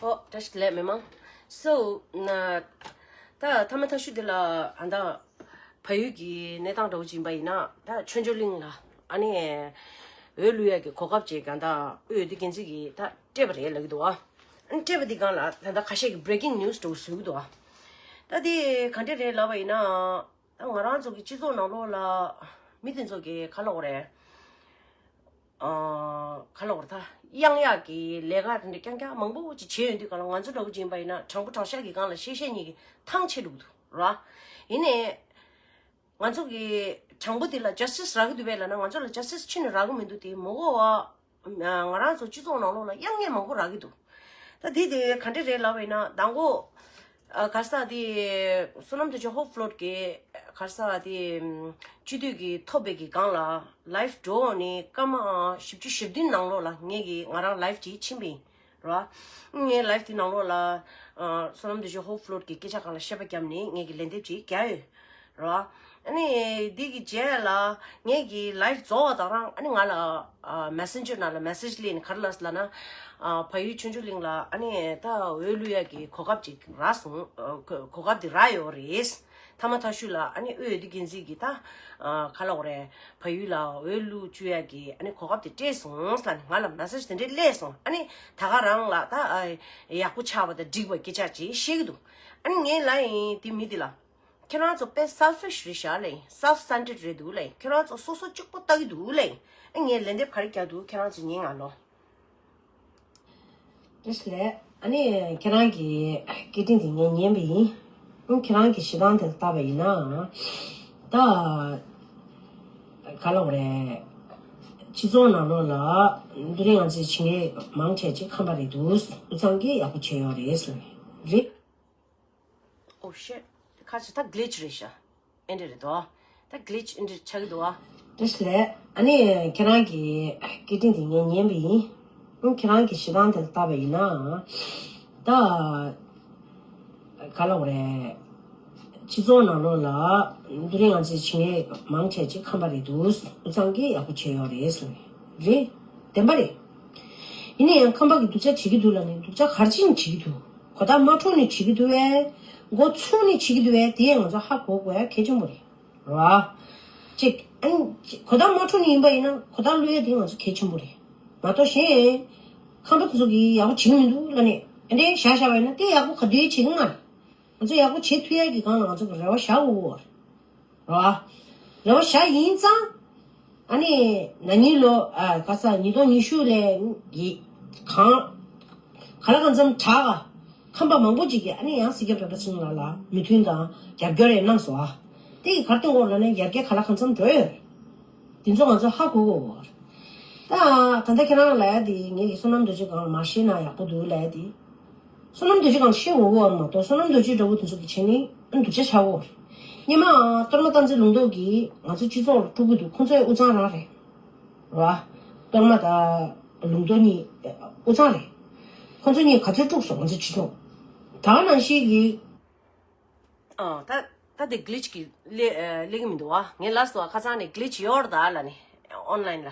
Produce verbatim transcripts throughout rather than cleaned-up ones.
ཨོ། བཀྲ་ཤིས་བདེ་ལེགས་མི་མང་། སོ། ན། ད་ཐ་མ་ཐ་ཤུ་འདི་ལ་ཨ་ད་ཕ་ཡུལ་གྱི་གནས་སྟངས་འདྲ་བོ་ཅིག་ཡིན་པ་ཡིན་ན། ད་ཆོས་འབྱོར་གླིང་ལ་ཨ་ནི་འོས་བླུག་ཡག་གི་གོ་སྐབས་ཅིག་ག་ད་དབུས་འོས་བསྡུ་འགན་འཛིན་གྱིས་ད་སྤྲད་པ་རེད་ལབ་ཀྱི་འདུག་ཨ། ཨ་ནི་སྤྲད་པ་འདི་སྒང་ལ་ད་ད་ཁ་ཤས་ཀྱིས་breaking news་འདྲ་བོ་བཟོ་གི་འདུག་ཨ། ད་དེ་ག་འདྲ་རེད་ལབ་པ་ཡིན་ན། ད་ང་རང་ཚོ་གི་སྤྱི་ཚོགས་ནང་ལོགས་ལ་མི་དེ་ཚོ་གི་ག་ལབ་དགོས་རེད། ཨ། ག་ལབ་དགོས་རེད། ད་གཡང་གཡག་གི་ལས་ཀ་དེ་འདྲ་རྐྱང་རྐྱང་མང་པོ་ཅིག་བྱས་ཡོང་དུས་སྒང་ལ། ང་ཚོ་འདྲ་བོ་ཅིག་ཡིན་པ་ཡིན་ན་དྲང་པོ་དྲང་བཞག་གི་སྒང་ལ་བཤད་བཤད་ཉིད་ཀྱི་ཐང་ཆད་འགྲོ་གི་འདུག་ར། ཡིན་ནའི་ང་ཚོ་གི་དྲང་པོ་དེ་ལ་justice་རག་གི་འདུག་པས་ལབ་ན། ང་ཚོ་ལ་justice་ཕྱི་ནས་རག་གི་མི་འདུག་དེ་མ་གོ་བ། ང་རང་ཚོ་སྤྱི་ཚོགས་ནང་ལོགས་ལ་གཡང་གཡང་མང་པོ་རག་གི་འདུག་ད་དེ་དེ་ག་འདྲ་རེད་ལབ་པ་ཡིན་ན། མདང་དགོང་། ཨ། ག་རེ་ཟེར། དེ་བསོད་ནམས་རྡོ་རྗེ་ཧོབ་ཕློད་ཀྱི་ག་རེ་ཟེར། དེ་སྤྱི་འཐུས་ཀྱི་ཐོབ་པའི་གི་སྒང་ལ་live་འགྲོ་ནས་སྐར་མ་བཞི་བཅུ་ཞེ་བདུན་ནང་ལོགས་ལ་ངེད་ཀྱིས་ང་རང་live་ཅིག་ཕྱིན་པ་ཡིན་ར། ངས་live་དེ་ནང་ལོགས་ལ། ཨ། བསོད་ནམས་རྡོ་རྗེ་ཧོབ་ཕློད་ཀྱི་སྐད་ཆ་སྒང་ལ་བཤད་པ་བརྒྱབ་ནས་ངེད་ཀྱིས་ལན་འདེབས་ཅིག་བརྒྱབ་ཡོད་ར། ཨ་ནི་འདི་གི་རྗེས་ལ་ངེད་ཀྱི་live་རྫོགས་པ་དང་རང་ཨ་ནི་ང་ལ། ཨ། Messenger་ནང་ལ་message་སླེབས་ནས་ག་རེ་ལབ་ལབ་ན། ཨ། ཕ་ཡུལ་ཆོས་འབྱོར་གླིང་ལ་ཨ་ནི་ད་འོས་བླུག་ཡག་གི་གོ་སྐབས་ཅིག་རག་སོང་། ཨ། གོ་གོ་སྐབས་དེ་རག་ཡོད་རེད། ཐ་མ་ཐ་ཤུ་ལ་ཨ་ནི་དབུས་འོས་བསྡུ་འགན་འཛིན་གྱིས་ད། ཨ། ག་ལབ་དགོས་རེད། ཕ་ཡུལ་ལ་འོས་བླུག་བཅུག་ཡག་གི་ཨ་ནི་གོ་སྐབས་དེ་སྤྲད་སོང་ལབ་ནས་ང་ལ་message་དེ་འདྲ་སླེབས་སོང་། ཨ་ནི་ད་ག་རང་ལ་ད། ཨ། ཡག་པོ་ཆགས་པ་དང་འགྲིག་པ་སྐད་ཆ་ཅིག་བཤད་ཀྱི་འདུག་ཨ་ནི་ངས་ལབ་ཡིན། དེ་མི་དེ་ལ། ཁྱེད་རང་ཚོ་དཔེ་selfish་རེད་ཤག་ལབ་ཡིན། Self centered་རེད་འདུག་ལབ་ཡིན། ཁྱེད་རང་ཚོ་སོ་སོ་གཅིག་པོ་ལྟ་གི་འདུག་ལབ་ཡིན། ཨ། ངས་ལན་འདེབས་ག་རེ་བརྒྱབ་འདུག་ཁྱེད་རང་ཚོ་ཉན་ང་ལོ། བཀྲ་ཤིས་བདེ་ལེགས། ཨ་ནི་ཁྱེད་རང་གི་སྐད་འཕྲིན་དེ་ངས་ཉན་པ་ཡིན། ཨ། ཁྱེད་རང་གི་བཤད་སྟངས་དེ་ལ་བལྟས་པ་ཡིན་ན། ད་ག་ལབ་དགོས་རེད། སྤྱི་ཚོགས་ནང་ལོགས་ལ་དེ་རིང་ང་ཚོའི་བྱེད་མཁན་མང་ཆེ་ཅིག་ཁམས་པ་རེད་འདུག་དབུས་གཙང་གིས་ཡག་པོ་བྱས་ཡོད་རེད་ཟེར། རེད། Oh shit. ཁ་ཅིག་ད་glitch་རེད་ཤག་ཨེ་འདྲ་རེད་དོ། ད་glitch་ཨེ་འདྲ་ཆགས་ཀྱི་འདུག་ཨ། བཀྲ་ཤིས་བདེ་ལེགས། ཨ་ནི་ཁྱེད་རང་གི་སྐད་འཕྲིན་དེ་ངས་ཉན་པ་ཡིན། ཨ། ཁྱེད་རང་གི་བཤད་སྟངས་དེ་ལ་བལྟས་པ་ཡིན་ན། ད་ག་ལབ་དགོས་རེད། སྤྱི་ཚོགས་ནང་ལོགས་ལ་དེ་རིང་ང་ཚོའི་བྱེད་མཁན་མང་ཆེ་ཅིག་ཁམས་པ་རེད་འདུག་དབུས་གཙང་གིས་ཡག་པོ་བྱས་ཡོད་རེད་ཟེར། རེད། བདེན་པ་རེད། ཡིན་ན་ཡང་ཁམས་པ་གིས་སྡུག་ཅག་བྱེད་ཀྱི་འདུག་ལབ་ནས་སྡུག་ཅག་ག་རེ་བྱས་ནས་བྱེད་ཀྱི་འདུག་གོ་བརྡ་མ་འཕྲོད་ནས་བྱེད་ཀྱི་འདུག་པས། མགོ་ཚོས་ནས་བྱེད་ཀྱི་འདུག་པས། དེ་ཡང་ང་ཚོ་ཧ་གོ་དགོས་ཡ་གལ་ཆེན་པོ་རེད། རེད་བ། གཅིག་ཨ་ནི་གོ་བརྡ་མ་འཕྲོད་ནས་ཡིན་པ་ཡིན་ན་གོ་བརྡ་བླུག་ཡ་དེ་ང་ཚོ་གལ་ཆེན་པོ་རེད། མ་གཏོགས་གཞན་ཁམས་པ་དེ་ཚོ་གིས་ཡག་པོ་བྱེད་ཀྱི་མི་འདུག་ལབ་ནས་ཨ་འདྲས་བཞག་བཞག་པ་ཡིན་ན་དེ་ཡག་པོ་ག་དུས་བྱེད་ཀྱི་མ་རེད། ང་ཚོ་ཡག་པོ་བྱེད་ཐུབ་ཡ་གི་སྒང་ལ་ང་ཚོ་གི་རེ་བ་བཞག་དགོས་ཀྱི་ཡོད་རེད་བ། རེ་བ་བཞག་ཡིན་ཙང་། ཨ་ནི་ན་ནིང་ལོ། ཨ། ག་ས་ཉིས་སྟོང་ཉི་ཤུ་ལས་གི་གང་། ག་ལ་གང་འཚམ་དྲག་ག་ཁམས་པ་མང་པོ་ཅིག་གིས་ཨ་ནི་ཡང་སྲིད་སྐྱོང་བོད་པ་ཚོ་ལ་ལ་མོས་མཐུན་དང་རྒྱབ་སྐྱོར་ཡང་གནང་སོང་ཨ། དེ་གི་གར་སྟོན་འོག་ལ་ནི་ཡར་རྒྱས་ག་ལ་གང་འཚམ་འགྲོ་ཡོད་རེད། དེ་ཚོ་ང་ཚོ་ཧ་གོ་དགོས་ཀྱི་ཡོད་རེད། ད་ད་ལྟ་ཁྱེད་རང་ལ་ཡ་དེ་ངེད་ཀྱི་བསོད་ནམས་རྡོ་རྗེ་སྒང་ལ་མ་ཤེས་ན་ཡག་པོ་འདུག་ལ་ཡ་དེ། བསོད་ནམས་རྡོ་རྗེ་སྒང་ཤེས་འོ་གོ་བ་མ་གཏོགས་བསོད་ནམས་རྡོ་རྗེ་འདྲ་བོ་དེ་ཚོ་གི་བྱས་ནི་ཨ་སྡུག་ཅག་ཆགས་འོ། སྔོན་མ་གཏོར་མ་དམ་ཚིག་ལུང་རྟོགས་ཀྱིས་ང་ཚོ་སྤྱི་ཚོགས་ལ་དཀྲུག་གི་འདུག་ཁོང་ཚོའི་དབུ་གཙང་རང་རེད། རེད་བ། གཏོར་མ་དང་ལུང་རྟོགས་གཉིས་དབུ་གཙང་རེད། ཁོང་ཚོ་གཉིས་ག་ཚོད་དཀྲུགས་སོང་ང་ཚོ་སྤྱི་ཚོགས། ད་ག་ནང་བཞིན་གྱི། ཨ། ད་ད་དེ་glitch་གི་སླེ་ཨ་སླེབས་ཀྱི་མི་འདུག་བ། ངས་ལབ་སོང་བ། ཁ་སང་ནས་glitch་ཡོད་རེད་ད་ལབ་ནས་online་ལ།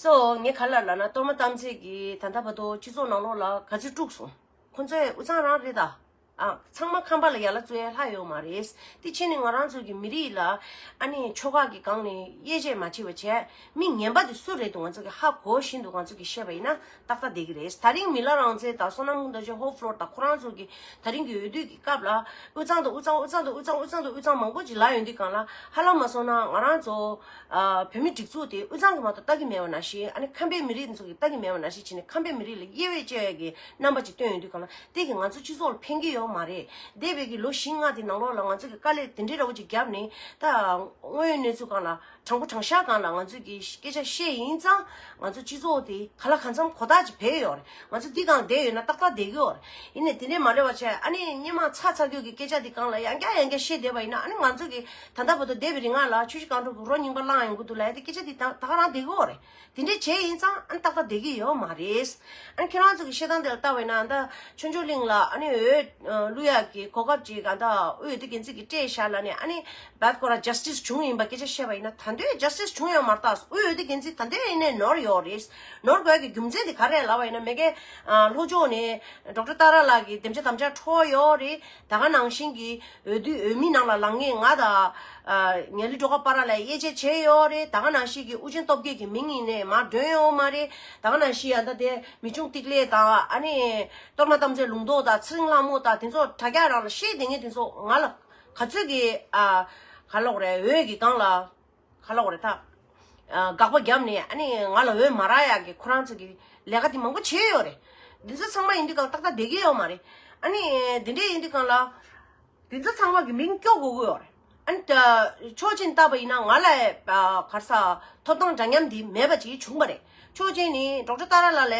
སོ་ངས་ག་ལབ་ལབ་ན་གཏོར་མ་དམ་ཚིག་གིས་ད་ལྟ་བར་དུ་སྤྱི་ཚོགས་ནང་ལོགས་ལ་ག་ཚོད་དཀྲུགས་སོང་། ཁོང་ཚོའི་དབུ་གཙང་རང་རེད་ད། ཨ། ཚང་མ་ཁམས་པ་ལ་ཡ་ལ་བཙུགས་ཡ་ལྷག་ཡོད་མ་རེད། དེ་ཕྱིན་ནས་ང་རང་ཚོ་གི་མི་རིགས་ལ་ཨ་ནི་ཆོལ་ཁ་གི་སྒང་ནས་དབྱེ་འབྱེད་མ་བྱེད་པ་བྱས། མི་ངན་པ་དེ་སུ་རེད་འདུག་ང་ཚོ་གི་ཧ་གོ་བཞིན་དུ་ང་ཚོ་གི་བཤད་པ་ཡིན་ན་ཏག་ཏག་བསྡད་ཀྱི་རེད། ད་རིང་མི་ལ་རང་བཙན་དང་བསོད་ནམས་རྡོ་རྗེ་ཧོབ་ཕློད་དང་ཁོ་རང་ཚོ་གི་ད་རིང་གི་འོས་བསྡུ་གི་སྐབས་ལ་དབུས་གཙང་དང་དབུས་གཙང་དབུས་གཙང་དང་དབུས་གཙང་དབུས་གཙང་དུ་དབུས་གཙང་མང་པོ་ཅིག་ལབ་ཡོང་དུས་སྒང་ལ་ཧ་ལམ་མ་སོང་ན་ང་རང་ཚོ་ཨ་བོད་མི་སྒྲིག་འཛུགས་དེ་དབུས་གཙང་གི་མ་གཏོགས་ལྟ་གི་མེད་པ་ནང་བཞིན། ཨ་ནི་ཁམས་པའི་མི་རིགས་ཚོ་གི་ལྟ་གི་མེད་པ་ནང་བཞིན་བྱས་ནས་ཁམས་པའི་མི་རིགས་ལ་དབྱེ་བའི་བཅད་ཡ་གི་རྣམ་པ་ཅིག་སྟོན་ཡོང་དུས་སྒང་ལ་དེ་གི་ང་ཚོ་སྤྱི་ཚོགས་ལ་ཕན་གི་ཡོད་མ་རེད། འདས་པའི་གི་ལོ་བཞི་ལྔ་དེ་ནང་ལོགས་ལ་ང་ཚོ་གི་དཀའ་ལས་དེ་འདྲའི་འདྲ་བོ་ཅིག་བརྒྱབ་ནས་ད་དངོས་ཡོད་གནས་ཚུལ་སྒང་ལ། དྲང་པོ་དྲང་བཞག་སྒང་ལ་ང་ཚོས་ཀྱི་སྐད་ཆ་བཤད་ཡིན་ཙང་ང་ཚོ་སྤྱི་ཚོགས་དེ་ག་ལ་གང་འཚམ་གོ་བརྡ་ཅིག་ཕེབས་ཡོད་རེད། ང་ཚོ་འདི་སྒང་བསྡད་ཡོད་ན་ཏག་ཏག་བསྡད་ཀྱི་ཡོད་རེད། ཡིན་ནའི་དེ་འདྲས་མ་རེད་པ་བྱས། ཨ་ནི་སྔོན་མ་ཚ་ཚ་རྒྱུད་ཀྱི་སྐད་ཆ་འདི་སྒང་ལ་ཡང་བསྐྱར་ཡང་བསྐྱར་བཤད་བསྡད་པ་ཡིན་ན། ཨ་ནི་ང་ཚོ་གི་ད་ལྟ་བར་དུ་འདས་པའི་རིང་ལ་ཆུ་བཞི་སྒང་དྲུག་གི་རོ་རྙིང་པ་བླངས་ཡོང་གི་འདུག་ལབ་ཡ་དེ་སྐད་ཆ་འདི་ད་ད་ག་རང་བསྡད་ཀྱི་ཡོད་རེད། དེ་འདྲས་བྱས་ཡིན་ཙང་ཨ་ནི་ཏག་ཏག་བསྡད་ཀྱི་ཡོད་མ་རེད། ཨ་ནི་ཁྱེད་རང་ཚོ་གི་བཤད་སྟངས་དེ་ལ་ལྟ་བས་ན་ད་ཆོས་འབྱོར་གླིང་ལ་ཨ་ནི་འོས་བླུག་ཡག་གི་གོ་སྐབས་ཅིག་ག་ད་དབུས་འོས་བསྡུ་འགན་འཛིན་གྱིས་སྤྲད་བཞག་ལབ་ནས། ཨ་ནི་བད་ཁོ་རང་justice་བྱུང་ཡིན་པ་སྐད་ཆ་བཤད་པ་ཡིན་ན་ད། ད་དུང་ཇ་སི་ཊི་བྱུང་ཡོད་མ་རེད་ད། དབུས་འོས་བསྡུ་འགན་འཛིན་ད་དུང་ཡིན་ནའི་ནོར་ཡོད་རེད། ནོར་དགོས་ཀྱི་རྒྱུ་མཚན་དེ་ག་རེ་ལབ་པ་ཡིན་ན། མ་གི་ཨ་ལྷོ་ཕྱོགས་ནས་ཌོག་ཊར་ཏཱ་ར་ལགས་ཀྱི་དམ་བཅའ་དམ་བཅའ་འཕྲོག་ཡོད་རེད། ད་ག་ནང་བཞིན་གྱི་འོས་བསྡུ་འོས་མི་ནང་ལ་ལངས་མཁན་ང་དང་ཨ་ངེ་ལི་ཀྲོ་ཀ་པ་ར་ལ་དབྱེ་འབྱེད་བྱས་ཡོད་རེད། ད་ག་ནང་བཞིན་གྱི་ཨུ་རྒྱན་སྟོབས་རྒྱལ་གྱི་མིང་ཡིན་ནའི་མར་འདོན་ཡོད་མ་རེད། ད་ག་ནང་བཞིན་ཨ་ད་དེ་མི་ཆུང་ཏིག་ལེ་དང་ཨ་ནི་གཏོར་མ་དམ་ཚིག་ལུང་རྟོགས་དང་ཚེ་རིང་ལྷ་མོ་དང་དེ་ཚོ་དྲ་རྒྱ་རང་ལ་བཤད་བསྡད་མཁན་དེ་ཚོ་ང་ལ་ག་ཚོད་ཀྱི་ཨ་ག་ལབ་དགོས་རེད། འོས་ཀྱི་སྒང་ལ་ག་ལབ་དགོས་རེད་ད། ཨ་དགག་པ་བརྒྱབ་ནས་ཨ་ནི་ང་ལ་འོས་མ་རག་ཡག་གི་ཁོ་རང་ཚོ་གི་ལས་ཀ་དེ་མང་པོ་བྱས་ཡོད་རེད། འདི་ཚོ་ཚང་མ་ཡིན་དུས་སྒང་ཏག་ཏག་བསྡད་ཀྱི་ཡོད་མ་རེད། ཨ་ནི་འདི་འདྲས་ཡིན་དུས་སྒང་ལ་འདི་ཚོ་ཚང་མ་གི་མིང་སྐྱོ་དགོས་ཀྱི་ཡོད་རེད། ཨ་ནི་ད་ཕྱོགས་གཅིག་ནས་བལྟས་པ་ཡིན་ན་ང་ལ་ཨ་ག་རེ་ཟ་ཐོབ་ཐང་འདྲ་མཉམ་འདི་མེད་པ་ཅིག་བྱུང་བ་རེད། ཕྱོགས་གཅིག་ནས་ཌོག་ཊར་ཏཱ་ར་ལགས་ལ་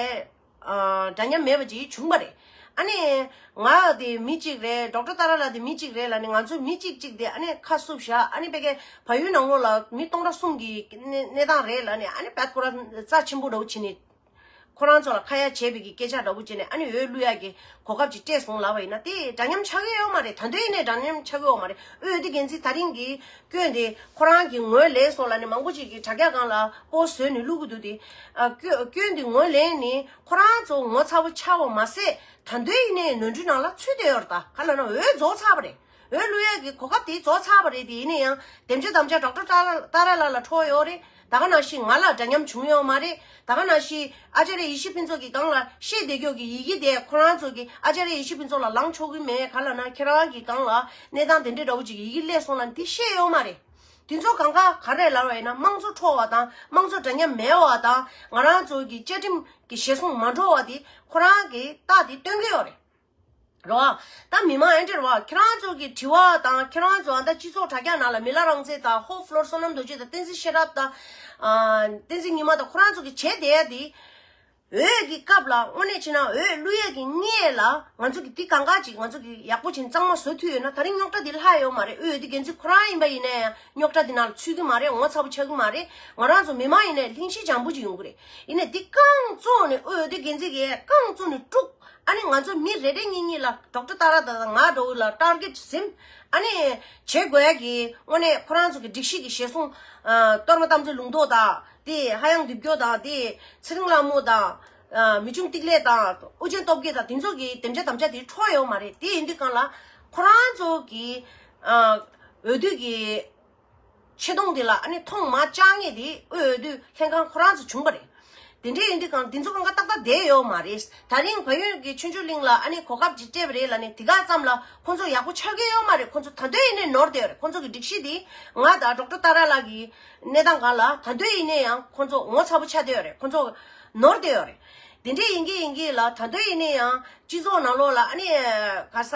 ཨ་འདྲ་མཉམ་མེད་པ་ཅིག་བྱུང་བ་རེད། ཨ་ནི་ང་དེ་མི་གཅིག་རེད། ཌོག་ཊར་ཏཱ་ར་ལགས་དེ་མི་གཅིག་རེད་ལབ་ནས་ང་ཚོ་མི་གཅིག་གཅིག་དེ་ཨ་ནི་ཁ་བསུབས་བཞག་ཨ་ནི་ཕ་གིའི་བལ་ཡུལ་ནང་ལོགས་ལ་མི་སྟོང་ཕྲག་གསུམ་གྱི་གནས་གནས་སྟངས་རེད་ལབ་ནས། ཨ་ནི་བལ་ཁོ་རང་རྩ་ཆེན་པོ་འདྲ་བོ་བྱས་ནས་ཁོ་རང་ཚོ་ལ་ཁ་ཡ་བྱས་པའི་གི་སྐད་ཆ་འདྲ་བོ་བྱས་ནས་ཨ་ནི་འོས་བླུག་ཡག་གི་གོ་སྐབས་ཅིག་སྤྲད་སོང་ལབ་པ་ཡིན་ན། དེ་འདྲ་མཉམ་ཆགས་ཀྱི་ཡོད་མ་རེད། ད་དུང་ཡིན་ནའི་འདྲ་མཉམ་ཆགས་ཀྱི་ཡོད་མ་རེད། འོས་བསྡུ་འགན་འཛིན་ད་རིང་གི་སྐྱོན་དེ་ཁོ་རང་གི་ངོས་ལེན་སོང་ལབ་ནས་མང་པོ་ཅིག་གིས་དྲ་རྒྱ་སྒང་ལ་པོ་སི་ཊི་བཟོས་ནས་བླུག་གི་འདུག་དེ། ཨ་སྐྱོན་སྐྱོན་དེ་ངོས་ལེན་ནས་ཁོ་རང་ཚོ་ངོ་ཚ་པོ་ཆགས་པ་མ་ཟད། ད་དུང་ཡིན་ནའི་ནོར་འཁྲུལ་ནང་ལ་ཚུད་བསྡད་ཡོད་རེད། ད་ག་ལབ་ན་འོས་རྫོགས་ཚར་བ་རེད། འོས་བླུག་ཡག་གི་གོ་སྐབས་དེ་རྫོགས་ཚར་བ་རེད། དེ་ཡིན་ན་ཡང་དམ་བཅའ་དམ་བཅའ་ཌོག་ཊར་ཏཱ་ར་ལགས་ལ་འཕྲོག་ཡོད་རེད། ད་ག་ནང་བཞིན་ང་ལ་འདྲ་མཉམ་བྱུང་ཡོད་མ་རེད། ད་ག་ནང་བཞིན་ཨ་ཙརྱ་ཡེ་ཤེས་ཕུན་ཚོགས་ཀྱི་སྒང་ལ་བཤད་བསྡད་རྒྱུ་གི་ཡི་གེ་དེ་ཁོ་རང་ཚོ་གིས་ཨ་ཙརྱ་ཡེ་ཤེས་ཕུན་ཚོགས་ལ་ལངས་ཆོག་གི་མེད། ག་ལབ་ན་ཁྱེད་རང་གི་སྒང་ལ་གནས་སྟངས་དེ་འདྲའི་འདྲ་བོ་ཅིག་གི་ཡི་གེ་སླེབས་སོང་ལབ་ནས་དེ་བཤད་ཡོད་མ་རེད། དེ་ཚོ་གང་ག་ག་རེ་ལབ་པ་ཡིན་ན། དམངས་གཙོ་འཕྲོག་པ་དང་དམངས་གཙོ་འདྲ་མཉམ་མེད་པ་དང་ང་རང་ཚོ་གི་བཅའ་ཁྲིམས་ཀྱི་ཞལ་གསུང་མ་འགྲོ་བ་དེ་ཁོ་རང་གི་རྟགས་དེ་སྟོན་གྱི་ཡོད་རེད། རེད་བ། ད་མི་མང་ཨེ་འདྲ་རེད་བ། ཁྱེད་རང་ཚོ་གི་དྲི་བ་དང་ཁྱེད་རང་ཚོ་ཨ་ད་སྤྱི་ཚོགས་དྲ་རྒྱ་ནང་ལ་མི་ལ་རང་བཙན་དང་ཧོ་ཕློར་བསོད་ནམས་རྡོ་རྗེ་དང་བསྟན་འཛིན་ཤེས་རབ་དང་། ཨ་བསྟན་འཛིན་ཉི་མ་དང་ཁོ་རང་ཚོ་གི་བྱས་བསྡད་ཡ་དེ། འོས་ཀྱི་སྐབས་ལ་དངོས་གནས་བྱས་ན་འོས་བླུག་ཡས་ཀྱི་སྔོན་ལ་ང་ཚོ་གི་འདི་གང་ག་ཅིག་ང་ཚོ་གི་ཡག་པོ་བྱས་གཙང་མ་བཟོ་ཐུབ་ཡོད་ན་ད་རིང་རྙོག་དྲ་འདི་ལྷག་ཡོད་མ་རེད། འོས་འདི་འགན་འཛིན་ཁོ་རང་ཡིན་པ་ཡིན་ན་ཡང་རྙོག་དྲ་འདི་ནང་ལ་ཚུད་ཀྱི་མ་རེད། ངོ་ཚ་པོ་ཆགས་ཀྱི་མ་རེད། ང་རང་ཚོ་མི་མང་ཡིན་ན་ཡང་ལྷིང་ཞི་འཇམ་པོ་ཅིག་ཡོང་གི་རེད། ཡིན་ནའི་འདི་རྐང་བཙུགས་ནས་འོས་འདི་འགན་འཛིན་གྱིས་རྐང་བཙུགས་ནས་དཀྲུགས། ཨ་ནི་ང་ཚོ་མི་རེ་རེ་གཉིས་གཉིས་ལ་ཌོག་ཊར་ཏཱ་ར་དང་ང་འདྲ་བོ་ལ་ཊར་གེཊ་ཟིན། ཨ་ནི་བྱེད་དགོས་ཡ་གི་དངོས་གནས་ཁོ་རང་ཚོ་གི་སྒྲིག་གཞི་གི་ཞལ་གསུང་། ཨ་གཏོར་མ་དམ་ཚིག་ལུང་རྟོགས་དང་དེ་ཧ་ཡང་འདུས་སྐྱོ་དང་དེ་ཚེ་རིང་ལྷ་མོ་དང་། ཨ་མི་ཆུང་ཏིག་ལེ་དང་ཨུ་རྒྱན་སྟོབས་རྒྱལ་དང་དེ་ཚོ་གི་དམ་བཅའ་དམ་བཅའ་དེ་འཕྲོག་ཡོད་མ་རེད། དེ་ཡིན་དུས་སྒང་ལ་ཁོ་རང་ཚོ་གི་ཨ་འོས་བསྡུ་གི་ཆེ་མཐོང་དེ་ལ་ཨ་ནི་མཐོང་མ་བཅངས་མཁན་དེ་འོས་བསྡུ་ལྷན་ཁང་ཁོ་རང་ཚོ་བྱུང་བ་རེད། དེ་འདྲའི་ཡིན་དུས་སྒང་དེ་ཚོ་གང་ག་ཏག་ཏག་བསྡད་ཡོད་མ་རེད། ད་རིང་བལ་ཡུལ་གྱི་ཆོས་འབྱོར་གླིང་ལ་ཨ་ནི་གོ་སྐབས་ཅིག་སྤྲད་པ་རེད་ལབ་ནས་དེ་ག་ཙམ་ལ་ཁོང་ཚོ་ཡག་པོ་ཆགས་ཀྱི་ཡོད་མ་རེད། ཁོང་ཚོ་ད་དུང་ཡིན་ནའི་ནོར་བསྡད་ཡོད་རེད། ཁོང་ཚོ་གི་སྒྲིག་གཞི་དེ་ང་དང་ཌོག་ཊར་ཏཱ་ར་ལགས་ཀྱི་གནས་སྟངས་སྒང་ལ་ད་དུང་ཡིན་ནའི་ཡང་ཁོང་ཚོ་ངོ་ཚ་པོ་ཆགས་བསྡད་ཡོད་རེད། ཁོང་ཚོ་ནོར་བསྡད་ཡོད་རེད། དེ་འདྲའི་ཡིན་གྱི་ཡིན་གྱི་ལ་ད་དུང་ཡིན་ནའི་ཡང་སྤྱི་ཚོགས་ནང་ལོགས་ལ་ཨ་ནི་ག་ས་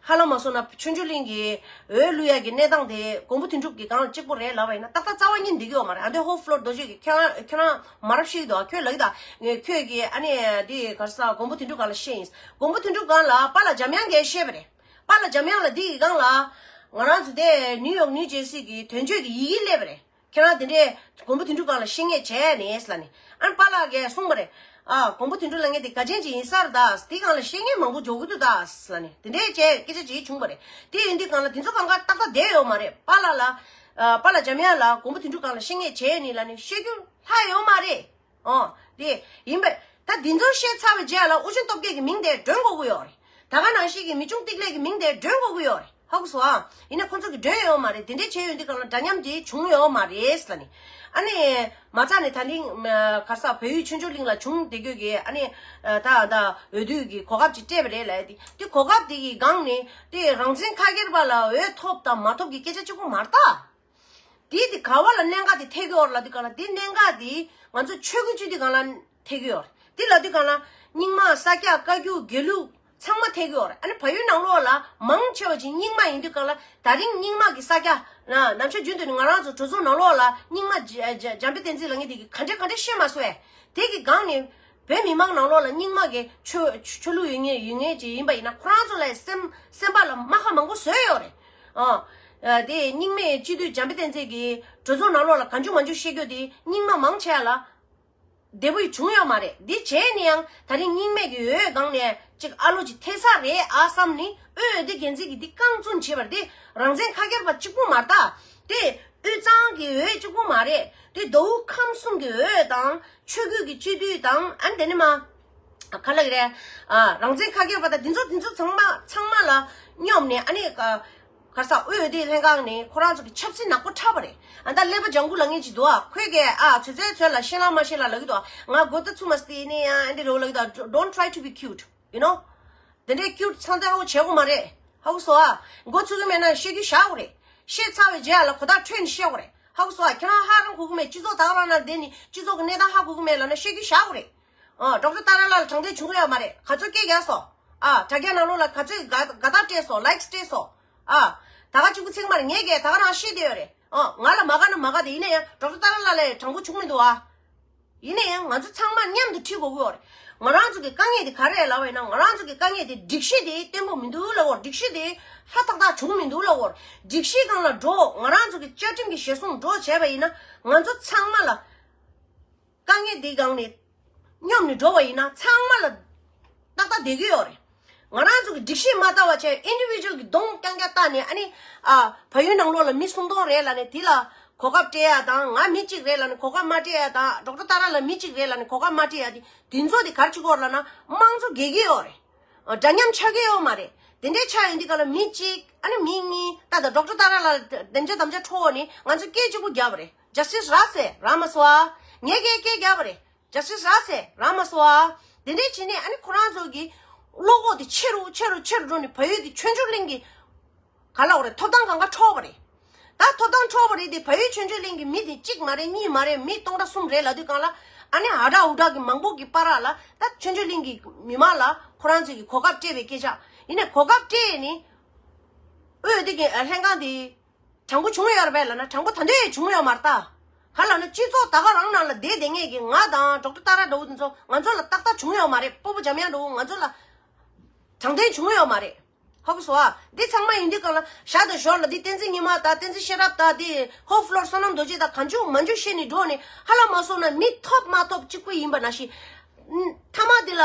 ཧ་ལམ་མ་སོང་ན་ཆོས་འབྱོར་གླིང་གི་འོས་བླུག་ཡ་གི་གནས་སྟངས་དེ་མགོན་པོ་དོན་གྲུབ་ཀྱི་སྒང་ལ་གཅིག་པོ་རེད་ལབ་པ་ཡིན་ན་ཏག་ཏག་རྩ་བ་ཉིད་འགྲིག་གི་ཡོད་མ་རེད། ཨ་འདོད་ཧོ་ཕློར་རྡོ་རྗེ་གི་ཁྱོད་རང་ཁྱོད་རང་མ་རབས་ཤིག་འདུག་ཁྱོད་ལབ་ཀྱི་ད་ཁྱོད་ཀྱི་ཨ་ནི་དེ་ག་རེ་ཟ་མགོན་པོ་དོན་གྲུབ་སྒང་ལ་བཤད་ཡིན། མགོན་པོ་དོན་གྲུབ་སྒང་ལ་པཱ་ལགས་འཇམ་དབྱངས་ཀྱིས་བཤད་པ་རེད། པཱ་ལགས་འཇམ་དབྱངས་ལ་འདི་ཡི་སྒང་ལ་ང་རང་ཚོ་དེ་ནིའུ་ཡོག་ནིའུ་ཇེར་སི་གི་དོན་གཅོད་ཀྱི་ཡི་གེ་སླེབས་པ་རེད། ཁྱེད་རང་དེ་འདྲས་མགོན་པོ་དོན་གྲུབ་སྒང་ལ་བཤད་མཁན་བྱས་ནས་ལབ་ནས། ཨ་ནི་པཱ་ལགས་ཀྱིས་གསུངས་པ་རེད། ཨ་མགོན་པོ་དོན་གྲུབ་ལབ་མཁན་དེ་དགའ་ཆེན་ཅིག་ཡིན་ས་རེད་ད། དེ་སྒང་ལ་བཤད་མཁན་མང་པོ་འཇོག་གི་འདུག་ད་ལབ་ནས་དེ་འདྲས་བྱས་སྐད་ཆ་ཅིག་བྱུང་པ་རེད། དེ་ཡིན་དུས་སྒང་ལ་དེ་ཚོ་གང་ག་ཏག་ཏག་བསྡད་ཡོད་མ་རེད། པཱ་ལགས་ལ་ཨ་པཱ་ལགས་འཇམ་དབྱངས་ལ་མགོན་པོ་དོན་གྲུབ་སྒང་ལ་བཤད་མཁན་བྱས་ནས་ལབ་ནས་བཤད་རྒྱུ་ལྷག་ཡོད་མ་རེད། ཨོ། དེ་ཡིན་པས། ད་འདི་ཚོ་བཤད་ཚར་བའི་རྗེས་ལ་ཨུ་ཆེན་སྟོབས་རྒྱལ་གྱི་མིང་དེ་འདོན་དགོས་ཀྱི་ཡོད་རེད། ད་ག་ནང་བཞིན་གྱི་མི་ཆུང་ཏིག་ལེ་གི་མིང་དེ་འདོན་དགོས་ཀྱི་ཡོད་རེད། ཧ་གོ་སོང་ཨ། ཡིན་ན་ཁོ་ཚོ་གི་འདོན་ཡོད་མ་རེད། དེ་འདྲས་བྱས་ཡོད་དུས་སྒང་ལ་འདྲ་མཉམ་དེ་བྱུང་ཡོད་མ་རེད་ལབ་ནས། ཨ་ནི་མ་རྩ་ནས་ད་ནི་ག་ས་བལ་ཡུལ་ཆོས་འབྱོར་གླིང་ལ་བྱུང་བསྡད་རྒྱུ་གི་ཨ་ནི་ད་ད་འོས་བསྡུ་གི་གོ་སྐབས་ཅིག་སྤྲད་པ་རེད་ལབ་ཡ་དེ། དེ་གོ་སྐབས་དེ་གི་སྒང་ནས་དེ་རང་བཙན་ཁ་སྒེར་པ་ལ་འོས་ཐོབ་དང་མ་ཐོབ་ཀྱི་སྐད་ཆ་གཅིག་པོ་མ་རེད་ད། དེ་དེ་ག་བ་ལ་གནད་འགག་དེ་ཐེག་གི་ཡོད་རེད་ལབ་དུས་སྒང་ལ། དེ་གནད་འགག་དེ་ང་ཚོ་ཆོས་ཀྱི་སྤྱི་འཐུས་སྒང་ལ་ཐེག་གི་ཡོད་རེད། དེ་ལབ་དུས་སྒང་ལ་རྙིང་མ་ས་སྐྱ་བཀའ་བརྒྱུད་དགེ་ལུགས་ཚང་མ་ཐེག་གི་ཡོད་རེད། ཨ་ནི་བལ་ཡུལ་ནང་ལོགས་ལ་མང་ཆེ་བ་ཅིག་རྙིང་མ་ཡིན་དུས་སྒང་ལ། ད་རིང་རྙིང་མ་གི་ས་སྐྱ་ན་ནམ་ཞག་རྒྱུན་དུ་ནི་ང་རང་ཚོ་གྲོས་ཚོགས་ནང་ལོགས་ལ་རྙིང་མ་འཇམ་དཔལ་བསྟན་འཛིན་ལབ་མཁན་དེ་གིས་ག་འདྲས་ག་འདྲས་བཤད་མ་སོང་བས། དེ་གི་སྒང་ནས་བོད་མི་མང་ནང་ལོགས་ལ་རྙིང་མ་གི་ཆོས་ཆོས་ལུགས་ཡོད་མཁན་ཡོད་མཁན་ཅིག་ཡིན་པ་ཡིན་ན། ཁོ་རང་ཚོ་ལ་སེམས་སེམས་པ་ལ་རྨ་ཁ་མང་པོ་བཟོས་ཡོད་རེད། ཨ། ཨ། དེ་རྙིང་མའི་སྤྱི་འཐུས་འཇམ་དཔལ་བསྟན་འཛིན་གྱིས་གྲོས་ཚོགས་ནང་ལོགས་ལ་གང་བྱུང་མང་བྱུང་བཤད་རྒྱུ་དེ་རྙིང་མ་མང་ཆེ་བ་ལ་བདེ་པོ་བྱུང་ཡོད་མ་རེད། འདི་བྱས་ནས་ཡང་ད་རིང་རྙིང་མའི་གི་འོས་སྒང་ནས་ཅིག་ཨ་ལོ་ཅིག་ཐེབས་ས་རེད་ཨ་བསམ་ནས། འོས་འདི་འགན་འཛིན་གྱིས་འདི་རྐང་བཙུགས་བྱས་པ་རེད། དེ་རང་བཙན་ཁ་སྒེར་པ་གཅིག་པུ་མ་རེད་ད། དེ་ དབུས་གཙང་གི་འོས་གཅིག་པུ་མ་རེད། དེ་མདོ་དབུས་ཁམས་གསུམ་གྱི་འོས་དང་ཆོས་བརྒྱུད་ཀྱི་སྤྱི་འཐུས་དང་ཨ་ནི་དེ་ནི་མ། ག་ལ་གི་རེད། ཨ། རང་བཙན་ཁ་སྐྱེར་པ་དང་འདི་ཚོ་འདི་ཚོ་ཚང་མ་ཚང་མ་ལ་སྙོམས་ནས་ཨ་ནི་ག་ག་ས་དབུས་འོས་བསྡུ་ལྷན་ཁང་ནས་ཁོ་རང་ཚོ་གི་ཆབ་སྲིད་ནག་པོ་འཁྲབ་པ་རེད། ཨ་ད་ཀླད་པ་ལྗང་ཁུ་ལ་ངེས་ཅིག་འདུག་ཨ། ཁོས་གས་ཨ་ཚོད་ཚོད་ཚོད་ལ་ཤེས་ལ་མ་ཤེས་ལ་ལ་གི་འདུག་ཨ། ང་མགོ་ད་ཚུགས་མ་སྟེ་ཡིན་ནི་ཡང་ཨ་འདི་རོ་ལ་གི་འདུག་ཨ། Don't try to be cute, you know. དེ་འདྲའི་ཀིའུ་ཊི་ཚང་ཐང་བོ་བྱེད་དགོས་མ་རེད། ཧ་གོ་སོང་ཨ། མགོ་ཚུགས་ཀྱི་མེད་ན་བཤད་རྒྱུ་བཞག་དགོས་རེད། བཤད་ཚར་བའི་རྗེས་ལ་གོ་བརྡ་འཕྲོད་ནས་བཤད་དགོས་རེད། ཧ་གོ་སོང་ཨ། ཁྱེད་རང་ཧ་རང་གོ་གི་མེད། སྤྱི་ཚོགས་ད་ག་རང་ན་བསྡད་ནས་སྤྱི་ཚོགས་ཀྱི་གནས་སྟངས་ཧ་གོ་གི་མེད་ལབ་ན་བཤད་རྒྱུ་བཞག་དགོས་རེད། ཨ། ཌོག་ཊར་ཏཱ་ར་ལགས་ལ་དྲང་བདེན་བྱུང་གི་ཡོད་མ་རེད། ག་ཚོད་སྐད་རྒྱག་སོང་། ཨ། དྲ་རྒྱ་ནང་ལོགས་ལ་ག་ཚོད་དགའ་དགའ་རྟགས་སྤྲད་སོང་། ལའིཀ་སྤྲད་སོང་། ཨ། ད་ག་གཅིག་པུ་ཚིག་མ་རེད། ངས་གས་ད་ག་རང་བཤད་བསྡད་ཡོད་རེད། ཨ། ང་ལ་མ་དགའ་ན་མ་དགའ་དེ་ཡིན་ན་ཡང་ཌོག་ཊར་ཏཱ་ར་ལགས་ལ་དྲང་པོ་བྱུང་མི་འདུག་ཨ། ཡིན་ན་ཡང་ང་ཚོ་ཚང་མ་མཉམ་དུ་ཁྲིད་དགོས་ཀྱི་ཡོད་རེད། ང་རང་ཚོ་གི་དཀའ་ངལ་དེ་ག་རེ་རེད་ལབ་པ་ཡིན་ན། ང་རང་ཚོ་གི་དཀའ་ངལ་དེ་སྒྲིག་གཞི་དེ་བརྟན་པོ་མི་འདུག་ལབ་ཀྱི་ཡོད་རེད། སྒྲིག་གཞི་དེ་ཧ་ཏག་ཏག་བྱུང་མི་འདུག་ལབ་ཀྱི་ཡོད་རེད། སྒྲིག་གཞི་སྒང་ལ་འགྲོ། ང་རང་ཚོ་གི་བཅའ་ཁྲིམས་ཀྱི་གཞིར་བཟུང་འགྲོ་བྱས་པ་ཡིན་ན་ང་ཚོ་ཚང་མ་ལ་དཀའ་ངལ་དེ་སྒང་ནས་སྙོམས་ནས་འགྲོ་བ་ཡིན་ན་ཚང་མ་ལ་ཏག་ཏག་བསྡད་ཀྱི་ཡོད་རེད། ང་རང་ཚོ་གི་སྒྲིག་གཞི་མ་ལྟ་བ་བྱས་ཨིན་ཌི་བི་ཇུ་ཨལ་གི་གདོང་རྐྱང་རྐྱང་བལྟས་ནས་ཨ་ནི་ཨ་བལ་ཡུལ་ནང་ལོགས་ལ་མི་སུམ་སྟོང་རེད་ལབ་ནས་དེ་ལ་གོ་སྐབས་སྤྲད་ཡ་དང་། ང་མི་གཅིག་རེད་ལབ་ནས་གོ་སྐབས་མ་སྤྲད་ཡ་དང་། ཌོག་ཊར་ཏཱ་ར་ལ་མི་གཅིག་རེད་ལབ་ནས་གོ་སྐབས་མ་སྤྲད་ཡ་དེ་དེ་ཚོ་དེ་ག་རེ་བྱེད་ཀྱི་ཡོད་རེད་ལབ་ན་དམངས་གཙོ་འགལ་གྱི་ཡོད་རེད། འདྲ་མཉམ་ཆགས་ཀྱི་ཡོད་མ་རེད། དེ་འདྲའི་ཆགས་ཡོང་དུས་སྒང་ལ་མི་གཅིག་ཨ་ནི་མི་གཉིས་ད་ལྟ་ཌོག་ཊར་ཏཱ་ར་ལ་བདེ་འཇགས་དམ་བཅའ་འཕྲོག་ནས་ང་ཚོས་སྐད་གཅིག་པུ་བརྒྱབ་པ་རེད། ཇ་སི་ཊི་སི་རག་སོང་རག་མ་སོང་ཨ། ངས་སྐད་སྐད་བརྒྱབ་པ་རེད། ཇ་སི་ཊི་སི་རག་སོང་རག་མ་སོང་ཨ། དེ་འདྲའི་བྱས་ནས་ཨ་ནི་ཁོ་རང་ཚོ་གི་བློ་ཁོག་དེ་ཆེ་རུ་ཆེ་རུ་ཆེ་རུ་འགྲོ་ནས་བལ་ཡུལ་གྱི་ཆོས་འབྱོར་གླིང་གི་ག་ལབ་དགོས་རེད། ཐོབ་ཐང་གང་ག་འཕྲོག་པ་རེད། ད་ཐོབ་ཐང་འཕྲོག་པ་རེད་དེ། བལ་ཡུལ་ཆོས་འབྱོར་གླིང་གི་མི་དེ་གཅིག་མ་རེད། གཉིས་མ་རེད། མི་སྟོང་ཕྲག་གསུམ་རེད་ལབ་དུས་སྒང་ལ་ཨ་ནི་ཨ་དྲག་འུ་དྲག་གི་མང་པོ་གི་བར་ལ་ད་ཆོས་འབྱོར་གླིང་གི་མི་མང་ལ་ཁོ་རང་ཚོས་ཀྱི་གོ་སྐབས་སྤྲད་པའི་སྐད་ཆ་ཡིན་ནའི་གོ་སྐབས་སྤྲད་ནས་འོས་བསྡུ་གི་ལྷན་ཁང་དེ་དྲང་པོ་བྱུང་ཡོད་རེད་པས་ལབ་ན་དྲང་པོ་ད་དུང་བྱུང་ཡོད་མ་རེད་ད། ག་ལབ་ན་སྤྱི་ཚོགས་ད་ག་རང་ནང་ལ་བསྡད་བསྡད་མཁན་གྱི་ང་དང་ཌོག་ཊར་ཏཱ་ར་འདྲ་བོ་དེ་ཚོ་ང་ཚོ་ལ་ཏག་ཏག་བྱུང་ཡོད་མ་རེད། སྤོ་བོ་འཇམ་དབྱངས་འདྲ་བོ་ང་ཚོ་ལ་དྲང་བདེན་བྱུང་ཡོད་མ་རེད། ཧ་གོ་སོང་ཨ། འདི་ཚང་མ་ཡིན་དུས་སྒང་ལ་ཞར་དང་ཞོར་ལ་འདི་བསྟན་འཛིན་ཉི་མ་དང་བསྟན་འཛིན་ཤེས་རབ་དང་འདི་ཧོབ་ཕློར་བསོད་ནམས་རྡོ་རྗེ་དང་གང་བྱུང་མང་བྱུང་བཤད་ནས་འགྲོ་ནས་ཧ་ལམ་མ་སོང་ན་མི་ཐོབ་མ་ཐོབ་གཅིག་པུ་ཡིན་པ་ནང་བཞིན། ཨ། མཐའ་མ་འདི་ལ་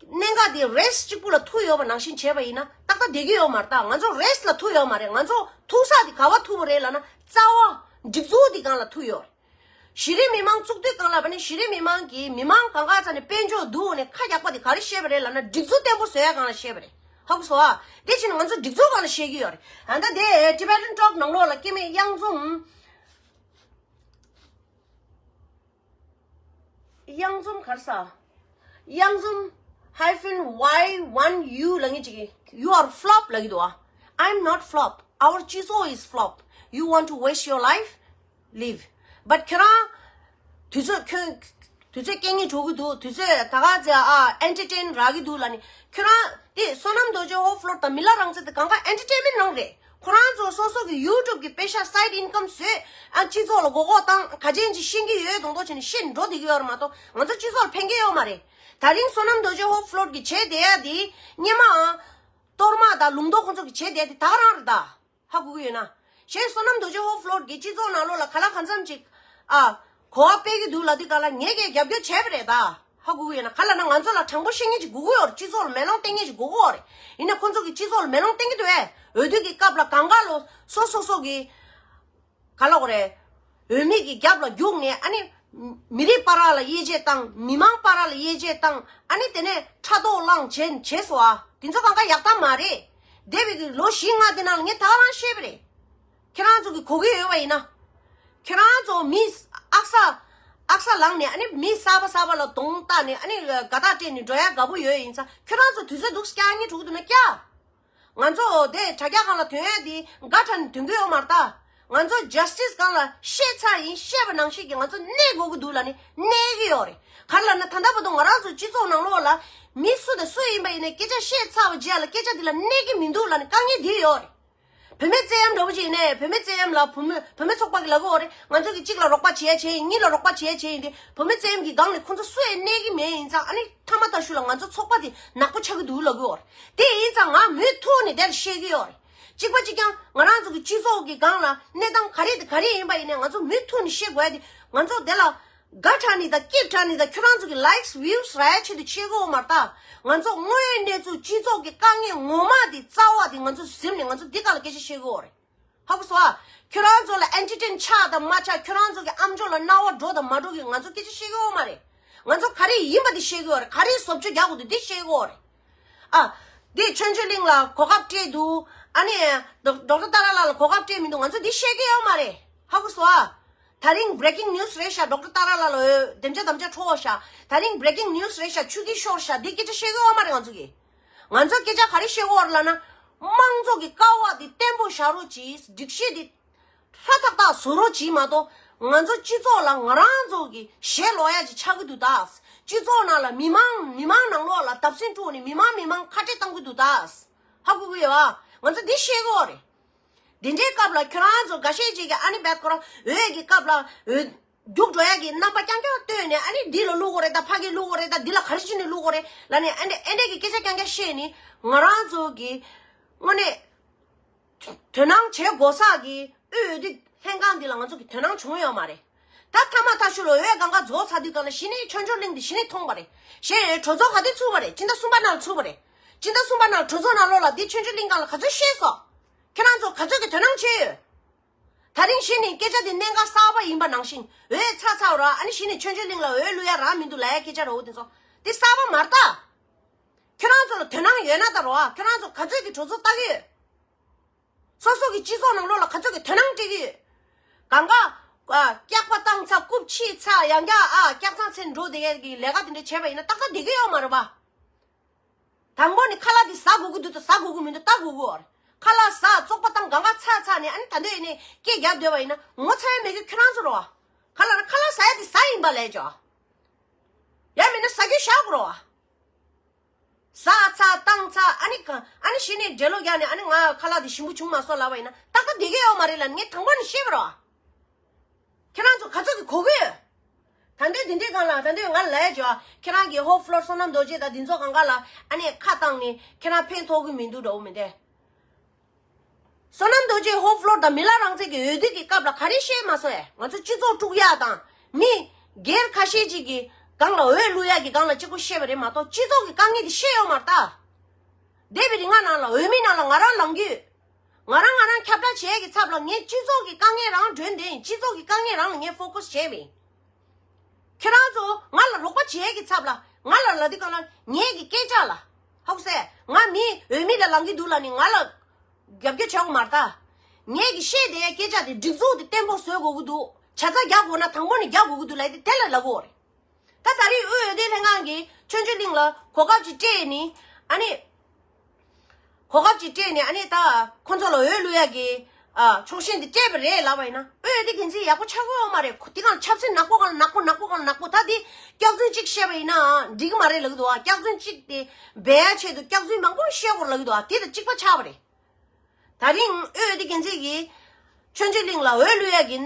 གནད་འགག་འདི་རེས་གཅིག་པུ་ལ་ཐུག་ཡོད་པ་ནང་བཞིན་བྱས་པ་ཡིན་ན་ཏག་ཏག་བསྡད་ཀྱི་ཡོད་མ་རེད་ད། ང་ཚོ་རེས་ལ་ཐུག་ཡོད་མ་རེད། ང་ཚོ་ཐུག་ས་འདི་ག་པར་ཐུག་པ་རེད་ལབ་ན་རྩ་བ་སྒྲིག་འཛུགས་འདི་སྒང་ལ་ཐུག་ཡོད་རེད། གཞི་རིམ་མི་མང་བཙུགས་དུས་སྒང་ལ་བ་ནི་གཞི་རིམ་མི་མང་གིས་མི་མང་གང་ག་ཚ་ནས་དཔལ་འབྱོར་འདུག་ནས་ཁ་རྒྱག་པ་དེ་ག་རེ་བཤད་པ་རེད་ལབ་ན་སྒྲིག་འཛུགས་བརྟན་པོ་བཟོ་ཡ་སྒང་ལ་བཤད་པ་རེད། ཧ་གོ་སོང་ཨ། དེ་ཕྱིན་ང་ཚོ་སྒྲིག་འཛུགས་སྒང་ལ་བཤད་ཀྱི་ཡོད་རེད། ཨ་ད་དེ་Tibetan Talk ནང་ལོགས་ལ་སྐྱེ་དམན་གཡང་འཛོམས། གཡང་འཛོམས་ག་རེ་ཟ། གཡང་འཛོམས་hyphen Y one U ལབ་མཁན་ཅིག་གིས། You are flop ལབ་ཀྱི་འདུག་ཨ། I'm not flop. Our སྤྱི་ཚོགས་is flop. You want to waste your life? Leave. But ཁྱོད་རང་དུས་ཚོད་ཁྱོད་དུས་ཚོད་སྐྱེལ་སྙིང་བྲོ་གི་འདུག་དུས་ཚོད་ད་ག་ཚེ་ཨ་entertain རག་གི་འདུག་ལབ་ནས་ཁྱོད་རང་དེ་བསོད་ནམས་རྡོ་རྗེ་ཧོབ་ཕློར་དང་མི་ལ་རང་བཙན་དེ་གང་ག་entertainment ནང་རེད། ཁོ་རང་ཚོ་སོ་སོ་གི་YouTube གི་པེ་ཤ་side income བཟོས། ཨ་སྤྱི་ཚོགས་ལ་མགོ་སྐོར་བཏང་། ག་ཅན་ཅིག་ཤེས་ཀྱི་ཡོད་མདོག་མདོག་བྱས་ནས་བཤད་འགྲོ་བསྡད་ཀྱི་ཡོད་རེད་མ་གཏོགས་ང་ཚོ་སྤྱི་ཚོགས་ལ་ཕན་གྱི་ཡོད་མ་རེད། ད་རིང་བསོད་ནམས་རྡོ་རྗེ་ཧོབ་ཕློར་གྱིས་བྱས་བསྡད་ཡ་དེ་སྔོན་མའང་གཏོར་མ་དང་ལུང་རྟོགས་ཁོ་ཚོ་གིས་བྱས་བསྡད་དེ་ད་ག་རང་རེད་ད། ཧ་གོ་གི་ཡོད་ན། གཞན་བསོད་ནམས་རྡོ་རྗེ་ཧོབ་ཕློར་གྱིས་སྤྱི་ཚོགས་ནང་ལོགས་ལ་ག་ལ་གང་འཚམ་ཅིག་ཨ་གོ་བ་སྤེལ་གྱི་འདུག་ལབ་དུས་སྒང་ལ་ངས་ཀྱང་རྒྱབ་སྐྱོར་བྱས་པ་རེད་ད། ཧ་གོ་གི་ཡོད་ན། ག་ལབ་ན་ང་ཚོ་ལ་དྲང་པོ་བཤད་མཁན་ཅིག་དགོས་ཀྱི་ཡོད་རེད། སྤྱི་ཚོགས་ལ་མེ་ལོང་སྟོན་མཁན་ཅིག་དགོས་ཀྱི་ཡོད་རེད། ཡིན་ནའི་ཁོ་ཚོ་གིས་སྤྱི་ཚོགས་ལ་མེ་ལོང་སྟོན་གྱི་འདུག་བས། འོས་བསྡུ་གི་སྐབས་ལ་གང་ག་ལོ་སོ་སོ་སོ་གི་ག་ལབ་དགོས་རེད། འོས་མི་གི་རྒྱབ་ལ་རྒྱུགས་ནས་ཨ་ནི་མི་རིགས་བར་ལ་དབྱེ་འབྱེད་བཏང་། མི་མང་བར་ལ་དབྱེ་འབྱེད་བཏང་། ཨ་ནི་དེ་ནས་ཕྲག་དོག་བསླངས་བྱས་བྱས་སོང་ཨ། དེ་ཚོ་གང་ག་ཡག་ཐབས་མ་རེད། འདས་པའི་གི་ལོ་བཞི་ལྔ་དེ་ནང་ལ་ངས་ད་ག་རང་བཤད་པ་རེད། ཁྱེད་རང་ཚོ་གི་གོ་གི་ཡོད་པ་ཡིན་ན། ཁྱེད་རང་ཚོ་མི་ཨག་ས་ཨག་ས་ལངས་ནས་ཨ་ནི་མི་གསར་པ་གསར་པ་ལ་གདོང་བལྟས་ནས་ཨ་ནི་དགའ་རྟགས་སྤྲད་ནས་འགྲོ་ཡ་དགའ་པོ་ཡོད་ཡིན་ཙང་ཁྱེད་རང་ཚོ་དུས་ཚོད་འདུག་སེ་བསྐྱལ་མཁན་འགྲོ་གི་འདུག་ན་བསྐྱལ། ང་ཚོ་དེ་དྲ་རྒྱ་སྒང་ལ་ཐོན་ཡ་དེ་དགའ་དྲགས་ནས་ཐོན་གི་ཡོད་མ་རེད་ད། ང་ཚོ་ཇ་སི་ཊི་སི་སྒང་ལ་བཤད་ཚར་ཡིན། བཤད་པ་ནང་བཞིན་གྱི་ང་ཚོ་གནས་དགོས་ཀྱི་འདུག་ལབ་ནས་གནས་ཀྱི་ཡོད་རེད། ག་རེ་ལབ་ན་ད་ལྟ་བར་དུ་ང་རང་ཚོ་སྤྱི་ཚོགས་ནང་ལོགས་ལ་མི་སུ་དང་སུ་ཡིན་པ་ཡིན་ནའི་སྐད་ཆ་བཤད་ཚར་བའི་རྗེས་ལ་སྐད་ཆ་དེ་ལ་གནས་ཀྱི་མི་འདུག་ལབ་ནས་དཀའ་ངལ་དེ་ཡོད་རེད། བུད་མེད་བཙན་གཡེམ་འདྲ་པོ་ཅིག་ཡིན་ནའི་བུད་མེད་བཙན་གཡེམ་ལ་བུ་མོ་བུད་མེད་ཚོགས་པ་གིས་ལབ་ཀྱི་ཡོད་རེད། ང་ཚོ་གིས་གཅིག་ལ་རོགས་པ་བྱེད་ཡ་བྱས་ཡིན། གཉིས་ལ་རོགས་པ་བྱེད་ཡ་བྱས་ཡིན་ཏེ། བུད་མེད་བཙན་གཡེམ་གྱི་སྒང་ནས་ཁོང་ཚོ་སུ་ཡང་གནས་ཀྱི་མེད་ཡིན་ཙང་ཨ་ནི་མཐའ་མ་ལྟ་ཞུ་ལ་ང་ཚོ་ཚོགས་པ་དེ་ནག་པོ་ཆགས་ཀྱི་འདུག་ལབ་ཀྱི་ཡོད་རེད། དེ་ཡིན་ཙང་ང་མུ་མཐུད་ནས་དེར་བཤད་ཀྱི་ཡོད་རེད། གཅིག་པ་གཅིག་རྐྱང་ང་རང་ཚོ་གི་སྤྱི་ཚོགས་ཀྱི་སྒང་ལ་གནས་སྟངས་ག་རེ་དང་ག་རེ་ཡིན་པ་ཡིན་ནའི་ང་ཚོ་མུ་མཐུད་ནས་བཤད་དགོས་ཡ་དེ་ང་ཚོ་དེ་ལ་དགའ་དྲགས་ནས་དང་སྐྱིད་དྲགས་ནས་དང་ཁྱོད་རང་ཚོ་གི་ལའིཀ་སི་བིའུ་སི་རག་ཡ་ཆེད་དུ་བཤད་ཀྱི་ཡོད་མ་རེད་ད། ང་ཚོ་དངོས་ཡོད་གནས་ཚུལ་སྤྱི་ཚོགས་ཀྱི་དཀའ་ངལ་ངོ་མ་དེ་རྩ་བ་དེ་ང་ཚོ་གཟིམ་ནས་ང་ཚོ་འདི་སྒང་ལ་སྐད་ཆ་བཤད་ཀྱི་ཡོད་རེད། ཧ་གོ་སོང་ཨ། ཁྱོད་རང་ཚོ་ལ་ཨེན་ཊར་ཊེན་ཆགས་དང་མ་ཆགས། ཁྱོད་རང་ཚོ་གི་ཨམ་ཅོག་ལ་རྣ་བ་འགྲོ་དང་མ་འགྲོ་གི་ང་ཚོ་སྐད་ཆ་བཤད་གི་ཡོད་མ་རེད། ང་ཚོ་ག་རེ་ཡིན་པ་དེ་བཤད་གི་ཡོད་རེད། ག་རེ་བཟོ་བཅོས་རྒྱག་དགོས་འདུག་དེ་བཤད་གི་ཡོད་རེད། ཨ། འདི་ཆོས་འབྱོར་གླིང་ལ་གོ་སྐབས་སྤྲད་འདུག་ཨ་ནི་ཌོག་ཌོག་ཊར་ཏཱ་ར་ལགས་ལ་གོ་སྐབས་སྤྲད་མི་འདུག་ང་ཚོ་འདི་བཤད་གི་ཡོད་མ་རེད། ཧ་གོ་སོང་ཨ། ད་རིང་བྷི་རེ་ཀིང་ནིའུ་སི་རེད་ཤག་ཌོག་ཊར་ཏཱ་ར་ལགས་ལ་འོས་དེམ་ཅག་དམ་བཅའ་འཕྲོ་བ་ཤག་ད་རིང་བྷི་རེ་ཀིང་ནིའུ་སི་རེད་ཤག་ཆུ་ཁྱི་ཤོར་ཤག་འདི་སྐད་ཆ་བཤད་གི་ཡོད་མ་རེད། ང་ཚོ་གི་ང་ཚོ་སྐད་ཆ་ག་རེ་བཤད་གི་ཡོད་རེད་ལབ་ན། དམངས་གཙོ་གི་ཀ་བ་འདི་བརྟན་པོ་བཞག་རོགས་གྱིས། སྒྲིག་གཞི་འདི་ཧྲ་ཐག་ཐག་བཟོ་རོགས་གྱིས་མ་གཏོགས། ང་ཚོ་སྤྱི་ཚོགས་ལ་ང་རང་ཚོ་གི་ཞེ་ལོག་ཡ་ཅིག་ཆགས་ཀྱི་འདུག་ད། སྤྱི་ཚོགས་ནང་ལ་མི་མང་མི་མང་ནང་ལོགས་ལ་བརྡབ་གསིག་སྤྲོད་ནས་མི་མང་མི་མང་ཁ་བྲལ་གཏོང་གི་འདུག་ད། ཧ་གོ་གི་ཡོད་ཨ། ང་ཚོ་འདི་ཤེས་དགོས་རེད། འདི་འདྲའི་སྐབས་ལ་ཁྱོད་རང་ཚོ་འགའ་ཤས་ཅིག་གིས་ཨ་ནི་བད་ཁོ་རང་འོས་ཀྱི་སྐབས་ལ་འོས་རྒྱུགས་འགྲོ་ཡ་གི་རྣམ་པ་རྐྱང་རྐྱང་བཏོན་ནས། ཨ་ནི་འདི་ལ་བླུག་དགོས་རེད་ད། ཕ་གི་བླུག་དགོས་རེད་ད། འདི་ལ་ག་རེ་བྱས་ནས་བླུག་དགོས་རེད་ལབ་ནས། ཨ་ནི་ཨེ་འདྲས་ཀྱི་སྐད་ཆ་རྐྱང་རྐྱང་བཤད་ནས་ང་རང་ཚོ་གི་དངོས་གནས་དོ་སྣང་བྱེད་དགོས་ས་གི་དབུས་འོས་བསྡུ་ལྷན་ཁང་འདི་ལ་ང་ཚོ་གི་དོ་སྣང་བྱུང་ཡོད་མ་རེད། ད་ཐ་མ་ཐ་ཤུ་ལ་འོས་གང་ག་རྫོགས་ཚར་དུས་སྒང་ལ་གཞི་ནས་ཆོས་འབྱོར་གླིང་འདི་གཞི་ནས་ཐོངས་པ་རེད། གཞི་ནས་གྲོས་ཚོགས་ག་དུས་ཚུགས་པ་རེད། སྤྱི་ཟླ་གསུམ་པ་ནང་ཚུགས་པ་རེད། སྤྱི་ཟླ་གསུམ་པ་ནང་གྲོས་ཚོགས་ནང་ལོགས་ལ་འདི་ཆོས་འབྱོར་གླིང་སྒང་ལ་ག་ཚོད་བཤད་སོང་། ཁྱེད་རང་ཚོ་ག་ཚོད་ཀྱི་དོ་སྣང་བྱས་ཡོད། ད་རིང་གཞི་ནས་སྐད་ཆ་འདི་གནད་འགག་གསར་པ་ཡིན་པ་ནང་བཞིན་འོས་ཚར་ཚར་ར། ཨ་ནི་གཞི་ནས་ཆོས་འབྱོར་གླིང་ལ་འོས་བླུག་ཡ་རག་མི་འདུག་ལབ་ཡ་སྐད་ཆ་ར་འོ་དེ་ཚོ་འདི་གསར་པ་མ་རེད་ད། ཁྱོད་རང་ཚོ་ལ་དོ་སྣང་ཡོད་ན་ད་རོ། ཁྱོད་རང་ཚོ་ག་ཚོད་ཀྱི་གྲོས་ཚོགས་ལྟ་གི་ཡོད། སོ་སོ་གི་སྤྱི་ཚོགས་ནང་ལོགས་ལ་ག་ཚོད་ཀྱི་དོ་སྣང་སྤྲད་ཀྱི་ཡོད། གང་ག་ཨ། སྐྱག་པ་བཏང་ཚར། རྐུབ་ཕྱིས་ཚར། ཡང་བསྐྱར་ཨ། སྐྱག་ཚང་ཚེ་འགྲོ་བསྡད་ཡས་ཀྱི་ལས་ཀ་དེ་འདྲ་བྱས་པ་ཡིན་ན་ཏག་ཏག་བསྡད་ཀྱི་ཡོད་མ་རེད་པ། དང་པོ་ནི་ཁ་ལག་དེ་ཟ་དགོས་ཀྱི་འདུག་དང་ཟ་དགོས་ཀྱི་མི་འདུག་ལྟ་དགོས་ཀྱི་ཡོད་རེད། ཁ་ལག་ཟ། བཙོག་པ་བཏང་། གང་ག་ཚར་ཚར་ནས་ཨ་ནི་ད་འདོད་ཡིན་ནས་སྐད་རྒྱག་སྡོད་པ་ཡིན་ན་ངོ་ཚ་ཡ་མེད་ཀྱི་ཁྱོད་རང་ཚོ་རེད་པ། ཁ་ལག་ན་ཁ་ལག་ཟ་ཡ་དེ་ཟ་ཡིན་པ་ལས་ཅོ། ཡང་མིན་ན་ཟ་རྒྱུ་བཞག་དགོས་རེད་པ། ཟ་ཚར་བཏང་ཚར། ཨ་ནི་ག་ཨ་ནི་གཞི་ནས་འགྲེལ་ལོ་རྒྱག་ནས། ཨ་ནི་ང་ཁ་ལག་དེ་ཞིམ་པོ་བྱུང་མ་སོང་ལབ་པ་ཡིན་ན་ཏག་ཏག་བསྡད་ཀྱི་ཡོད་མ་རེད་ལབ་ངས་དང་པོ་ནས་བཤད་པ་རེད་པ། ཁྱེད་རང་ཚོ་ག་ཚོད་ཀྱི་གོ་གི་ཡོད། ད་འདོད་འདི་འདྲའི་སྒང་ལ་ད་འདོད་ང་ལ་ཡ་ཅོ། ཁྱེད་རང་གི་ཧོབ་ཕློར་བསོད་ནམས་རྡོ་རྗེ་དང་འདི་ཚོ་གང་ག་ལ་ཨ་ནི་ཁ་བཏང་ནས་ཁྱེད་རང་ཕན་ཐོགས་ཀྱི་མི་འདུག་འདྲ་བོ་མི་འདུག་བསོད་ནམས་རྡོ་རྗེ་ཧོབ་ཕློར་དང་མི་ལ་རང་བཙན་གྱི་འོས་བསྡུ་གི་སྐབས་ལ་ག་རེ་བཤད་མ་སོང་ཨེ། ང་ཚོ་སྤྱི་ཚོགས་དཀྲུག་ཡག་དང་མི་སྒེར་ཁ་ཤས་ཅིག་གི་སྒང་ལ་འོས་བླུག་ཡག་གི་སྒང་ལ་གཅིག་པོ་བཤད་པ་རེད་མ་གཏོགས་སྤྱི་ཚོགས་ཀྱི་དཀའ་ངལ་དེ་བཤད་ཡོད་མ་རེད་ད། འདས་པའི་རིང་ང་ནང་ལ་འོས་མི་ནང་ལ་ང་རང་ལངས་རྒྱུ་ཡོད། ང་རང་ང་རང་ཁྱབ་བསྒྲགས་བྱེད་ཡག་གི་ཚབ་ལ་ངས་སྤྱི་ཚོགས་ཀྱི་དཀའ་ངལ་རང་མགྲོན་དེ་ཡིན། སྤྱི་ཚོགས་ཀྱི་དཀའ་ངལ་རང་ལ་ངས་ཕོ་ཀས་བྱས་པ་ཡིན། ཁྱེད་རང་ཚོ་ང་ལ་རོགས་པ་བྱེད་ཡག་གི་ཚབ་ལ་ང་ལ་ལབ་དུས་སྒང་ལ་ངེད་ཀྱི་སྐད་ཆ་ལ་ཧ་གོ་སོང་། ང་མི་འོས་མི་ལ་ལངས་ཀྱི་འདུག་ལབ་ནས་ང་ལ་རྒྱབ་སྐྱོར་བྱེད་དགོས་མ་རེད་ད། ངེད་ཀྱི་བཤད་བསྡད་ཡག་སྐད་ཆ་དེ་སྒྲིག་འཛུགས་དེ་བརྟན་པོ་བཟོ་དགོས་ཀྱི་འདུག་བྱ་ཚ་རྒྱག་དགོས་ན་དང་པོ་ནས་རྒྱག་དགོས་ཀྱི་འདུག་ལབ་དེ་དེ་ལ་ལབ་དགོས་རེད། ད་ད་རེས་དབུས་འོས་བསྡུ་ལྷན་ཁང་གིས་ཆོས་འབྱོར་གླིང་ལ་གོ་སྐབས་ཅིག་སྤྲད་ནི། ཨ་ནི་གོ་སྐབས་ཅིག་སྤྲད་ནི་ཨ་ནི་ད་ཁོ་ཚོ་ལ་འོས་བླུག་ཡག་གི་ཨ་ཕྱོགས་ཞེན་དེ་སྤྲད་པ་རེད་ལབ་པ་ཡིན་ན། དབུས་འོས་བསྡུ་འགན་འཛིན་ཡག་པོ་ཆགས་ཀྱི་ཡོད་མ་རེད། ཁོ་དེ་གང་ཆབ་སྲིད་ནག་པོ་གང་ལ་ནག་པོ་ནག་པོ་གང་ལ་ནག་པོ། ད་དེ་སྐྱག་རྫུན་གཅིག་བཤད་པ་ཡིན་ནའང་འགྲིག་གི་མ་རེད་ལབ་ཀྱི་འདུག་ཨ། སྐྱག་རྫུན་གཅིག་དེ་སྦས་ཡག་ཆེད་དུ་སྐྱག་རྫུན་མང་པོ་བཤད་དགོས་ལབ་ཀྱི་འདུག་ཨ། དེ་དང་གཅིག་པ་ཆགས་པ་རེད། ད་རིང་དབུས་འོས་བསྡུ་འགན་འཛིན་གྱིས་ཆོས་འབྱོར་གླིང་ལ་འོས་བླུག་ཡག་གི་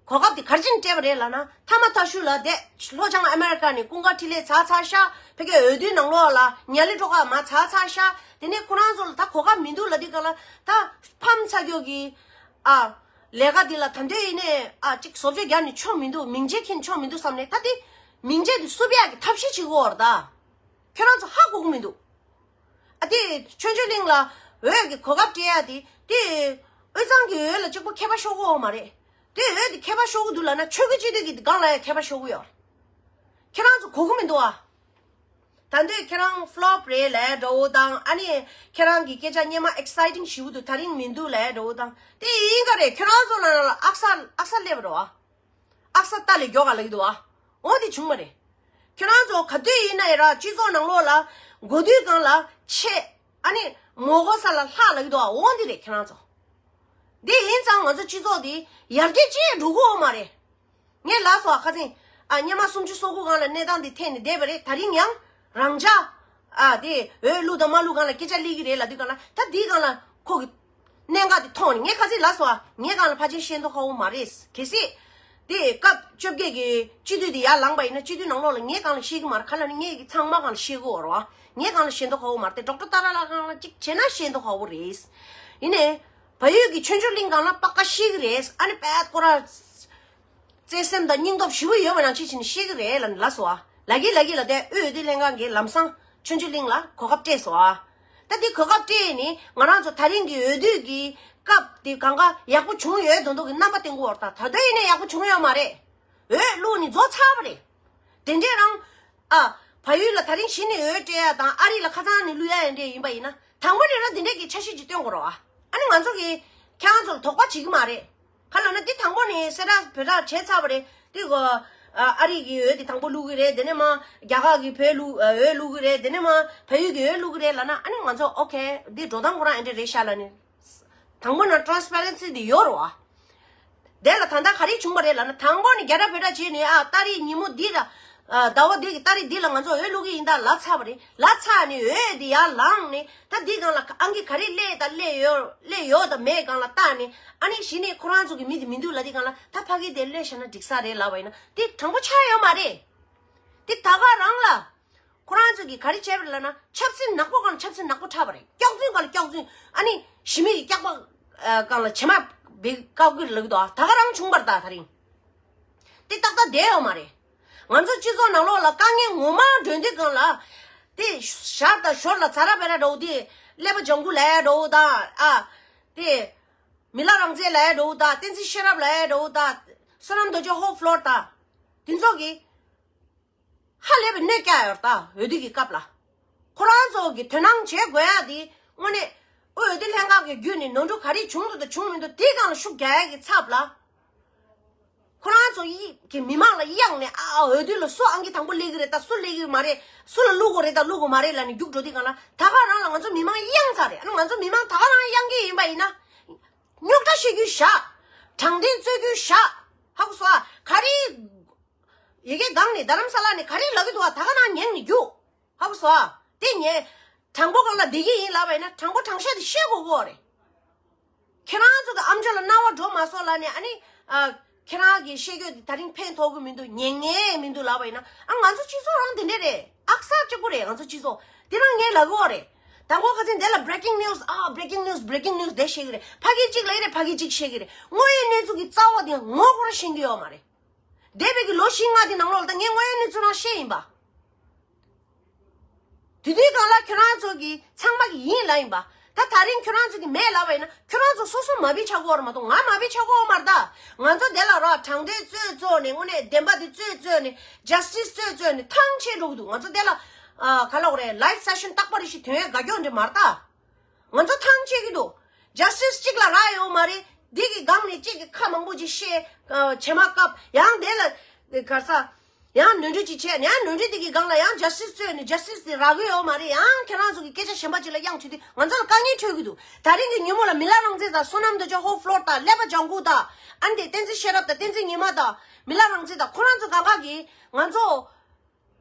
གོ་སྐབས་དེ་ག་རེ་བྱས་ནས་སྤྲད་པ་རེད་ལབ་ན། ཐ་མ་ཐ་ཤུ་ལ་དེ་ལྷོ་བྱང་ཨ་མེ་རི་ཀ་ནས་ཀུན་དགའ་འཕྲིན་ལས་ཚར་ཚར་ཤག་ཕ་གིའི་འོས་བསྡུའི་ནང་ལོགས་ལ་ཉ་ལི་སྒྲོལ་དཀར་མར་ཚར་ཚར་ཤག་དེ་ནས་ཁོ་རང་ཚོ་ལ་ད་གོ་སྐབས་མི་འདུག་ལབ་དུས་སྒང་ལ་ད་ཕམ་ཚ་ཁྱོད་ཀྱིས་ཨ་ལས་ཀ་འདི་ལ་ད་འདོད་ཡིན་ནས་ཨ་ཅིག་བཟོ་བཅོས་རྒྱག་ནས་ཆོག་མི་འདུག་མིང་ཆད་འཁྱེར་ཆོག་མི་འདུག་བསམ་ནས། ད་དེ་མིང་ཆད་དེ་བསུབ་ཡག་གི་ཐབས་ཤེས་བྱེད་དགོས་རེད་ད། ཁྱོད་རང་ཚོ་ཧ་གོ་གི་མི་འདུག་ཨ་དེ་ཆོས་འབྱོར་གླིང་ལ་འོས་ཀྱི་གོ་སྐབས་སྤྲད་ཡ་དེ་དེ་དབུས་གཙང་གི་འོས་ལ་གཅིག་པོ་ཁྱད་པར་ཤོར་གི་ཡོད་མ་རེད། དེ་འོས་དེ་ཁྱད་པར་ཤོར་གི་འདུག་ལབ་ན་ཆོལ་ཁའི་སྤྱི་འཐུས་ཀྱི་སྒང་ལ་ཡང་ཁྱད་པར་ཤོར་གི་ཡོད་རེད། ཁྱེད་རང་ཚོ་གོ་གི་མི་འདུག་ཨ། ད་འདོད་ཁྱེད་རང་ཕློབ་རེད་ལབ་འདྲ་བོ་དང་། ཨ་ནི་ཁྱེད་རང་གི་སྐད་ཆ་སྔོན་མ་ཨེག་སའི་ཊིང་ཞེ་པོ་འདུག་ད་རིང་མི་འདུག་ལབ་འདྲ་བོ་དང་། དེ་ཡིན་ག་རེད། ཁྱེད་རང་ཚོ་ནང་ལ་ཨག་ས་ཨག་ས་སླེབས་རོགས་ཨ། ཨག་ས་ཏ་ལས་མགྱོགས་ག་ལབ་ཀྱི་འདུག་ཨ། འོ་དེ་བྱུང་བ་རེད། ཁྱོད་རང་ཚོ་ག་དུས་ཡིན་ན་ཡང་ར་སྤྱི་ཚོགས་ནང་ལོགས་ལ་འགོ་དུས་སྒང་ལ་ཆེ་ཨ་ནི་མོ་གོ་ས་ལ་ལྷག་ལབ་ཀྱི་འདུག་ཨ། འོ་འདི་རེད་ཁྱོད་རང་ཚོ། འདི་ཡིན་ཙང་ང་ཚོ་སྤྱི་ཚོགས་འདི་ཡར་རྒྱས་ཅི་ཡང་འགྲོ་གི་ཡོད་མ་རེད། ངས་ལབ་སོང་ཨ། ཁ་སང་ཨ་སྔོན་མ་སུམ་ཅུ་སོ་དགུ་སྒང་ལ་གནས་སྟངས་འདི་ཐད་ནས་བསྡད་པ་རེད། ད་རིང་ཡང་རང་འཇགས་ཨ་དེ་འོས་བླུགས་དང་མ་བླུགས་སྒང་ལ་སྐད་ཆ་སླེབས་ཀྱི་རེད་ལབ་དུས་སྒང་ལ་ད་འདིའི་སྒང་ལ་ཁོ་གི་གནད་འགག་དེ་མཐོང་ནས་ངས་ཁ་སང་ལབ་སོང་ཨ། ངའི་སྒང་ལ་ཕལ་ཆེར་ཤེས་མདོག་ཁ་པོ་མ་རེད། གལ་སྲིད་དེ་སྐབས་བཅོ་བརྒྱད་ཀྱི་སྤྱི་འཐུས་དེ་ཡར་ལངས་པ་ཡིན་ན་སྤྱི་འཐུས་ནང་ལོགས་ལ་ངའི་སྒང་ལ་ཤེས་ཀྱི་མ་རེད། ག་ལབ་ན་ངས་ཀྱི་ཚང་མ་སྒང་ལ་ཤེས་ཀྱི་ཡོད་རེད་བ། ངའི་སྒང་ལ་ཤེས་མདོག་ཁ་པོ་མ་རེད་དེ། ཌོག་ཊར་ཏཱ་ར་ལགས་སྒང་ལ་གཅིག་བྱས་ན་ཤེས་མདོག་ཁ་པོ་རེད། ཡིན་ནའི་བལ་ཡུལ་གྱི་ཆོས་འབྱོར་གླིང་སྒང་ལ་པ་ཀ་ཤེས་ཀྱི་རེད། ཨ་ནི་པད་ཀོ་ར་བརྩེ་སེམས་དང་སྙིང་སྟོབས་ཞེ་པོ་ཡོད་པ་ནང་བཞིན་བྱས་ནས་ཤེས་ཀྱི་རེད་ལབ་ནས་ལབ་སོང་ཨ། ལབ་ཀྱི་ལབ་ཀྱི་ལབ་དེ་དབུས་འོས་བསྡུ་ལྷན་ཁང་གིས་ལམ་སང་ཆོས་འབྱོར་གླིང་ལ་གོ་སྐབས་སྤྲད་སོང་ཨ། ད་འདི་གོ་སྐབས་སྤྲད་ནས་ང་རང་ཚོ་ད་རིང་གི་འོས་བསྡུ་གི་ སྐབས་དེ་གང་ག་ཡག་པོ་བྱུང་ཡོད་མདོག་མདོག་གི་རྣམ་པ་བསྟན་གྱི་ཡོད་རེད། ད་ད་ལྟ་ཡིན་ནའི་ཡག་པོ་བྱུང་ཡོད་མ་རེད། འོས་བླུགས་ནས་རྫོགས་ཚར་བ་རེད། དེ་འདྲས་རང་ཨ་བལ་ཡུལ་ལ་ད་རིང་གཞི་ནས་འོས་སྤྲད་ཡ་དང་ཨ་རི་ལ་ཁ་སང་ནས་བླུག་ཡ་ཡ་འདྲས་ཡིན་པ་ཡིན་ན། དང་པོ་ནས་རང་འདི་འདྲས་ཀྱི་འཆར་གཞི་ཅིག་བཏོན་དགོས་རེད་བ། ཨ་ནི་ང་ཚོ་གིས་ཁྱེད་རང་ཚོ་ལ་དོགས་པ་བྱེད་ཀྱི་མ་རེད། ག་ལབ་ན་འདི་དང་པོ་ནས་གསལ་བསྒྲགས་བོད་བསྒྲགས་བྱས་ཚར་བ་རེད། འདི་གོ་ཨ་རི་གི་འོས་དེ་དང་པོ་བླུག་གི་རེད། དེ་ནས་མ་རྒྱ་གར་གི་བོད་བླུག་འོས་བླུག་གི་རེད། དེ་ནས་མ་བལ་ཡུལ་གི་འོས་བླུག་གི་རེད་ལབ་ན། ཨ་ནི་ང་ཚོ་ཨོ་ཁེ་འདི་འགྲོ་སྟངས་ཁོ་རང་ཨེ་འདྲས་རེད་ཤག་ལབ་ནས། དང་པོ་ནས་ཊ་རན་སི་པེ་རན་སི་དེ་ཡོད་རེད་བ། དེ་ལ་ད་ལྟ་ག་རེ་བྱུང་བ་རེད་ལབ་ན། དང་པོ་ནས་རྒྱ་གྲ་བོད་གྲ་བྱས་ནས་ཨ་ཏ་རིག་ཉིན་མོ་འདི་ལ་ཨ་ཟླ་བ་འདི་གི་ཏ་རིག་འདི་ལ་ང་ཚོ་འོས་བླུག་གི་ཡིན་ད་ལབ་ཚར་བ་རེད། ལབ་ཚར་ནས་འོས་དེ་ཡར་ལངས་ནས། ད་འདི་སྒང་ལ་ཨང་ཀི་ག་རེ་སླེབས་ད་སླེབས་ཡོད་སླེབས་ཡོད་ད་མེད་སྒང་ལ་བལྟས་ནས། ཨ་ནི་གཞི་ནས་ཁོ་རང་ཚོ་གི་མི་དེ་མི་འདུག་ལབ་དུས་སྒང་ལ། ད་ཕ་གི་དེ་སླེབས་བཞག་ན་འགྲིག་ས་རེད་ལབ་པ་ཡིན་ན། དེ་དྲང་པོ་ཆགས་ཡོད་མ་རེད། དེ་ད་ག་རང་ལ། ཁོ་རང་ཚོ་གིས་ག་རེ་བྱས་པ་རེད་ལབ་ན། ཆབ་སྲིད་ནག་པོ་སྒང་ལ་ཆབ་སྲིད་ནག་པོ་འཁྲབ་པ་རེད། སྐྱག་རྫུན་སྒང་ལ་སྐྱག་རྫུན། ཨ་ནི་ཞི་མི་ཡི་སྐྱག་པ་ཨ་སྒང་ལ་བྱེ་མ་བེ་བཀབ་ཀྱི་ལབ་ཀྱི་འདུག་ཨ་ད་ག་རང་བྱུང་བ་རེད། ད་ད་རིང་དེ་ཏག་ཏག་བསྡད་ཡོད་མ་རེད། ང་ཚོ་སྤྱི་ཚོགས་ནང་ལོགས་ལ་དཀའ་ངལ་ངོ་མ་འགྲོ་དུས་སྒང་ལ། དེ་ཞར་དང་ཞོར་ལ་ཛ་ར་བེ་ར་འདྲ་བོ་དེ། ཀླད་པ་ལྗང་གུ་ལབ་ཡ་འདྲ་བོ་དང་། ཨ་དེ་མི་ལ་རང་བཙན་ལབ་ཡ་འདྲ་བོ་དང་། བསྟན་འཛིན་ཤེས་རབ་ལབ་ཡ་འདྲ་བོ་དང་། བསོད་ནམས་རྡོ་རྗེ་ཧོབ་ཕློར་དང་། དེ་ཚོ་གིས་ཧ་ལས་པའི་གནོད་བསྐྱལ་ཡོད་རེད། ད་འོས་བསྡུ་གི་སྐབས་ལ་ཁོ་རང་ཚོ་གི་དོ་སྣང་བྱེད་དགོས་ཡ་དེ་དངོས་གནས་འོས་བསྡུ་ལྷན་ཁང་གི་བརྒྱུད་ནས་ནོར་འཁྲུལ་ག་རེ་བྱུང་འདུག་དང་བྱུང་མི་འདུག་དེའི་སྒང་ལ་ཤུགས་རྒྱག་ཡ་གི་ཚབ་ལ། ཁོ་རང་ཚོ་ཡི་གི་མི་མང་ལ་གཡེང་ནས་ཨ་འོས་བསྡུ་ལ་སུ་ཨང་ཀི་དང་པོ་སླེབས་ཀྱི་རེད་ད། སུ་སླེབས་ཀྱི་མ་རེད། སུ་ལ་བླུག་དགོས་རེད་ད་བླུག་དགོས་མ་རེད་ལབ་ནས་རྒྱུགས་འགྲོ་དུས་སྒང་ལ། ད་ག་རང་ལ་ང་ཚོ་མི་མང་གཡེང་ཚར་རེད། ཨ་ནི་ང་ཚོ་མི་མང་ད་ག་རང་གཡེང་གི་ཡིན་པ་ཡིན་ན། རྙོག་དྲ་བཤད་རྒྱུ་བཞག་དྲང་བདེན་རྩོད་རྒྱུ་བཞག་ཧ་གོ་སོང་ཨ། ག་རེ། ཡ་གི་སྒང་ནས་རྡ་རམ་ས་ལ་ནས་ག་རེ་ལབ་ཀྱི་འདུག་བ། ད་ག་ནང་ཉན་ནས་རྒྱུགས། ཧ་གོ་སོང་ཨ། དེ་ཉན། དྲང་པོ་སྒང་ལ་བསྡད་ཀྱི་ཡིན་ལབ་པ་ཡིན་ན། དྲང་པོ་དྲང་བཞག་དེ་བཤད་དགོས་ཀྱི་ཡོད་རེད། ཁྱེད་རང་ཚོ་གི་ཨམ་ཅོག་ལ་རྣ་བ་འགྲོ་མ་སོང་ལབ་ནས། ཨ་ནི་ཨ་ཁྱེད་རང་གི་བཤད་རྒྱུ་དེ་ད་རིང་ཕན་ཐོགས་ཀྱི་མི་འདུག་ཉན་མཁན་མི་འདུག་ལབ་པ་ཡིན་ན། ཨ་ང་ཚོ་སྤྱི་ཚོགས་རང་དེ་འདྲས་རེད། ཨག་གསར་གཅིག་པུ་རེད། ང་ཚོ་སྤྱི་ཚོགས་དེ་རང་ངས་ལབ་ཀྱི་ཡོད་རེད། དང་པོ་ཁ་སང་དེ་ལ་breaking news ཨ་breaking news breaking news དེ་བཤད་ཀྱི་རེད། ཕ་གི་གཅིག་ལབ་ཀྱི་རེད། ཕ་གི་གཅིག་བཤད་ཀྱི་རེད། དངོས་ཡོད་གནས་ཚུལ་གྱི་རྩ་བ་དེ་ངོ་ཁོ་རང་ཤེས་ཀྱི་ཡོད་མ་རེད། འདས་པའི་གི་ལོ་བཞི་ལྔ་དེ་ནང་ལོགས་ལ་ད་ངས་དངོས་ཡོད་གནས་ཚུལ་རང་བཤད་ཡིན་པ། དེ་དུས་སྒང་ལ་ཁྱོད་རང་ཚོ་གི་ཚང་མ་གི་ཡིན་ལབ་ཡིན་པ། ད་ད་རིང་ཁྱོད་རང་ཚོ་གི་མེད་ལབ་པ་ཡིན་ན། ཁྱོད་རང་ཚོ་སོ་སོ་མ་བི་ཆགས་ཀྱི་ཡོད་རེད་མ་གཏོགས་ང་མ་བི་ཆགས་ཀྱི་ཡོད་མ་རེད་ད། ང་ཚོ་དེ་ལ་རོ་དྲང་བདེན་རྩོད་རྩོད་ནས། དངོས་གནས་བདེན་པ་དེ་རྩོད་རྩོད་ནས། justice རྩོད་རྩོད་ནས་ཐང་ཆད་འགྲོ་གི་འདུག་ང་ཚོ་དེ་ལ་ཨ་ག་ལབ་རེད། live session རྟག་པར་རེ་ཞིག་ཐོན་ཡས་དགའ་སྐྱོ་འདྲ་མ་རེད་ད། ང་ཚོ་ཐང་ཆད་ཀྱི་འདུག justice གཅིག་ལ་རག་ཡོད་མ་རེད། འདི་གི་སྒང་ནས་གཅིག་གི་ཁ་མང་པོ་ཅིག་བཤད། ཨ་བྱེ་མ་བཀབ། ཡང་དེ་ལ་ག་ས་ཡང་ནོར་འཁྲུལ་ཅིག་བྱས་ནས། ཡང་ནོར་འཁྲུལ་དེ་གི་སྒང་ལ་ཡང་justice རྩོད་ནས་justice དེ་རག་གི་ཡོད་མ་རེད། ཡང་ཁྱེད་རང་ཚོ་གི་སྐད་ཆ་གཞན་པ་ཅིག་ལ་གཡེང་བྱེད་དུས་ང་ཚོ་ལ་དཀའ་ངལ་འཕྲད་ཀྱི་འདུག་ད་རིང་གི་ཉིན་མོ་ལ་མི་ལ་རང་བཙན་དང་བསོད་ནམས་རྡོ་རྗེ་ཧོབ་ཕློར་དང་ཀླད་པ་ལྗང་གུ་དང་། ཨ་ནི་དེ་བསྟན་འཛིན་ཤེས་རབ་དང་བསྟན་འཛིན་ཉི་མ་དང་མི་ལ་རང་བཙན་དང་ཁོ་རང་ཚོ་གང་ག་གིས་ང་ཚོ་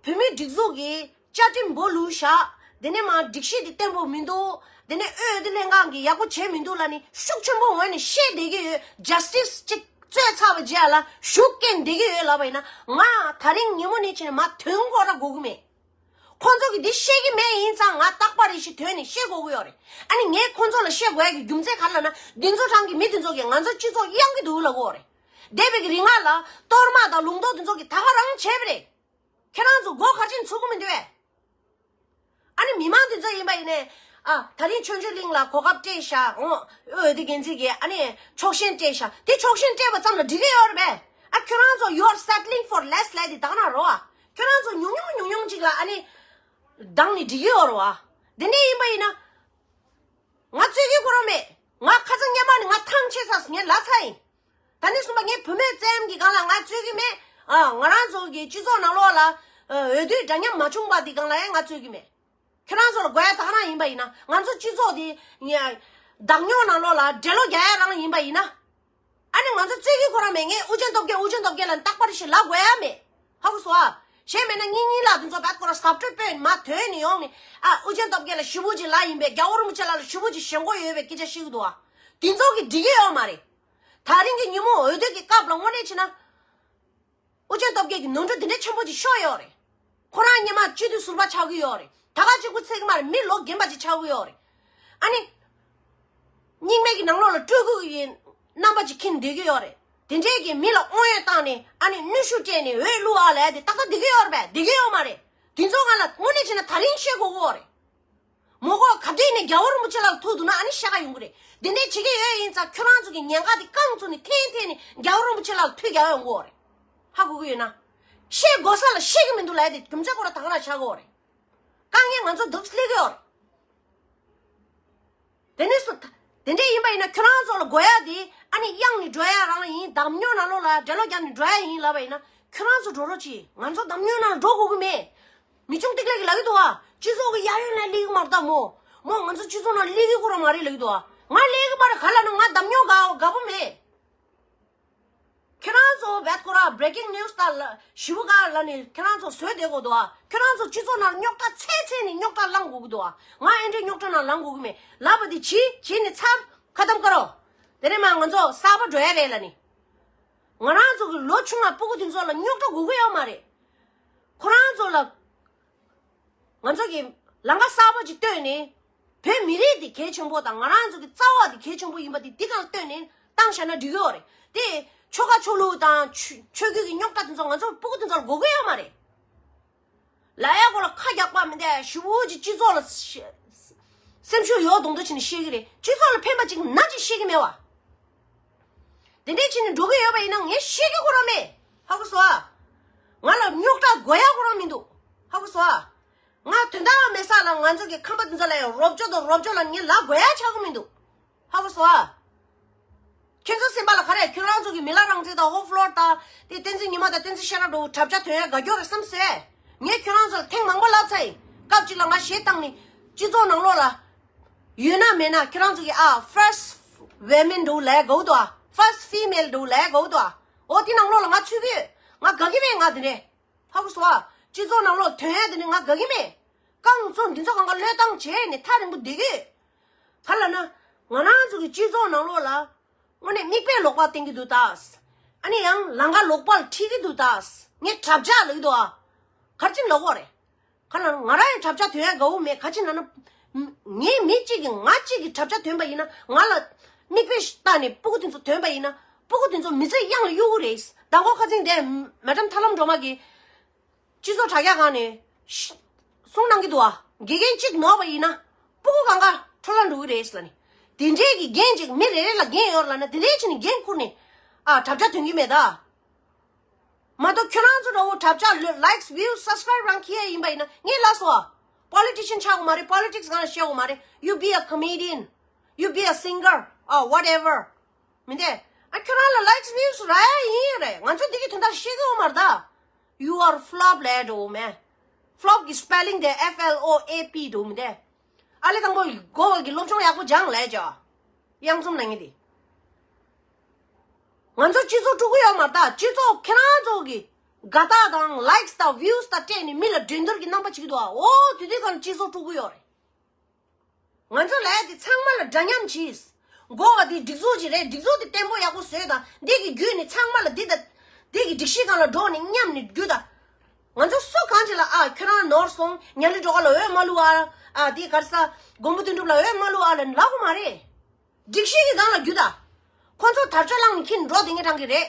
བོད་མིའི་སྒྲིག་འཛུགས་ཀྱི་བཅའ་ཁྲིམས་འབོ་ལུག་བཞག་དེ་ནས་མར་སྒྲིག་གཞི་དེ་བརྟན་པོ་མི་འདུག་དེ་ནས་འོས་བསྡུ་ལྷན་ཁང་གིས་ཡག་པོ་བྱས་མི་འདུག་ལབ་ནས་ཤུགས་ཆེན་པོ་ངོས་ནས་བཤད་བསྡད་ཀྱི་ཡོད། justice གཅིག་རྩོད་ཚར་བའི་རྗེས་ལ་ཤུགས་རྐྱེན་བསྡད་ཀྱི་ཡོད་ལབ་པ་ཡིན་ན། ང་ད་རིང་ཉིན་མོ་ནས་བྱས་ནས་མར་ཐོན་དགོས་ར་དགོས་ཀྱི་མེད། ཁོང་ཚོ་གིས་འདི་ཤེས་ཀྱི་མེད་ཡིན་ཙང་ང་རྟག་པར་རེ་ཞིག་ཐོན་ནས་བཤད་དགོས་ཀྱི་ཡོད་རེད། ཨ་ནི་ངས་ཁོང་ཚོ་ལ་བཤད་དགོས་ཡ་གི་རྒྱུ་མཚན་ག་རེ་ལབ་ན། འདི་ཚོ་རང་གི་མི་འདི་ཚོ་གིས་ང་ཚོ་སྤྱི་ཚོགས་གཡང་གི་འདུག་ལབ་ཀྱི་ཡོད་རེད། འདས་པའི་གི་རིང་ལ་གཏོར་མ་དང་ལུང་རྟོགས་འདི་ཚོ་གིས་ད་ག་རང་བྱས་པ་རེད། ཁྱེད་རང་ཚོ་མགོ་ག་ཅིན་ཚུགས་ཀྱི་མི་འདུག་བས། ཨ་ནི་མི་མང་འདི་ཚོ་ཡིན་པ་ཡིན་ནའི། ཨ་ད་རིང་ཆོས་འབྱོར་གླིང་ལ་གོ་སྐབས་སྤྲད་ཤག་འོ་འོས་བསྡུ་འགན་འཛིན་གྱིས་ཨ་ནི་ཕྱོགས་ཞེན་སྤྲད་ཤག་དེ་ཕྱོགས་ཞེན་སྤྲད་པ་ཙམ་ལ་འགྲིག་གི་ཡོད་རེད་པས། ཨ་ཁྱོད་རང་ཚོ་you are settling for less ལབ་དེ་དག་ན་རོ། ཨ་ཁྱོད་རང་ཚོ་ཉུང་ཉུང་ཉུང་ཉུང་ཅིག་ལ་ཨ་ནི་འདང་ནི་འགྲིག་གི་ཡོད་རེད་བ། དེ་འདྲ་ཡིན་པ་ཡིན་ན། ང་རྩོད་ཀྱི་ཁོ་རང་མེད། ང་ཁ་སང་སྔོན་མ་ནས་ང་ཐང་ཆད་ཚར་སོང་། ངས་ལབ་ཚར་ཡིན། ད་ནི་གསུམ་པ་ངས་བུ་མོའི་བཙན་གྱི་སྒང་ལ་ང་རྩོད་ཀྱི་མེད། ཨ་ང་རང་ཚོ་གི་སྤྱི་ཚོགས་ནང་ལོགས་ལ་ཨ་འོས་བསྡུའི་འདྲ་མཉམ་མ་བྱུང་བ་འདི་སྒང་ལ་ཡང་ང་རྩོད་ཀྱི་མེད། ཁྱེད་རང་ཚོ་ལ་དགོས་ཡ་ད་ག་རང་ཡིན་པ་ཡིན་ན། ང་ཚོ་སྤྱི་ཚོགས་འདི་ཉ་བདག་ཉོ་ནང་ལོགས་ལ་འགྲེལ་ལོ་རྒྱག་ཡ་རང་ཡིན་པ་ཡིན་ན། ཨ་ནི་ང་ཚོ་རྩོད་ཀྱི་ཁོ་རང་མེད། ངས་ཨུ་རྒྱན་སྟོབས་རྒྱལ་ཨུ་རྒྱན་སྟོབས་རྒྱལ་ལ་རྟག་པར་ཞིག་ལབ་དགོས་ཡ་མེད། ཧ་གོ་སོང་ཨ། གཞན་མེད་ན་གཉིས་གཉིས་ལ་དེ་ཚོ་བད་ཁོ་རང་ཟབ་སྤྲོས་སྤོས་མ་ཐོན་ནས་ཡོང་ནས། ཨ་ཨུ་རྒྱན་སྟོབས་རྒྱལ་ལ་ཞུ་བོ་ཅིག་ལབ་ཡིན་པས། རྒྱལ་བ་རིན་པོ་ཆེ་ལ་ལ་ཞུ་བོ་ཅིག་ཞེན་ཁོག་ཡོད་པའི་སྐད་ཆ་བཤད་ཀྱི་འདུག་ཨ། དེ་ཚོ་གི་འགྲིག་གི་ཡོད་མ་རེད། ད་རིང་གི་ཉིན་མོ་འོས་བསྡུ་གི་སྐབས་ལ་དངོས་གནས་བྱས་ན། ཨུ་རྒྱན་སྟོབས་རྒྱལ་གྱི་ནོར་འཁྲུལ་འདི་འདྲའི་ཆེན་པོ་ཅིག་ཤོར་ཡོད་རེད། ཁོ་རང་སྔོན་མ་སྤྱི་འཐུས་ཟུར་པ་ཆགས་ཀྱི་ཡོད་རེད། ད་ག་གཅིག་པུ་ཚད་ཀྱི་མ་རེད། མི་ལོ་རྒན་པ་ཅིག་ཆགས་ཀྱི་ཡོད་རེད། ཨ་ནི། རྙིང་མའི་གི་ནང་ལོགས་ལ་སྤྲུལ་སྐུ་གི་རྣམ་པ་ཅིག་འཁྱེར་སྡོད་ཀྱི་ཡོད་རེད། དེ་འདྲའི་གི་མི་ལ་དབང་ཡོད་བཏང་ནས་ཨ་ནི་གནོན་ཤུགས་སྤྲད་ནས་འོས་བླུག་ཨ་ལབ་ཡ་དེ་ཏག་ཏག་བསྡད་ཀྱི་ཡོད་རེད་པས། བསྡད་ཀྱི་ཡོད་མ་རེད། དེ་ཚོ་ང་ལ་དངོས་གནས་བྱས་ན་ད་རིང་བཤད་དགོས་ཀྱི་ཡོད་རེད། མོ་གོ་ག་དུས་ནས་རྒྱལ་བ་རིན་པོ་ཆེ་ལ་ཐུག་འདུག་ན་ཨ་ནི་ཤ་ཁ་ཡོང་གི་རེད། དེ་འདྲའི་བྱེད་ཀྱི་ཡོད་ཡིན་ཙང་ཁྱོད་རང་ཚོ་གི་ཉེན་ཁ་དེ་རྐང་བཙུགས་ནས་འཐེན་འཐེན་ནས་རྒྱལ་བ་རིན་པོ་ཆེ་ལ་ཐུག་རྒྱག་ཡོང་གི་ཡོད་རེད། ཧ་གོ་གི་ཡོད་ན། ཤེས་དགོས་ས་ལ་ཤེས་ཀྱི་མི་འདུག་ལབ་ཡ་དེ་རྒྱུ་མཚན་ཁོ་རང་ད་ག་རང་ཆགས་ཀྱི་ཡོད་རེད། དཀའ་ངལ་ང་ཚོ་འདུག་སླེབས་ཀྱི་ཡོད་རེད། དེ་ནས་སུ། དེ་འདྲ་ཡིན་པ་ཡིན་ན་ཁྱོད་རང་ཚོ་ལ་དགོས་ཡ་དེ་ཨ་ནི་གཡང་ནས་འགྲོ་ཡ་རང་ཡིན། འདམ་རྙོག་ནང་ལོགས་ལ་འགྲེ་ལོག་རྒྱབ་ནས་འགྲོ་ཡ་ཡིན་ལབ་པ་ཡིན་ན་ཁྱོད་རང་ཚོ་འགྲོ་རོགས་གྱིས། ང་ཚོ་འདམ་རྙོག་ནང་ལ་འགྲོ་དགོས་ཀྱི་མེད། མི་ཆུང་ཏིག་ལེ་གིས་ལབ་ཀྱི་འདུག་བ། སྤྱི་ཚོགས་ཀྱི་གཡས་གཡོན་ལ་སླེབས་ཀྱི་མ་རེད་ད་མོ། མོ་ང་ཚོ་སྤྱི་ཚོགས་ནང་སླེབས་ཀྱི་ཁོ་རང་མ་རེད་ལབ་ཀྱི་འདུག་བ། ང་སླེབས་ཀྱི་མ་རེད་ག་ལབ་ན་ང་འདམ་རྙོག་དགའ་དགའ་པོ་མེད། ཁྱེད་རང་ཚོ་བད་ཁོ་ར་breaking news ད་ལ་ཞི་བུ་ག་ལ་ནི་ཁྱེད་རང་ཚོ་བཟོས་བསྡད་དགོས་འདུག་ཨ། ཁྱེད་རང་ཚོ་སྤྱི་ཚོགས་ནང་རྙོག་དྲ་ཚད་ཚད་ནས་རྙོག་དྲ་ལངས་དགོས་ཀྱི་འདུག་ཨ། ང་ཨེ་འདྲའི་རྙོག་དྲ་ནང་ལངས་དགོས་ཀྱི་མེད་ལབ་པ་དེ་བྱིས་བྱིས་ནས་ཚར་ཁ་ཏམ་ཀ་རོ། དེ་ནས་མ་ང་ཚོ་གསར་པ་འགྲོ་ཡ་རེད་ལ་ནི། ང་རང་ཚོ་གི་ལོ་ཆུང་བ་སྤུ་གུ་དེ་ཚོ་ལ་རྙོག་དྲ་དགོས་ཀྱི་ཡོད་མ་རེད། ཁོ་རང་ཚོ་ལ། ང་ཚོ་གི་ལམ་ཁ་གསར་པ་ཅིག་བཏོད་ནས། བོད་མི་རིགས་འདི་གལ་ཆེན་པོ་དང་ང་རང་ཚོ་གི་རྩ་བ་འདི་གལ་ཆེན་པོ་ཡིན་པ་འདི་འདི་གང་བཏོད་ནས་བཏང་བཞག་ན་འགྲིག་གི་ཡོད་རེད་དེ། ཆོལ་ཁ་ཆོས་ལུགས་དང་ཆོས་ཆོས་བརྒྱུད་ཀྱི་རྙོག་དྲ་དེ་ཚོ་ང་ཚོ་སྤུ་གུ་དེ་ཚོ་ལ་དགོས་ཀྱི་ཡོད་མ་རེད། ལ་ཡ་གོ་ལ་ཁ་རྒྱག་པ་མི་འདས་ཞུ་བོ་ཅིག་སྤྱི་ཚོགས་ལ་ཤ་སེམས་ཤུགས་ཡོད་དོང་དུ་ཕྱིན་ནས་བཤད་ཀྱི་རེད། སྤྱི་ཚོགས་ལ་ཕན་པ་ཅིག་ན་ཅིག་བཤད་ཀྱི་མེད་བ། དེ་འདྲའི་ཕྱིན་ནས་འགྲོ་གི་ཡོད་པ་ཡིན་ན་ངས་ཤེས་ཀྱི་ཁོ་རང་མེད། ཧ་གོ་སོང་ཨ། ང་ལ་རྙོག་དྲ་དགོས་ཡ་ཁོ་རང་མི་འདུག་ཧ་གོ་སོང་ཨ། ང་དོན་དག་མེད་ས་ལ་ང་ཚོ་གི་ཁམས་པ་དེ་ཚོ་ལ་ཡང་རོབ་ཅོ་དང་རོབ་ཅོ་ལ་ངས་ལབ་དགོས་ཡ་ཆགས་ཀྱི་མི་འདུག་ཧ་གོ་སོང་ཨ། ཁྱེད་ཚོ་སེམས་པ་ལ་ག་རེ་ཁྱོད་རང་ཚོ་གི་མི་ལ་རང་བཙན་དང་ཧོ་ཕློར་དང་དེ་བསྟན་འཛིན་ཉི་མ་དང་བསྟན་འཛིན་ཤེས་རབ་འགྲོ་གྲབས་ཆ་དོན་ཡ་དགའ་སྐྱོ་རེད་བསམ་སོང་། ངས་ཁྱོད་རང་ཚོ་ལ་ཐེངས་མང་པོ་ལབ་ཚར་ཡིན། སྐབས་གཅིག་ལ་ང་གཞས་བཏང་ནས་སྤྱི་ཚོགས་ནང་ལོགས་ལ། ཡོད་ན་མེད་ན་ཁྱེད་རང་ཚོ་གི་ཨ་first women འགྲོ་ལས་དགོས་འདུག་ཨ། first female འགྲོ་ལས་དགོས་འདུག་ཨ། འོ་དེ་ནང་ལོགས་ལ་ང་ཚུད་ཀྱི་ཡོད། ང་དགའ་གི་མེད་ང་དེ་ནས། ཧ་གོ་སོང་ཨ། སྤྱི་ཚོགས་ནང་ལོགས་དོན་ཡ་དེ་ནས་ང་དགའ་གི་མེད། རྐང་བཙུགས་འདི་ཚོ་གང་ག་བློས་བཏང་བྱས་ནས་ཐག་རིང་པོ་བསྡད་ཀྱི་ཡོད། ག་ལབ་ན། ང་རང་ཚོ་གི་སྤྱི་ཚོགས་ནང་ལོགས་ལ། དངོས་གནས་མིག་དཔེ་ལོག་པ་བསྟན་གྱི་འདུག་ད། ཨ་ནི་ཡང་ལམ་ཁ་ལོག་པར་ཁྲིད་ཀྱི་འདུག་ད། ངས་གྲབས་ཆག་ལབ་ཀྱི་འདུག་ཨ། ག་རེ་བྱས་ནས་ལབ་དགོས་རེད། ག་ལ་ང་རང་ཡང་གྲབས་ཆག་ཐོན་ཡ་དགའ་བོ་མེད། ག་ཅི་ན་ན། ངའི་མི་གཅིག་གིས་ང་གཅིག་གིས་གྲབས་ཆག་ཐོན་པ་ཡིན་ན་ང་ལ་མིག་དཔེ་བལྟས་ནས་སྤུ་གུ་དེ་ཚོ་ཐོན་པ་ཡིན་ན་སྤུ་གུ་དེ་ཚོ་མི་ཚེ་གཡང་ལ་གཡུག་གི་རེད། ཟླ་འགོ་ཁ་སང་དེ་མེ་ཌམ་ཐར་ལམ་སྒྲོལ་མ་གིས་སྤྱི་ཚོགས་དྲ་རྒྱ་སྒང་ནས་ཤ་གསུང་གནང་གི་འདུག་ཨ། དགེ་རྒན་གཅིག་ནོར་བ་ཡིན་ན་སྤུ་གུ་གང་ག་འཕྲོ་བརླག་འགྲོ་གི་རེད་ལབ་ནས། དེ་འདྲའི་གི་འགན་ཅིག་མི་རེ་རེ་ལ་འགན་ཡོད་ལབ་ན་དེ་འདྲའི་ཕྱིན་ནས་འགན་ཁུར་ནས་ཨ་གྲབས་ཆག་ཐོན་གྱི་མེད་ད། མ་གཏོགས་ཁྱོད་རང་ཚོ་འདྲ་བོ་གྲབས་ཆག་ལོ་likes views subscribe རང་ཁྱེར་ཡིན་པ་ཡིན་ན་ངས་ལབ་སོང་ཨ། Politician ཆགས་དགོས་མ་རེད། Politics གང་ལ་བཤད་དགོས་མ་རེད། You be a comedian, you be a singer or whatever. མི་འདས། ཨ་ཁྱོད་རང་ལ་likes views རག་ཡ་ཡིན་རེད། ང་ཚོ་འདི་གི་དོན་དག་བཤད་གི་ཡོད་མ་རེད་ད། You are flop ལབ་འགྲོ་མེད། Flop གི་spelling དེ F L O A P འགྲོ་མི་འདས། ཨ་ལེ་དང་པོ་གོ་བ་གི་སློབ་སྦྱོང་ཡག་པོ་སྦྱངས་ལབ་ཅོ། གཡང་འཛོམས་ལབ་མཁན་དེ། ང་ཚོ་སྤྱི་ཚོགས་དཀྲུག་གི་ཡོད་མ་རེད་ད། སྤྱི་ཚོགས་ཁྱེད་རང་ཚོ་གི་དགའ་རྟགས་དང་likes དང་views དང་སྤྲད་ནས་མི་ལ་འགྲན་བསྡུར་གྱི་རྣམ་པ་བྱེད་ཀྱི་འདུག་ཨ། འོ་དེ་དུས་གང་ལ་སྤྱི་ཚོགས་དཀྲུག་གི་ཡོད་རེད། ང་ཚོ་ལས་དེ་ཚང་མ་ལ་འདྲ་མཉམ་གྱིས། འགོ་བ་དེ་སྒྲིག་འཛུགས་ཅིག་རེད། སྒྲིག་འཛུགས་དེ་བརྟན་པོ་ཡག་པོ་བཟོས་དང་འདི་གི་བརྒྱུད་ནས་ཚང་མ་ལ་འདི་དང་འདི་གི་སྒྲིག་གཞི་སྒང་ལ་འགྲོ་ནས་མཉམ་ནས་རྒྱུ་དང་། ང་ཚོ་སུ་གང་ཅིག་ལ་ཨ་ཁྱོད་རང་ནོར་སོང་། ཉ་ལི་སྒྲོལ་དཀར་ལ་འོས་མ་བླུག་ཨ། ཨ་དེ་ག་རེ་ཟ། མགོན་པོ་དོན་གྲུབ་ལ་འོས་མ་བླུག་ཨ་ལབ་ལབ་དགོས་མ་རེད། སྒྲིག་གཞི་གི་སྒང་ལ་རྒྱུ་དང་། ཁོ་ཚོ་དར་ལྕོག་བསླངས་ནས་ཁྱེར་འགྲོ་བསྡད་མཁན་གྲས་ཀྱི་རེད།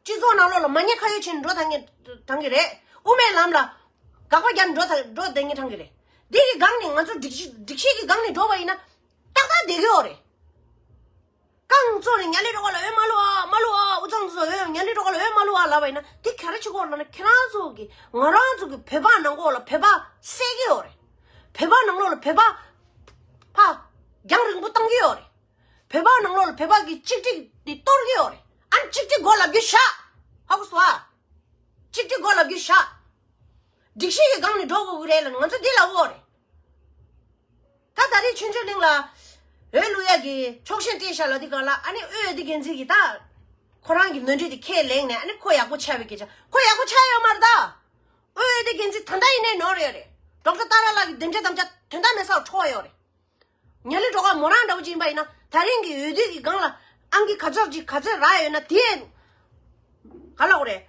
སྤྱི་ཚོགས་ནང་ལོགས་ལ་མ་ཉེས་ཁ་གཡོགས་བྱས་ནས་འགྲོ་བསྡད་མཁན་གྲས་ཀྱི་རེད། དབུ་མའི་ལམ་ལ་དགག་པ་རྒྱག་ནས་འགྲོ་ད་འགྲོ་བསྡད་མཁན་གྲས་ཀྱི་རེད། འདི་གི་སྒང་ནས་ང་ཚོ་སྒྲིག་གཞི་སྒྲིག་གཞི་གི་སྒང་ནས་འགྲོ་བ་ཡིན་ན་ཏག་ཏག་བསྡད་ཀྱི་ཡོད་རེད། རྐང་བཙུགས་ནས་ཉ་ལི་སྒྲོལ་དཀར་ལ་འོས་མ་བླུག་ཨ། མ་བླུག་ཨ། དབུས་གཙང་ཚོ་འོས་ཉ་ལི་སྒྲོལ་དཀར་ལ་འོས་མ་བླུག་ཨ་ལབ་པ་ཡིན་ན་དེ་ག་རེ་བྱེད་ཀྱི་ཡོད་ལབ་ན་ཁྱེད་རང་ཚོ་གི་ང་རང་ཚོ་གི་བོད་པ་ནང་ལོགས་ལ་བོད་པ་བསད་ཀྱི་ཡོད་རེད། བོད་པ་ནང་ལོགས་ལ་བོད་པ་ཕ་རྒྱང་རིང་པོ་བཏང་གི་ཡོད་རེད། བོད་པ་ནང་ལོགས་ལ་བོད་པ་གི་གཅིག་སྒྲིལ་འདི་གཏོར་གི་ཡོད་རེད། ཨ་ནི་གཅིག་སྒྲིལ་དགོས་ལབ་རྒྱུ་བཞག་ཧ་གོ་སོང་ཨ། གཅིག་སྒྲིལ་དགོས་ལབ་རྒྱུ་བཞག་སྒྲིག་གཞི་གི་སྒང་ནས་འགྲོ་དགོས་ཀྱི་རེད་ལབ་ནས་ང་ཚོ་འདི་ལབ་ཡོད་རེད། ད་ད་རེས་ཆོས་འབྱོར་གླིང་ལ་འོས་བླུག་ཡ་གི་ཆོག་མཆན་སྤྲད་བཞག་ལབ་དུས་སྒང་ལ་ཨ་ནི་དབུས་འོས་བསྡུ་འགན་འཛིན་གྱིས་ད་ཁོ་རང་གི་ནོར་འཁྲུལ་དེ་ཁས་ལེན་ནས་ཨ་ནི་ཁོ་ཡག་པོ་ཆགས་པའི་སྐད་ཆ། ཁོ་ཡག་པོ་ཆགས་ཡོད་མ་རེད་ད། དབུས་འོས་བསྡུ་འགན་འཛིན་ད་ལྟ་ཡིན་ནའི་ནོར་ཡོད་རེད། ཌོག་ཊར་ཏཱ་ར་ལགས་ཀྱི་གདན་འདྲེན་དམ་བཅའ་དོན་དག་མེད་སར་འཕྲོག་ཡོད་རེད། ཉ་ལི་སྒྲོལ་དཀར་མོ་རང་འདྲ་བོ་ཅིག་ཡིན་པ་ཡིན་ན་ད་རིང་གི་འོས་བསྡུ་གི་སྒང་ལ་ཨང་ཀི་ག་ཚོད་ཅིག་ག་ཚོད་རག་ཡོད་ན་དེ་ག་ལབ་དགོས་རེད།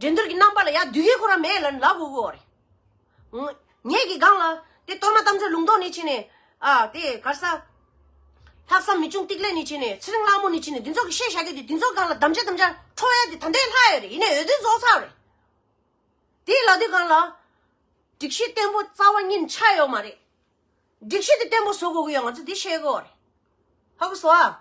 འགྲན་བསྡུར་གྱི་རྣམ་པ་ལ་ཡ་འདུས་ཡས་ཁོ་རང་མེད་ལབ་ལབ་དགོས་ཀྱི་ཡོད་རེད། ངས་ཀྱི་སྒང་ལ་དེ་གཏོར་མ་དམ་ཚིག་ལུང་རྟོགས་ནས་ཕྱིན་ནས་ཨ་དེ་ག་རེ་ཟ། ལྷག་བསམ་མི་ཆུང་ཏིག་ལེ་ནས་ཕྱིན་ནས་ཚེ་རིང་ལྷ་མོ་ནས་ཕྱིན་ནས་འདི་ཚོ་གི་བཤད་བཞག་རྒྱུ་དེ་འདི་ཚོ་སྒང་ལ་དམ་བཅའ་དམ་བཅའ་འཕྲོག་ཡ་དེ་ད་ལྟའི་ལྷག་ཡོད་རེད། ཡིན་ནའི་འོས་བསྡུ་རྫོགས་ཚར་རེད། དེ་ལབ་དུས་སྒང་ལ། སྒྲིག་གཞི་བརྟན་པོ་རྩ་བ་ཉིད་ཆགས་ཡོད་མ་རེད། སྒྲིག་གཞི་དེ་བརྟན་པོ་བཟོ་དགོས་ཀྱི་ཡོད། ང་ཚོ་དེ་ཤེས་དགོས་རེད། ཧ་གོ་སོང་ཨ།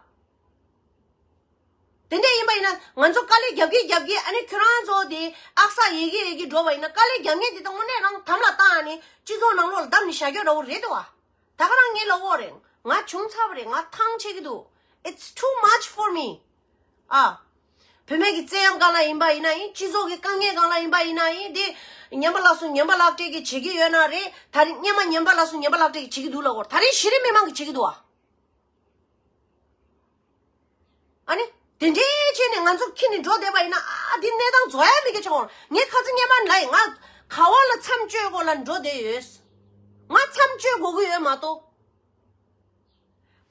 དེ་འདྲ་ཡིན་པ་ཡིན་ན་ང་ཚོ་དཀའ་ལས་རྒྱབ་ཀྱི་རྒྱབ་ཀྱི་ཨ་ནི་ཁྱོད་རང་ཚོ་དེ་ཨག་ས་ཡེ་གི་ཡེ་གི་འགྲོ་བ་ཡིན་ན། དཀའ་ལས་རྒྱབ་མཁན་དེ་དག་དངོས་གནས་རང་དམ་ལ་བཏང་ནས་སྤྱི་ཚོགས་ནང་ལོགས་ལ་བསྡམས་ནས་བཞག་རྒྱུ་འདྲ་བོ་རེད་འདུག་བ། ད་ག་རང་ངས་ལབ་ཡོད་རེད། ང་བྱུང་ཚར་བ་རེད། ང་ཐང་ཆད་ཀྱི་འདུག It's too much for me. ཨ། བུད་མེད་ཀྱི་བཙན་གཡེམ་སྒང་ལ་ཡིན་པ་ཡིན་ན་ཡིན། སྤྱི་ཚོགས་ཀྱི་དཀའ་ངལ་སྒང་ལ་ཡིན་པ་ཡིན་ན་ཡིན། དེ་ངན་པ་ལགས་སུ་ངན་པ་ལག་སྤྲད་ཀྱི་བྱེད་ཀྱི་ཡོད་ན་རེད། ད་རིང་སྔོན་མ་ངན་པ་ལགས་སུ་ངན་པ་ལག་སྤྲད་ཀྱི་བྱེད་ཀྱི་འདུག་ལབ་ཡོད་རེད། ད་རིང་གཞི་རིམ་མི་མང་གིས་བྱེད་ཀྱི་འདུག་བ། ཨ་ནི། དེ་འདྲའི་བྱས་ནས་ང་ཚོ་ཁྱེར་ནས་འགྲོ་བསྡད་པ་ཡིན་ན། ཨ། འདི་གནས་སྟངས་བཟོ་ཡ་མེད་ཀྱི་ཆོག་ངས་ཁ་ཚ་སྔོན་མ་ནས་ལབ་ཡིན། ང་ག་བ་ལ་མཚམས་གཅོད་དགོས་ལ་འགྲོ་བསྡད་ཡོད། ང་མཚམས་གཅོད་དགོས་ཀྱི་ཡོད་མ་གཏོགས།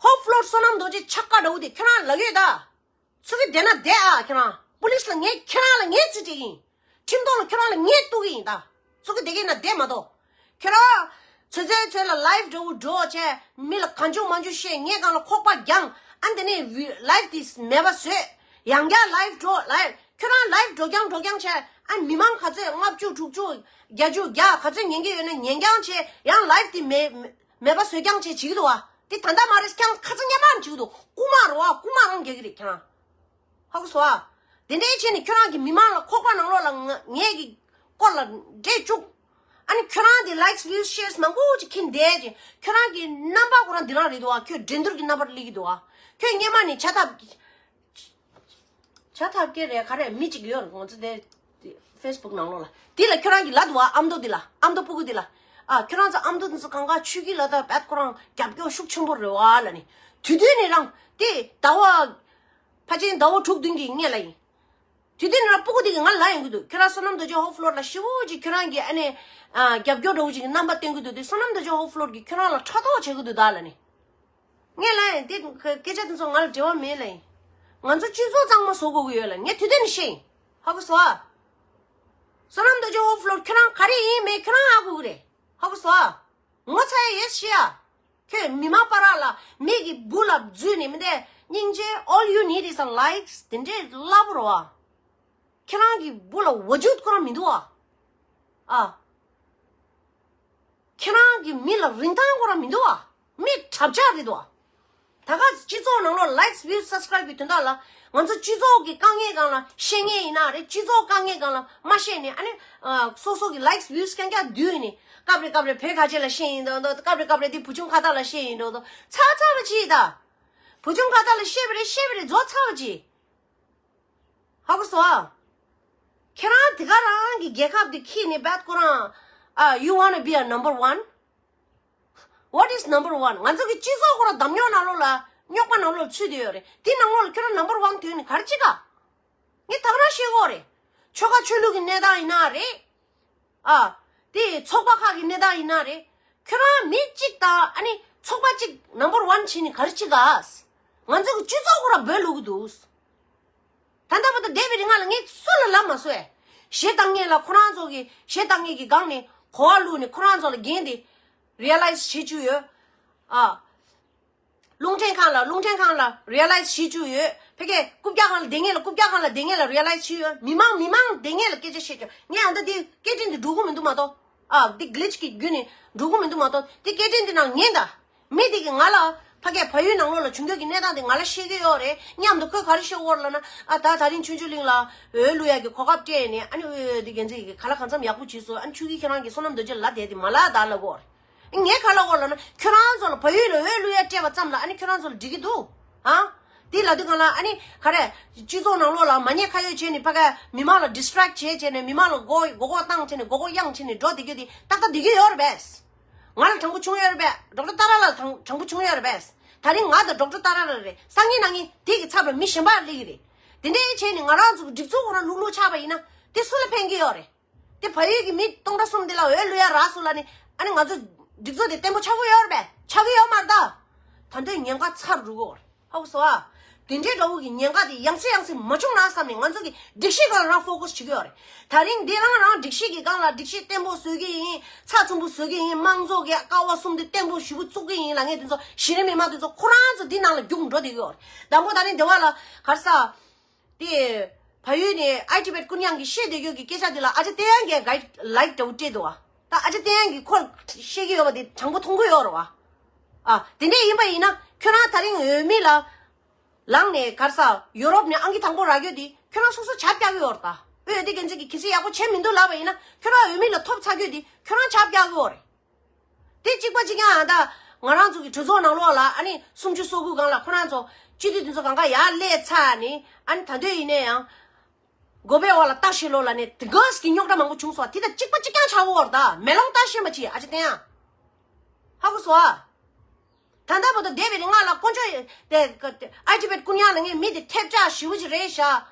ཧོབ་ཕློར་བསོད་ནམས་རྡོ་རྗེ་ཆག་ཀ་འདྲ་བོ་དེ་ཁྱོད་རང་ལབ་ཡོད་ད། ཚུགས་ཀྱི་བསྡད་ན་བསྡད་ཨ། ཁྱོད་རང་པུ་ལིས་ལ་ངས་ཁྱོད་རང་ལ་ངས་རྩིས་སྤྲད་ཀྱི་ཡིན། ཁྲིམས་ཐོག་ལ་ཁྱོད་རང་ལ་ངས་གཏུག་གི་ཡིན་ད། ཚུགས་ཀྱི་བསྡད་ཀྱི་ན་བསྡད་མ་གཏོགས། ཁྱོད་རང་ཚོད་ཚོད་ཚོད་ལ་ལའིབ་འདྲ་བོ་འགྲོ་བྱས། མི་ལ་གང་བྱུང་མང་བྱུང་བཤད། ངས་སྒང་ལ་ཁོག་པ་རྒྱང་། ཨ། དེ་ནས་ལའིབ་དེ་མེད་པ་བཟོས། ཡང་བསྐྱར་ལའིབ་འགྲོ་ལའིབ། ཁྱོད་རང་ལའིབ་འགྲོ་རྐྱང་འགྲོ་རྐྱང་བྱས། ཨ། མི་མང་ག་ཚོད་ལྔ་བཅུ་དྲུག་ཅུ་བརྒྱད་ཅུ་བརྒྱ་ག་ཚོད་ཉན་གྱི་ཡོད་ན་ཉན་རྐྱང་བྱས། ཡང་ལའིབ་དེ་མེད་མེད་པ་བཟོས་རྐྱང་བྱས་བྱེད་ཀྱི་འདུག་བ། དེ་ད་ལྟ་མ་རེད། ཁྱོད་རང་ཁ་ཚ་སྔོན་མ་ནས་བྱེད་ཀྱི་འདུག་རྐུ་མ་རེད་བ། རྐུ་མ་རང་རྒྱག་གི་རེད་ཁྱོད་རང་། ཧ་གོ་སོང་ཨ། དེ་འདྲའི་བྱས་ནས་ཁྱོད་རང་གི་མི་མང་ལ་ཁོག་པ་ནང་ལོགས་ལ་ང་ངས་ཀྱི་སྐོར་ལ་འདྲེ་བཅུག་ཨ་ནི་ཁྱོད་རང་དེ་ལའིཀ་བིའུ་ཤེར་མང་པོ་ཅིག་ཁྱེར་བསྡད་ཅིང་། ཁྱོད་རང་གི་རྣམ་པ་ཁོ་རང་འདི་རང་རེད་འདུག་ཨ། ཁྱོད་འགྲན་བསྡུར་གྱི་རྣམ་པར་སླེབས་ཀྱི་འདུག་ཨ། ཁྱོད་སྔོན་མ་ནས་བྱ་ཐབས་བྱ་ཐབས་སྐྱེ་རེད། ག་རེ་མི་གཅིག་ཡོད་རེད། ང་ཚོ་དེ་ཧྥེ་སི་བུག་ནང་ལོགས་ལ། དེ་ལ་ཁྱོད་རང་གི་ལབ་འདུག་ཨ། ཨ་མདོ་དེ་ལ། ཨ་མདོ་སྤུ་གུ་དེ་ལ། ཨ། ཁྱོད་རང་ཚོ་ཨ་མདོ་དེ་ཚོ་གང་ག་ཆོས་ཀྱི་ལ་དྭགས་བད་ཁོ་རང་རྒྱབ་སྐྱོར་ཤུགས་ཆེན་པོ་རེད་བ་ལབ་ནས། དེ་དུས་དེ་ནས་རང་དེ་ཟླ་བ། ཕལ་ཆེར་ཟླ་བ་དྲུག་བདུན་གྱི་སྔོན་ལ་ཡིན། དུས་དེ་ནས་རང་སྤུ་གུ་དེ་གིས་ང་ལ་ལབ་ཡོང་གི་འདུག་ཁྱོད་རང་བསོད་ནམས་རྡོ་རྗེ་ཧོབ་ཕློར་ལ་ཞེ་པོ་ཅིག་ཁྱོད་རང་གིས་ཨ་ནི། ཨ། རྒྱབ་སྐྱོར་འདྲ་བོ་ཅིག་གི་རྣམ་པ་སྟོན་གྱི་འདུག་དེ་བསོད་ནམས་རྡོ་རྗེ་ཧོབ་ཕློར་གྱིས་ཁྱོད་རང་ལ་ཕྲག་དོག་བྱེད་ཀྱི་འདུག་ད་ལབ་ནས། ངས་ལབ་ཡིན། དེ་སྐད་ཆ་དེ་ཚོ་ང་ལ་འབྲེལ་བ་མེད་ལབ་ཡིན། ང་ཚོ་སྤྱི་ཚོགས་གཙང་མ་བཟོ་དགོས་ཀྱི་ཡོད་ལབ་ངས་དུས་དེ་ནས་བཤད་ཡིན། ཧ་གོ་སོང་ཨ། བསོད་ནམས་རྡོ་རྗེ་ཧོབ་ཕློར་ཁྱོད་རང་ག་རེ་ཡིན་མིན་ཁྱོད་རང་ཧ་གོ་གི་རེད། ཧ་གོ་སོང་ཨ། ངོ་ཚ་ཡ་ཡོད་ཤི་ཨ། ཁྱོད་མི་མང་བར་ལ་མི་གི་སྦུག་ལ་འཛུལ་ནས་མི་འདས་སྙིང་རྗེ། All you need is a likes དེ་འདྲའི་སླ་པོ་རེད་བ། ཁྱེད་རང་གི་སྦུག་ལ་ཝ་ཇུད་ཁོ་རང་མི་འདུག་བ། ཨ། ཁྱེད་རང་གི་མི་ལ་རིན་ཐང་ཁོ་རང་མི་འདུག་བ། མི་གྲབས་ཆག་རེད་འདུག་བ། ད་ག་སྤྱི་ཚོགས་ནང་ལོགས་ལའིཀ་བིའུ་སབ་སི་ཀ་རའིབ་གི་དོན་དག་ལ་ང་ཚོ་སྤྱི་ཚོགས་ཀྱི་དཀའ་ངལ་སྒང་ལ་བཤད་མཁན་ཡིན་ན་རེད། སྤྱི་ཚོགས་དཀའ་ངལ་སྒང་ལ་མ་བཤད་ནས་ཨ་ནི། ཨ། སོ་སོ་གི་ལའིཀ་བིའུ་རྐྱང་རྐྱང་བསྡུས་ནས་སྐབས་རེ་སྐབས་རེ་བོད་ཁ་ཆེ་ལ་བཤད་ཡིན་མདོག་མདོག་སྐབས་རེ་སྐབས་རེ་དེ་བུ་ཆུང་ཁ་བརྡ་ལ་བཤད་ཡིན་མདོག་མདོག་ཚ་ཚ་བ་ཅིག་ད། བུ་ཆུང་ཁ་བརྡ་ལ་བཤད་པ་རེད། བཤད་པ་རེད། རྫོགས་ཚ་བ་ཅིག་ཧ་གོ་སོང་ཨ། ཁྱེད་རང་དེ་ག་རང་གི་རྒྱལ་ཁབ་དེ་ཁྱེར་ནས་བད་ཁོ་རང་། ཨ། you wanna be a number one? What is number one? ང་ཚོ་གི་སྤྱི་ཚོགས་ཁོ་རང་འདམ་རྙོག་ནང་ལོགས་ལ་རྙོག་པ་ནང་ལོགས་ལ་ཚུད་བསྡད་ཡོད་རེད། དེ་ནང་ལོགས་ལ་ཁྱོད་རང་ནམ་བར་ཝན་ཐོན་ནས་ག་རེ་བྱེད་ག་ངས་ད་ག་རང་བཤད་ཀྱི་ཡོད་རེད། ཆོལ་ཁ་ཆོས་ལུགས་ཀྱི་གནས་སྟངས་ཡིན་ན་རེད། ཨ། དེ་ཚོགས་པ་ཁག་གི་གནས་སྟངས་ཡིན་ན་རེད། ཁྱོད་རང་མི་གཅིག་དང་ཨ་ནི་ཚོགས་པ་གཅིག་ནམ་བར་ཝན་བྱས་ནས་ག་རེ་བྱེད་ག་ང་ཚོ་གི་སྤྱི་ཚོགས་ཁོ་རང་སྦོས་ལུག་གི་འདུག་ད་ལྟ་བར་དུ་འདས་པའི་རིང་ལ་ངས་སུ་ལ་ལབ་མ་སོང་ཨེ། གཞས་བཏང་མཁན་ལ་ཁོ་རང་ཚོ་གི་གཞས་བཏང་མཁན་གྱི་སྒང་ནས་གོ་བ་བླུགས་ནས་ཁོ་རང་ཚོ་ལ་འགན་དེ་རི་ཡ་ལའི་ཛི་བྱེད་རྒྱུ་ཡོད། ཨ། རླུང་འཕྲིན་ཁང་ལ་རླུང་འཕྲིན་ཁང་ལ་རི་ཡ་ལའི་ཛི་བྱེད་རྒྱུ་ཡོད། ཕ་གིའི་རྐུབ་བཀྱག་ཁང་ལ་བསྡད་མཁན་ལ་རྐུབ་བཀྱག་ཁང་ལ་བསྡད་མཁན་ལ་རི་ཡ་ལའི་ཛི་བྱེད་ཡོད། མི་མང་མི་མང་བསྡད་མཁན་ལ་སྐད་ཆ་བཤད་རྒྱུ། ངས་ཨ་མདོ་འདི་སྐད་འཕྲིན་འདི་འགྲོ་གི་མི་འདུག་མ་གཏོགས། ཨ། འདི་གི་ལི་ཅི་གི་བརྒྱུད་ནས་འགྲོ་གི་མི་འདུག་མ་གཏོགས། འདི་སྐད་འཕྲིན་འདི་ནང་ཉན་ད། མི་དེ་གིས་ང་ལ་ཕ་གིའི་བལ་ཡུལ་ནང་ལོགས་ལ་བྱུང་རྒྱུ་གི་གནས་སྟངས་དེ་ང་ལ་བཤད་ཀྱི་ཡོད་རེད། མཉམ་དུ་ཁོས་ག་རེ་བཤད་ཡོད་རེད་ལབ་ན། ཨ། ད་ད་རིང་ཆོས་འབྱུང་གླིང་ལ་འོས་བླུག་ཡག་གི་གོ་སྐབས་སྤྲད་ནས་ཨ་ནི་འོས་འདི་འགན་འཛིན་གྱིས་ག་ལ་གང་འཚམ་ཡག་པོ་བྱས་སོང་། ཨ་ནི་ཆོས་སྐྱིད་ཁྱེད་རང་གིས་བསོད་ནམས་རྡོ་རྗེ་ལ་ལབ་བསྡད་དེ་མ་ལབ་ད་ལབ་ཀྱི་ཡོད་རེད། ངས་ག་ལབ་ཀྱི་ཡོད་ལབ་ན། ཁྱོད་རང་ཚོ་ལ་བལ་ཡུལ་ལ་འོས་བླུག་ཡག་སྤྲད་པ་ཙམ་ལ་ཨ་ནི་ཁྱོད་རང་ཚོ་ལ་འགྲིག་གི་འདུག་ཨ། དེ་ལབ་དུས་སྒང་ལ་ཨ་ནི་ག་རེ། སྤྱི་ཚོགས་ནང་ལོགས་ལ་མ་ཉེས་ཁ་གཡོགས་བྱས་ནས་ཕ་གིའི་མི་མང་ལ་ཌིས་ཊེག་བྱས་བྱས་ནས་མི་མང་ལ་མགོ་མགོ་སྐོར་བཏང་བྱས་ནས་མགོ་སྐོར་གཡང་བྱས་ནས་འགྲོ་བསྡད་རྒྱུ་དེ་ཏག་ཏག་བསྡད་ཀྱི་ཡོད་རེད་པས། ང་ལ་དྲང་པོ་བྱུང་ཡོད་རེད་པས། ཌོག་ཊར་ཏཱ་ར་ལ་དྲང་དྲང་པོ་བྱུང་ཡོད་རེད་པས། ད་རིང་ང་དང་ཌོག་ཊར་ཏཱ་ར་ར་རེད། སང་ཉིན་གནངས་ཉིན་དེ་གི་ཚབ་ལ་མི་གཞན་པ་སླེབས་ཀྱི་རེད། དེ་འདྲའི་བྱས་ནས་ང་རང་ཚོ་གི་སྒྲིག་འཛུགས་ཁོ་རང་ལྷུག་ལྷུག་ཆགས་པ་ཡིན་ན་དེ་སུ་ལ་ཕན་གྱི་ཡོད་རེད། དེ་བལ་ཡུལ་གྱི་མི་སྟོང་ཕྲག་གསུམ་དེ་ལ་འོས་བླུག་ཡག་རག་སོང་ལབ་ནས་ཨ་ནི་ང་ཚོ་སྒྲིག་འཛུགས་དེ་བརྟན་པོ་ཆགས་ཀྱི་ཡོད་རེད་པས། ཆགས་ཀྱི་ཡོད་མ་རེད་ད། ད་དུང་ཉེན་ཁ་ཚ་རུ་འགྲོ་གི་ཡོད་རེད། ཧ་གོ་སོང་ཨ། དེ་འདྲའི་འདྲ་བོ་གི་ཉེན་ཁ་དེ་ཡང་སེ་ཡང་སེ་མ་བྱུང་ན་བསམ་ནས་ང་ཚོ་གི་སྒྲིག་གཞི་སྒང་ལ་རང་ཕོ་ཀས་བྱེད་ཀྱི་ཡོད་རེད། ད་རིང་འདི་རང་རང་སྒྲིག་གཞི་གི་སྒང་ལ་སྒྲིག་གཞི་བརྟན་པོ་བཟོ་གི་ཡིན། ཚགས་ཚུད་པོ་བཟོ་གི་ཡིན། དམངས་གཙོ་གི་ཀ་བ་གསུམ་དེ་བརྟན་པོ་ཞེ་པོ་བཙུགས་གི་ཡིན་ལབ་མཁན་དེ་ཚོ་གཞི་རིམ་མི་མང་དེ་ཚོ་ཁོ་རང་ཚོ་འདི་ནང་ལ་རྒྱུགས་འགྲོ་བསྡད་ཀྱི་ཡོད་རེད། དང་པོ་ད་རིང་འདི་བ་ལ་ག་རེ་ཟ། དེ། བལ་ཡུལ་ནས་ཨའི་ཊི་བེཊ་ཀུན་དབྱངས་ཀྱིས་བཤད་བསྡད་རྒྱུ་གི་སྐད་ཆ་དེ་ལ་ཨ་ཅག་བསྟན་དབྱངས་ཀྱིས་ག་ལའིཀ་འདྲ་བོ་སྤྲད་འདུག་བ། ད་ཨ་ཅག་བསྟན་དབྱངས་ཀྱིས་ཁོ་བཤད་ཀྱི་ཡོད་པ་དེ་དྲང་པོ་མཐོང་གི་ཡོད་རེད་བ། ཨ། དེ་འདྲས་ཡིན་པ་ཡིན་ན་ཁྱོད་རང་ད་རིང་འོས་མི་ལ་ལངས་ནས་གར་ས་ཡུ་རོབ་ནས་ཨང་ཀི་དང་པོ་རག་རྒྱུ་དེ་ཁྱོད་རང་སོ་སོ་ཆ་བཀྱག་གི་ཡོད་རེད་ད། འོས་བསྡུ་འགན་འཛིན་གྱིས་གལ་སྲིད་ཡག་པོ་བྱས་མི་འདུག་ལབ་པ་ཡིན་ན་ཁྱོད་རང་འོས་མི་ལ་ཐོབ་ཚར་རྒྱུ་དེ་ཁྱོད་རང་ཆ་བཀྱག་གི་ཡོད་རེད། དེ་གཅིག་པ་གཅིག་རྐྱང་ཨ་ད་ང་རང་ཚོ་གི་གྲོས་ཚོགས་ནང་ལོགས་ལ་ཨ་ནི་སུམ་ཅུ་སོ་དགུ་སྒང་ལ་ཁོ་རང་ཚོ་སྤྱི་འཐུས་དེ་ཚོ་གང་ག་ཡར་སླེབས་ཚར་ནས་ཨ་ནི་ད་དུང་ཡིན་ནའི་ཡང་། དགོན་པའི་འོག་ལ་ལྟ་ཞིག་ལོ་ལ་ནས་དེ་གས་ཀྱི་རྙོག་དྲ་མང་པོ་བྱུང་སོང་། དེ་དང་གཅིག་པ་གཅིག་རྐྱང་ཆགས་འོར་ད་མེ་ལོང་ལྟ་ཤེས་མ་བྱེད་ཨ་ཅེ་བསྟན་ཡ། ཧ་གོ་སོང་ཨ། ད་ལྟ་བར་དུ་བསྡད་པའི་རིང་ང་ལ་དཀོན་མཆོག་དེ་ཨའི་ཊི་བེད་ཀུན་དབྱངས་ལ་ངས་མི་དེ་ཐེབས་ཆག་ཞེ་པོ་ཅིག་རེད་ཤག་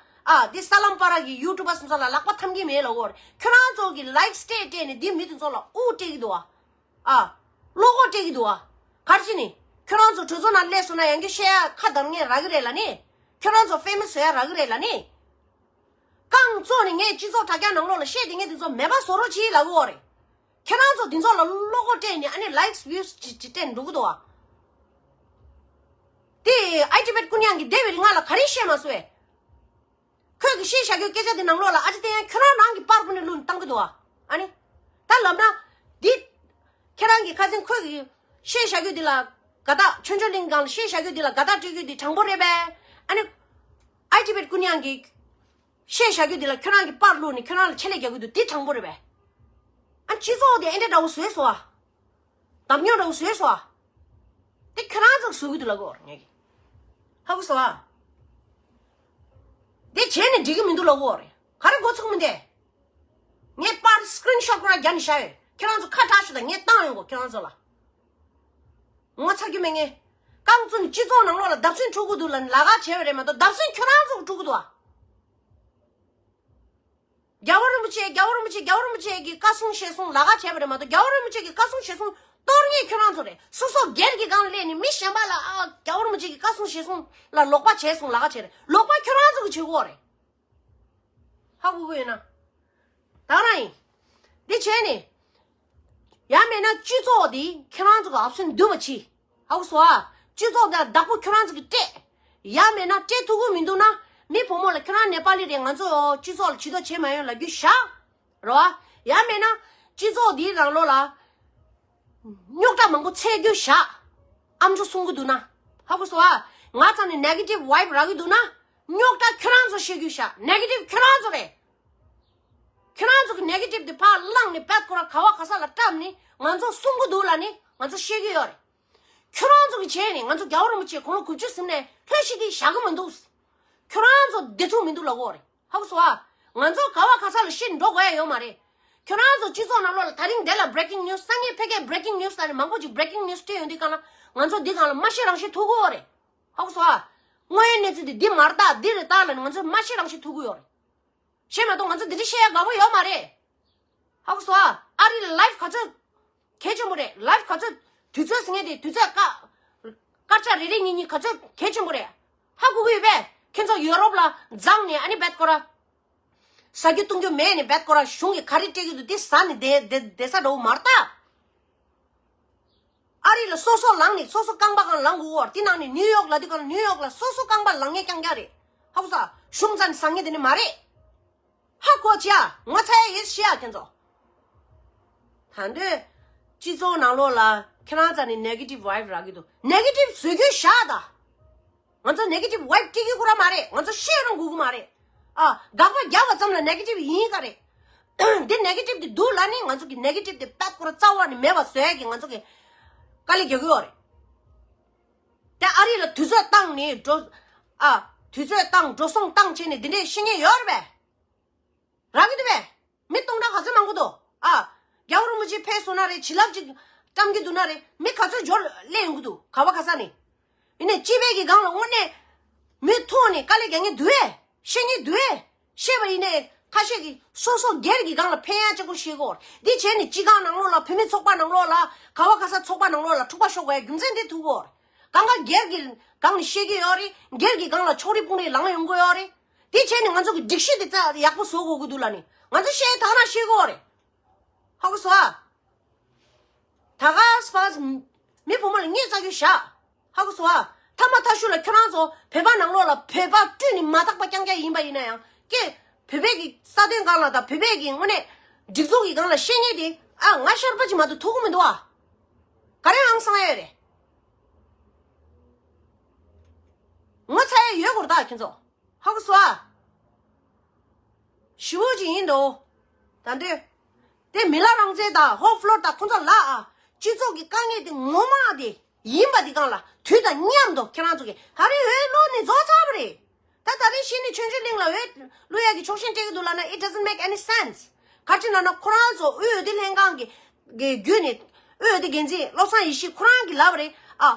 ཨ་དེ་ས་ལམ་པ་ར་གི་ཡུ་ཊུབ་པ་སོང་ས་ལ་ལག་པ་འཐམ་གྱི་མེད་ལ་འོར། ཁྱོད་རང་ཚོ་གི་ལའིཀ་སྤྲད་སྤྲད་ནས་དེ་མི་དེ་ཚོ་ལ་དབུགས་སྤྲད་ཀྱི་འདུག་ཨ། ཨ། བློ་ཁོག་སྤྲད་ཀྱི་འདུག་ཨ། ག་རེ་བྱས་ནས། ཁྱོད་རང་ཚོ་གྲོས་ཚོགས་ནང་སླེབས་སོང་ན་ཡང་བསྐྱར་བཤད་ཡ་ཁ་བརྡར་ངས་རག་གི་རེད་ལ་ནི། ཁྱོད་རང་ཚོ་ཕེ་མ་སི་བཟོ་ཡ་རག་གི་རེད་ལ་ནི། རྐང་བཙུགས་ནས་ངས་སྤྱི་ཚོགས་དྲ་རྒྱ་ནང་ལོགས་ལ་བཤད་དེ་ངས་དེ་ཚོ་མེད་པ་བཟོ་རོགས་གྱིས་ལབ་གི་ཡོད་རེད། ཁྱེད་རང་ཚོ་དེ་ཚོ་ལ་བློ་ཁོག་སྤྲད་ནས་ཨ་ནི་ལའིཀ་བིའུ་སི་ཅིག་ཅིག་སྤྲད་ནས་འགྲོ་གི་འདུག་ཨ། དེ་ཨའི་ཊི་བེད་ཀུན་དབྱངས་ཀྱིས་བསྡད་པའི་རིང་ང་ལ་ག་རེ་བཤད་མ་སོང་བས། ཁོས་ཀྱི་བཤད་བཞག་རྒྱུའི་སྐད་ཆ་དེ་ནང་ལོགས་ལ་ཨ་ཅེ་བསྟན་ཡ་ཁྱོད་རང་རང་གི་པར་བུ་ནས་བླུགས་ནས་བཏང་གི་འདུག་ཨ། ཨ་ནི། ད་ལབ་ན། འདི། ཁྱེད་རང་གི་ཁ་སང་ཁོས་ཀྱི་བཤད་བཞག་རྒྱུ་འདི་ལ་དགའ་རྟགས་ཆོས་འབྱོར་གླིང་སྒང་ལ་བཤད་བཞག་རྒྱུ་འདི་ལ་དགའ་རྟགས་སྤྲོད་རྒྱུ་འདི་དྲང་པོ་རེད་པས། ཨ་ནི། ཨའི་ཊི་བེད་ཀུན་དབྱངས་ཀྱིས། བཤད་བཞག་རྒྱུ་འདི་ལ་ཁྱོད་རང་གི་པར་བླུགས་ནས་ཁྱོད་རང་ལ་ཆེད་ལས་རྒྱག་གི་འདུག་འདི་དྲང་པོ་རེད་པས། ཨ་སྤྱི་ཚོགས་དེ་ཨེ་འདྲ་འདྲ་བོ་བཟོས་སོང་ཨ། གདམ་ཉོ་རོགས་བཟོས་སོ། དེ་ཁྱོད་རང་ཚོར་བཟོ་གི་འདུག་ལབ་གོ་ངས་ཀྱི། ཧ་གོ་སོང་ཨ། དེ་བྱས་ནས་འགྲིག་གི་མི་འདུག་ལབ་གོ་རེད། ག་རེ་འགོ་ཚུགས་མི་འདས། ངས་པར་སི་ཀི་རིན་ཤོ་ཊི་ཁོ་རང་རྒྱབ་ནས་བཞག་ཡོད། ཁྱོད་རང་ཚོ་ཁ་གྲག་ཤོག་དང་ངས་བཏང་ཡོང་གོ་ཁྱོད་རང་ཚོ་ལ། ངོ་ཚ་རྒྱུ་མེད་ངས། རྐང་བཙུགས་ནས་སྤྱི་ཚོགས་ནང་ལོགས་ལ་བརྡབ་གསིག་འཁྲུག་གི་འདུག་ལབ་ནས་ལབ་ཁ་བྱས་པ་རེད་མ་གཏོགས་བརྡབ་གསིག་ཁྱོད་རང་ཚོ་འཁྲུག་གི་འདུག་ཨ། རྒྱལ་བ་རིན་པོ་ཆེ་རྒྱལ་བ་རིན་པོ་ཆེ་རྒྱལ་བ་རིན་པོ་ཆེ་གི་བཀའ་གསུང་ཞལ་གསུང་ལབ་ཁ་བྱས་པ་རེད་མ་གཏོགས་རྒྱལ་བ་རིན་པོ་ཆེ་གི་བཀའ་གསུང་ཞལ་གསུང་གཏོར་མཁན་ཁྱོད་རང་ཚོ་རེད། སོ་སོ་སྒེར་གྱི་སྒང་སླེབས་ནས་མི་གཞན་པ་ལ་ཨ་རྒྱལ་བ་རིན་པོ་ཆེ་གི་བཀའ་གསུང་ཞལ་གསུང་ལ་ལོག་པ་བྱས་སོང་ལབ་ཁ་བྱས་རེད། ལོག་པ་ཁྱོད་རང་ཚོ་གི་བྱེད་དགོས་རེད། ཧ་གོ་གི་ཡོད་ན། ད་རང་ཡིན། འདི་བྱས་ནས། ཡང་མེད་ན་སྤྱི་ཚོགས་འདི་ཁྱེད་རང་ཚོ་གི་ཨབ་སེན་འདུས་པ་ཕྱིས། ཧ་གོ་སོང་ཨ། སྤྱི་ཚོགས་འདི་བདག་པོ་ཁྱོད་རང་ཚོ་གི་སྤྲད། ཡང་མེད་ན་སྤྲད་ཐུབ་ཀྱི་མི་འདུག་ན་མི་བུ་མོ་ལ་ཁྱོད་རང་ནེ་པ་ལི་རེད། ང་ཚོ་སྤྱི་ཚོགས་ལ་ཇུས་གཏོགས་བྱེད་མ་ཡོང་ལབ་རྒྱུ་བཞག་རོ། ཡང་མེད་ན་སྤྱི་ཚོགས་འདིའི་ནང་ལོགས་ལ་རྙོག་དྲ་མང་པོ་འཚོལ་རྒྱུ་བཞག་ཨམ་ཅོག་གསུང་གི་འདུག་ན། ཧ་གོ་སོང་ཨ། ང་ཚང་ནས་ནེ་གེ་ཊིབ་ཝའིབ་རག་གི་འདུག་ན། རྙོག་དྲ་ཁྱོད་རང་ཚོ་བཤད་རྒྱུ་བཞག་ནེ་གེ་ཊིབ་ཁྱོད་རང་ཚོ་རེད། ཁྱོད་རང་ཚོ་གི་ནེ་གེ་ཊིབ་དེ་ཕར་བླངས་ནས་བད་ཁོ་ར་ག་བ་ག་ས་ལ་བཀྲམ་ནས་ང་ཚོ་གསུང་གི་འདུག་ལབ་ནས་ང་ཚོ་བཤད་ཀྱི་ཡོད་རེད། ཁྱོད་རང་ཚོ་གི་བྱས་ནས་ང་ཚོ་རྒྱལ་བ་རིན་པོ་ཆེ་དགུང་ལོ་དགུ་བཅུ་ཟིན་ནས་ལྷོད་ཤིག་དེ་བཞག་གི་མི་འདུག་ཁྱོད་རང་ཚོ་བདེ་ཚུགས་མི་འདུག་ལབ་གོ་རེད། ཧ་གོ་སོང་ཨ། ང་ཚོ་ག་བ་ག་ས་ལ་ཤི་འགྲོ་དགོས་ཡ་ཡོད་མ་རེད། ཁྱོད་རང་ཚོ་སྤྱི་ཚོགས་ནང་ལོགས་ལ་ད་རིང་འདི་ལ་བྷི་རེ་ཀིང་ནིའུ་སི་སང་ཉིན་ཕ་གིའི་བྷི་རེ་ཀིང་ནིའུ་སི་ལ་ནི་མང་པོ་ཅིག་བྷི་རེ་ཀིང་ནིའུ་སི་སྤྲད་ཡོང་དུས་སྒང་ལ་ང་ཚོ་འདི་སྒང་ལ་མ་ཤི་རང་ཤི་ཐུག་གི་ཡོད་རེད། ཧ་གོ་སོང་ཨ། དངོས་ཡོད་གནས་ཚུལ་འདི་འདི་མ་རེད་ད་འདི་རེད་ད་ལབ་ནས་ང་ཚོ་མ་ཤི་རང་ཤི་ཐུག་གི་ཡོད་རེད། ཤེས་མ་གཏོགས་ང་ཚོ་འདི་འདྲ་བཤད་ཡ་དགའ་པོ་ཡོད་མ་རེད། ཧ་གོ་སོང་ཨ། ཨ་རི་ལ་ལའིབ་ག་ཚོད་གལ་ཆེན་པོ་རེད། ལའིབ་ག་ཚོད་དུས་ཚོད་ཟེར་མཁན་དེ་དུས་ཚོད་ཀ་སྐར་ཆ་རེ་རེ་གཉིས་གཉིས་ག་ཚོད་གལ་ཆེན་པོ་རེད། ཧ་གོ་གི་ཡོད་པས། ཁྱེད་ཚོ་ཡུ་རོབ་ལ་འཛངས་ནས་ཨ་ནི་བད་ཁོ་ར། ཟ་རྒྱུ་བཏུང་རྒྱུ་མེད་ནས་བད་ཁོ་ར་གཞུང་གིས་ག་རེ་སྤྲད་ཀྱི་འདུག་དེ་ཟ་ནས་བསྡད་བསྡད་བསྡད་ས་འདྲ་བོ་མ་རེད་ད། ཨ་རི་ལ་སོ་སོ་ལངས་ནས་སོ་སོ་རྐང་པ་སྒང་ལངས་དགོས་འོར་དེ་ནང་ནས་ནིའུ་ཡོག་ལ་དེ་གང་ནིའུ་ཡོག་ལ་སོ་སོ་རྐང་པ་ལངས་ངེས་རྐྱང་རྐྱང་རེད། ཧ་གོ་ས། གཞུང་རྩ་ནས་བཟང་ངེས་དེ་ནི་མ་རེད། ཧ་གོ་ཅི་ཡ་ངོ་ཚ་ཡ་ཡོད་ཤི་ཡ་ཁྱེད་ཚོ། ད་འདོད། སྤྱི་ཚོགས་ནང་ལོགས་ལ་ཁྱེད་རང་རྩ་ནས་ནེ་གེ་ཊིབ་ཝའིབ་རག་གི་འདུག་ནེ་གེ་ཊིབ་བཟོ་རྒྱུ་བཞག་ད། ང་ཚོ་ནེ་གེ་ཊིབ་ཝའིབ་སྤྲད་ཀྱི་ཁོ་རང་མ་རེད། ང་ཚོ་ཤེས་རང་དགོས་ཀྱི་མ་རེད། ཨ། དགག་པ་རྒྱབ་པ་ཙམ་ལ་ནེ་གེ་ཊིབ་ཡིན་ག་རེད། འདི་ནེ་གེ་ཊིབ་འདི་འདུག་ལབ་ནི་ང་ཚོ་གི་ནེ་གེ་ཊིབ་འདི་པད་ཁོ་ར་རྩ་བ་ནས་མེད་པ་བཟོ་ཡ་གི་ང་ཚོ་གི་དཀའ་ལས་རྒྱག་གི་ཡོད་རེད། དེ་ཨ་རི་ལ་དུས་ཚོད་བཏང་ནས་འགྲོ། ཨ། དུས་ཚོད་བཏང་འགྲོ་སོང་བཏང་བྱས་ནས་འདི་འདྲས་ཤེས་མཁན་ཡོད་རེད་པས། རག་གི་འདུག་པས། མི་སྟོང་ཕྲག་ག་ཚོད་མང་པོ་འདུག་ཨ། རྒྱལ་བ་རིན་པོ་ཆེ་ཕེབས་སོང་ན་རེད། བྱིན་རླབས་ཅིག་བཀྲམ་གྱི་འདུག་ན་རེད། མི་ག་ཚོད་འབྱོར་སླེབས་ཡོང་གི་འདུག་ག་བ་ག་ས་ནས། ཡིན་ནའི་སྤྱི་པའི་གི་སྒང་ལ་དངོས་གནས་མི་ཐོག་ནས་དཀའ་ལས་རྒྱག་མཁན་འདུག་ཨེ། ཤེས་མཁན་འདུག་ཨེ། ཤེས་པ་ཡིན་ནའི་ཁ་ཤས་ཀྱིས་སོ་སོ་སྒེར་གྱི་སྒང་ལ་ཕན་ཡ་གཅིག་པོ་ཤེས་གོ། འདི་བྱས་ནས་སྤྱི་ཁང་ནང་ལོགས་ལ་བུད་མེད་ཚོགས་པ་ནང་ལོགས་ལ་ག་བ་ག་ས་ཚོགས་པ་ནང་ལོགས་ལ་འཁྲུག་པ་ཤོག་དགོས་ཡ་རྒྱུ་མཚན་འདི་ཐུག་གོ། གང་ག་སྒེར་གྱི་སྒང་ནས་ཤེས་ཀྱི་ཡོད་རེད། སྒེར་གྱི་སྒང་ལ་ཕྱོགས་རིས་དཔུང་རིས་ལངས་ཡོང་གི་ཡོད་རེད། དེ་བྱས་ནས་ང་ཚོ་གི་སྒྲིག་གཞི་དེ་ཙག་ཡག་པོ་བཟོ་དགོས་ཀྱི་འདུག་ལབ་ནས་ང་ཚོ་བཤད་ཐག་ན་ཤེས་གི་ཡོད་རེད། ཧ་གོ་སོང་ཨ། ད་ག་སྤ་མི་བུ་མོ་ལ་ངས་རྩ་རྒྱུ་བཞག་ཧ་གོ་སོང་ཨ། ཐ་མ་ཐ་ཤུ་ལ་ཁྱོད་རང་ཚོ་བོད་པ་ནང་ལོགས་ལ་བོད་པ་སྤྲུལ་ནས་མ་དག་པ་རྐྱང་རྐྱང་ཡིན་པ་ཡིན་ན་ཡང་ཀྱེ། བོད་པའི་གི་རྩ་དོན་སྒང་ལ་དང་བོད་པའི་གི་དངོས་གནས་སྒྲིག་འཛུགས་ཀྱི་སྒང་ལ་བཤད་མཁན་དེ་ཨ་ང་ཤར་པ་ཅིག་མ་གཏོགས་ཐུག་གི་མི་འདུག་ཨ། ག་རེ་ཨང་སང་ཡ་ཡོད་རེད། ངོ་ཚ་ཡ་ཡོད་དགོས་རེད་ད་ཁྱེད་ཚོ། ཧ་གོ་སོང་ཨ། ཞི་བོ་ཅིག་ཡིན་འདུག་ད་འདོད། དེ་མི་ལ་རང་བཙན་དང་ཧོབ་ཕློར་དང་ཁོང་ཚོ་ལ་ཨ། སྤྱི་ཚོགས་ཀྱི་དཀའ་ངལ་དེ་ངོ་མ་དེ་ཡིན་པ་དེ་སྒང་ལ་དུས་དང་མཉམ་དུ་ཁྱེད་རང་ཚོ་གི་ད་རེས་འོས་བླུགས་ནས་རྫོགས་ཚར་བ་རེད། ད་ད་རེས་གཞི་ནས་ཆོས་འབྱོར་གླིང་ལ་འོས་བླུགས་ཡག་གི་ཕྱོགས་ཞེན་སྤྲད་ཀྱི་འདུག་ལབ་ན། It doesn't make any sense. ག་ཅི་ན་ན་ཁོ་རང་ཚོ་དབུས་འོས་བསྡུ་ལྷན་ཁང་གི་གི་བརྒྱུད་ནས་དབུས་འོས་བསྡུ་འགན་འཛིན་བློ་བཟང་ཡེ་ཤེས་ཁོ་རང་གིས་ལབ་པ་རེད་ཨ།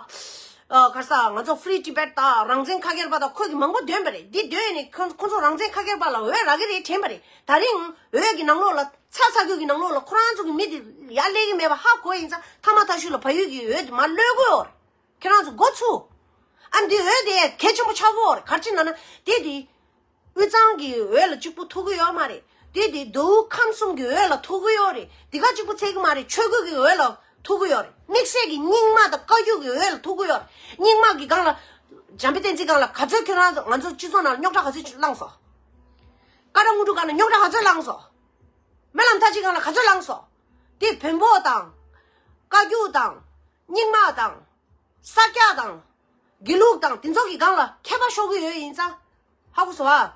ཨ་ག་རེ་ཟ། ང་ཚོ་Free Tibet དང་རང་བཙན་ཁ་སྒེར་པ་དང་ཁོ་གི་མང་པོ་འདོན་པ་རེད། འདི་འདོན་ནས་ཁོ་ཁོ་ཚོ་རང་བཙན་ཁ་སྒེར་པ་ལ་འོས་རག་གི་རེད་དྲན་པ་རེད། ད་རིང་འོས་ཀྱི་ནང་ལོགས་ལ་ཚ་ཚ་རྒྱུད་ཀྱི་ནང་ལོགས་ལ་ཁོ་རང་ཚོ་གི་མི་དེ་ཡར་སླེབས་ཀྱི་མེད་པ་ཧ་གོ་ཡིན་ཙང་། ཐ་མ་ཐ་ཤུལ་ལ་བལ་ཡུལ་གྱི་འོས་དེ་མར་གློད་དགོས་ཡོད་རེད། ཁྱེད་རང་ཚོ་མགོ་ཚུགས། ཨ་འདི་འོས་དེ་གལ་ཆེན་པོ་ཆགས་ཀྱི་ཡོད་རེད། ག་རེ་བྱས་ན་ན་དེ་དེ། དབུས་གཙང་གི་འོས་ལ་གཅིག་པུ་ཐུག་གི་ཡོད་མ་རེད། དེ་དེ་མདོ་དབུས་ཁམས་གསུམ་གྱི་འོས་ལ་ཐུག་གི་ཡོད་རེད། དེ་ག་གཅིག་པུ་ཚད་ཀྱི་མ་རེད། ཆོས་བརྒྱུད་ཀྱི་འོས་ལ་ཐུག་གི་ཡོད་རེད། དམིགས་བསལ་གྱི་རྙིང་མ་དང་བཀའ་བརྒྱུད་ཀྱི་འོས་ལ་ཐུག་གི་ཡོད་རེད། རྙིང་མ་གི་སྒང་ལ་འཇམ་དཔལ་བསྟན་འཛིན་སྒང་ལ་ག་ཚོད་ཁྱེད་རང་ཚོ་ང་ཚོ་སྤྱི་ཚོགས་ནང་ལ་རྙོག་དྲ་ག་ཚོད་བསླངས་སོང་། ཀ་ར་དངོས་གྲུབ་སྒང་ལ་རྙོག་དྲ་ག་ཚོད་བསླངས་སོང་། སྨོན་ལམ་མཐའ་བཞིའི་སྒང་ལ་ག་ཚོད་བསླངས་སོང་། དེ་བོན་པོ་དང་། བཀའ་བརྒྱུད་དང་། རྙིང་མ་དང་། ས་སྐྱ་དང་། དགེ་ལུགས་དང་དེ་ཚོ་གི་སྒང་ལ་ཁྱད་པར་ཤོར་གི་ཡོད་ཡིན་ཙང་། ཧ་གོ་སོང་ཨ།